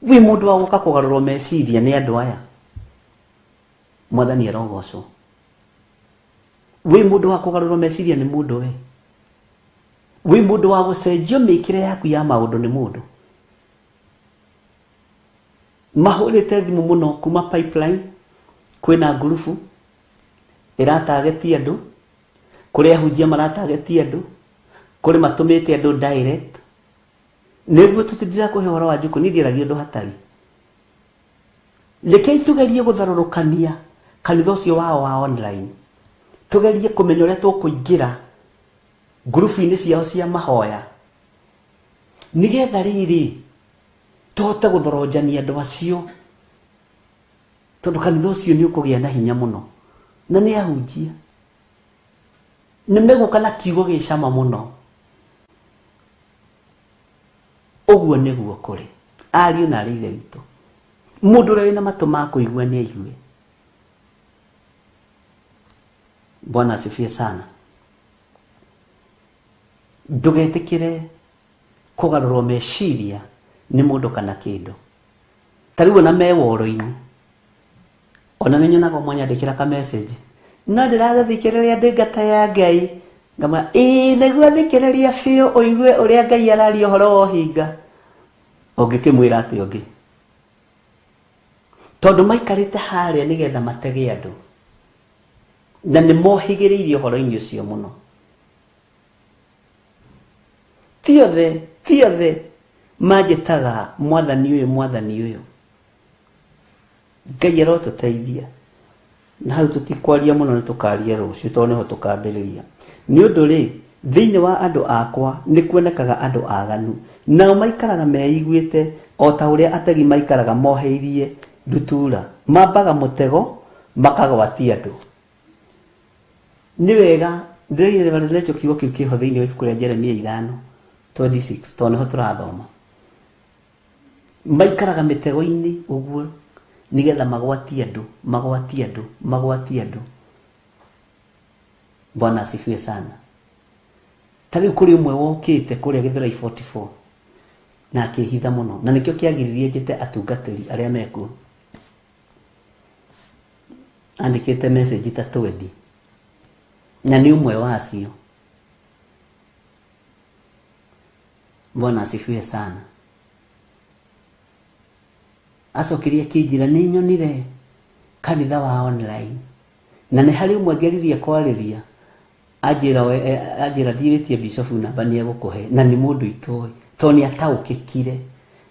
wĩ mũndũ wa gũka kũgarũrwo meciria nĩ andũ aya. Mwathani arogocwo. Wĩ mũndũ wa kũgarũrwo meciria nĩ mũndũ we. Wĩ mũndũ wa gũcenjio mĩkĩre yaku ya maũndũ nĩ mũndũ. Mahũrĩte thimũ mũno kuma pipeline, kwĩna ngurubu ĩratageti andũ, kũrĩ ahunjia maratageti andũ, kũrĩ matũmĩte andũ direct. Nĩguo tũtindĩra kũhe ũhoro wa njukũ, niĩ ndiaragia ũndũ hatarĩ. Rekei tũgerie gũtharũrũkania kanitha ũcio wao wa online. Tũgerie kũmenya ũrĩa tũkũingĩra ngurubu-inĩ ciao cia mahoya. Nĩgetha rĩrĩ tũhote gũthoronjania andũ acio, tondũ kanitha ũcio nĩ ũkũgĩa na hinya mũno. Na nĩ ahunjia. Nĩ megũka na kiugo gĩ cama mũno. Ũguo nĩguo kũrĩ. Ariũ na aarĩ ithe witũ. Mũndũ ũrĩa wĩna matũ ma kũigua nĩ aigue. Bwana asifiwe sana. Ndũgetĩkĩre kũgarũrwo meciria nĩ mũndũ kana kĩndũ. Ta rĩu ona me woro-inĩ, ona nĩ nyonaga ũmwe anyandĩkĩra ka message, no ndĩragũthikĩrĩria ndungata ya Ngai. Ngamwĩra, ĩĩ nĩguo thikĩrĩria biũ ũigue ũrĩa Ngai araria ũhoro wa ũhinga. Ũngĩkĩmwĩra atĩa ũngĩ? Tondũ maikarĩte harĩa nĩgetha matege andũ. Na nĩ mohĩgĩrĩirie ũhoro-inĩ ũcio mũno. Ti othe manjĩtaga mwathani ũyũ, mwathani ũyũ. Ngai arotũteithia. Na hau tũtikwaria mũno nĩ tũkaria rũciũ tondũ nĩho tũkambĩrĩria. Nĩ ũndũ rĩ, thĩinĩ wa andũ akwa nĩ kuonekaga andũ aganu. Nao maikaraga meiguĩte o ta ũrĩa ategi maikaraga moheirie ndutura. Mambaga mũtego makagwatia andũ. Nĩ wega ndĩraire kiugo kĩu kĩho thĩinĩ wa ibuku rĩa Jeremia 5:26 tondũ nĩho tũrathoma. Maikaraga mĩtego-inĩ ũguo nĩgetha magwatie andũ, magwatie andũ, magwatie andũ. Bwana asifiwe sana. Ta rĩu kũrĩ ũmwe wokĩte kũrĩa Gĩthũrai 44 na akĩhitha mũno, na nĩkĩo kĩagiririe njĩte atungatĩri arĩa mekuo. Andĩkĩte message ta 20. Na nĩ ũmwe wacio. Bwana asifiwe sana. Acokirie akĩnjĩra nĩ nyonire kanitha wa online na nĩ harĩ ũmwe ngeririe kwarĩria anjĩra anjĩra thiĩ wĩtie bishop namba nĩ egũkũhe na nĩ mũndũ itoĩ tondũ nĩ ataũkĩkire.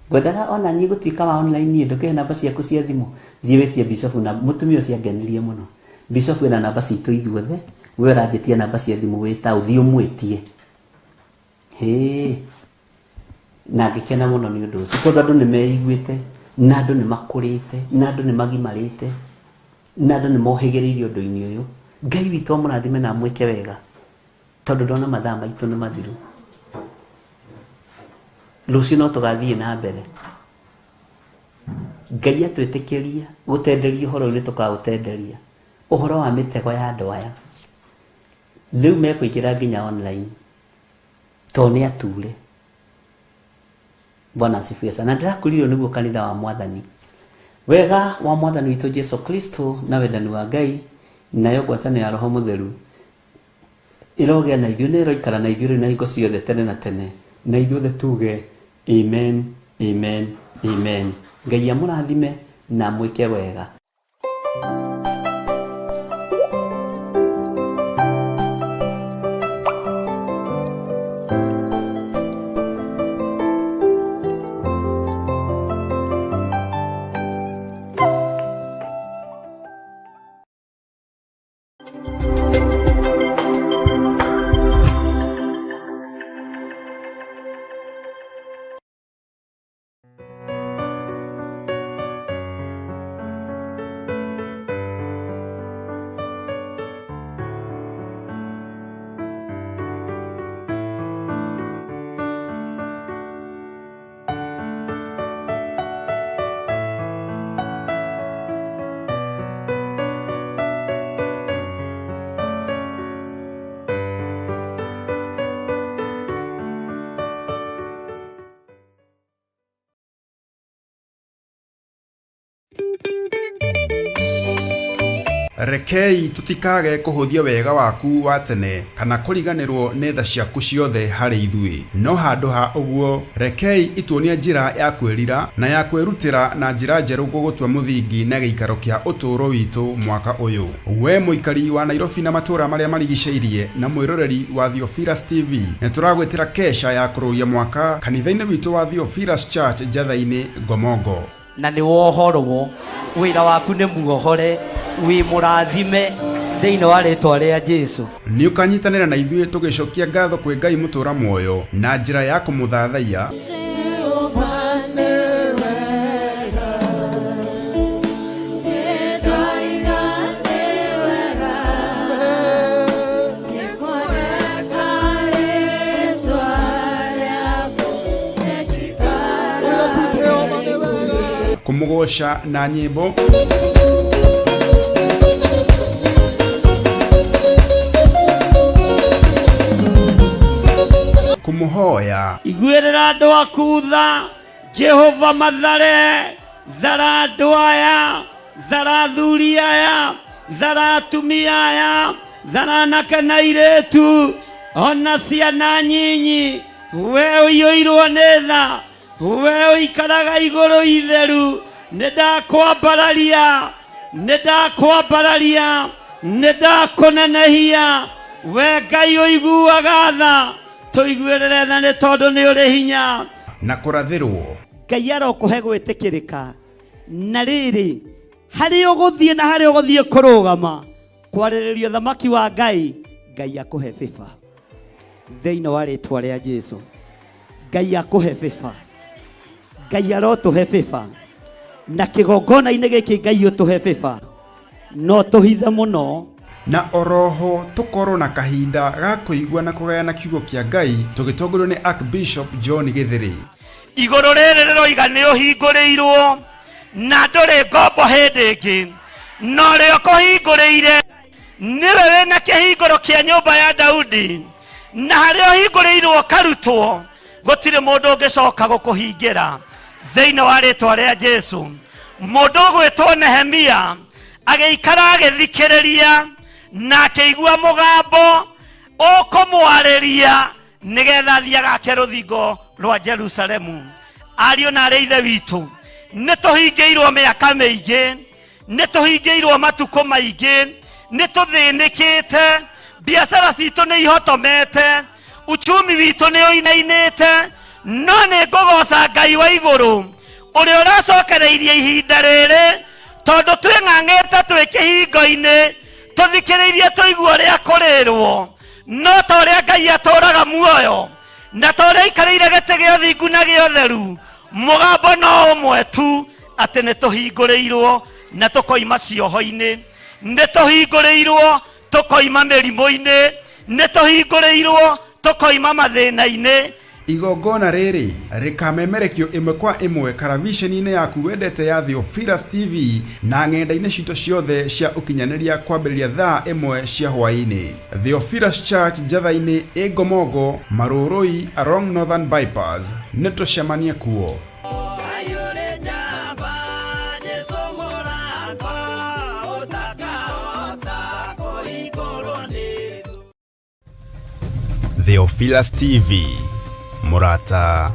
Ngwendaga ona niĩ gũtuĩka wa online niĩ ndũkĩhe namba ciaku cia thimũ thiĩ wĩtie bishop na mũtumia ũcio angenirie mũno. Bishop ena namba citũ ithuothe, we ũranjĩtia namba cia thimũ wĩ ta ũthiĩ ũmwĩtie. Hĩ, na ngĩkena mũno nĩ ũndũ ũcio tondũ andũ nĩ meiguĩte na andũ nĩ makũrĩte na andũ nĩ magimarĩte na andũ nĩ mohĩgĩrĩire ũndũ-inĩ ũyũ. Ngai witũ amũrathime na amwĩke wega tondũ ndona mathaa maitũ nĩ mathiru. Rũciũ no tũgathiĩ na mbere. Ngai atwĩtĩkĩria gũtenderia ũhoro ũyũ nĩ tũkaũtenderia. Ũhoro wa mĩtego ya andũ aya rĩu mekũingĩra nginya online tondũ nĩ ature. Bwana asifiwe sana. Na ndĩrakũririo nĩguo kanitha wa Mwathani. Wega wa Mwathani witũ Jesu Kristo na wendani wa Ngai nayo ngwatanĩro ya Roho Mũtheru ĩrogĩa na ithuĩ na ĩroikara na ithuĩ rĩu na hingo ciothe tene na tene, na ithuothe tuge amen, amen, amen. Ngai amũrathime na amwĩke wega. Rekei tutikage kũhũthia wega waku wa tene kana kũriganĩrwo nĩ tha ciaku ciothe harĩ ithuĩ. No handũ ha ũguo, rekei ituonie njĩra ya kwĩrira na ya kwĩrutĩra na njĩra njerũ gũgũtua mũthingi na gĩikaro kĩa ũtũũro witũ mwaka ũyũ. We mũikari wa Nairobi na matũũra marĩa marigicĩirie na mwĩroreri wa Theophilus TV, nĩ tũragwĩtĩra kesha ya kũrũgia mwaka kanitha-inĩ witũ wa Theophilus Church Njatha-inĩ Ngomongo. Na nĩ wohorwo wĩra waku nĩ muohore wĩ mũrathime thĩinĩ wa rĩtwa rĩa Jesu. Nĩ ũkanyitanĩra na ithuĩ tũgĩcokia ngatho kwĩ Ngai mũtũũra muoyo na njĩra ya kũmũthathaiya, kũmũgoca na nyĩmbo, kũmũhoya, Iguĩrĩra andũ aku tha Jehova mathare, thara andũ aya, thara athuri aya, thara atumia aya, thara anake na airĩtu ona ciana nyinyi. We ũiyũirwo nĩ tha, we ũikaraga igũrũ itheru, nĩ ndakwambararia, nĩ ndakwambararia, nĩ ndakũnenehia. We Ngai ũiguaga tha, tũiguĩrĩre tha nĩ tondũ nĩ ũrĩ hinya. Na kũrathĩrwo. Ngai arokũhe gwĩtĩkĩrĩka. Na rĩrĩ, harĩa ũgũthiĩ na harĩa ũgũthiĩ kũrũgama kwarĩrĩria ũthamaki wa Ngai, Ngai akũhe favor thĩinĩ wa rĩtwa rĩa Jesu. Ngai akũhe favor, Ngai arotũhe favor, na kĩgongona-inĩ gĩkĩ Ngai ũtũhe favor, no tũhithe mũno. Na oroho tũkorwo na kahinda ga kũigua na kũgayana kiugo kĩa Ngai tũgĩtongorio nĩ Archbishop John Gĩthĩrĩ. Igũrũ rĩrĩ rĩroiga nĩ ũhingũrĩirwo na ndũrĩ ngombo hĩndĩ ĩngĩ, na ũrĩa ũkũhingũrĩire nĩwe wĩna kĩhingũro kĩa nyũmba ya Daudi, na harĩa ũhingũrĩirwo ũkarutwo gũtirĩ mũndũ ũngĩcoka gũkũhingĩra thĩinĩ wa rĩtwa rĩa Jesu. Mũndũ ũgwĩtwo Nehemia agĩikara agĩthikĩrĩria Na akĩigua mũgambo ũkũmwarĩria nĩgetha athiĩ agake rũthingo rwa Jerusalemu. Ariũ na arĩ ithe witũ, nĩ tũhingĩirwo mĩaka mĩingĩ, nĩ tũhingĩirwo matukũ maingĩ, nĩ tũthĩnĩkĩte, biacara citũ nĩ ihotomete, uchumi witũ nĩ ũinainĩte, no nĩ ngũgoca Ngai wa igũrũ ũrĩa ũracokereirie ihinda rĩrĩ, tondũ twĩng'ang'ĩte twĩ kĩhingo-inĩ tũthikĩrĩirie tũigua ũrĩa kũrĩrwo. No ta ũrĩa Ngai atũũraga muoyo na ta ũrĩa aikarĩire gĩtĩ gĩa ũthingu na gĩa ũtheru, mũgambo no ũmwe tu, atĩ nĩ tũhingũrĩirwo na tũkoima cioho-inĩ, nĩ tũhingũrĩirwo tũkoima mĩrimũ-inĩ, nĩ tũhingũrĩirwo tũkoima mathĩna-inĩ. Igongona rĩrĩ rĩkamemerekio ĩmwe kwa ĩmwe karaviceni-inĩ yaku wendete ya Theophilus TV na ng'enda-inĩ citũ ciothe cia ũkinyanĩria kwambĩrĩria thaa 1 cia hwaĩ-inĩ. Theophilus Church Njatha-inĩ ĩ Ngomongo, Marũrũi along Northern Bypass. Nĩtũcemanie kuo. Theophilus TV, mũrata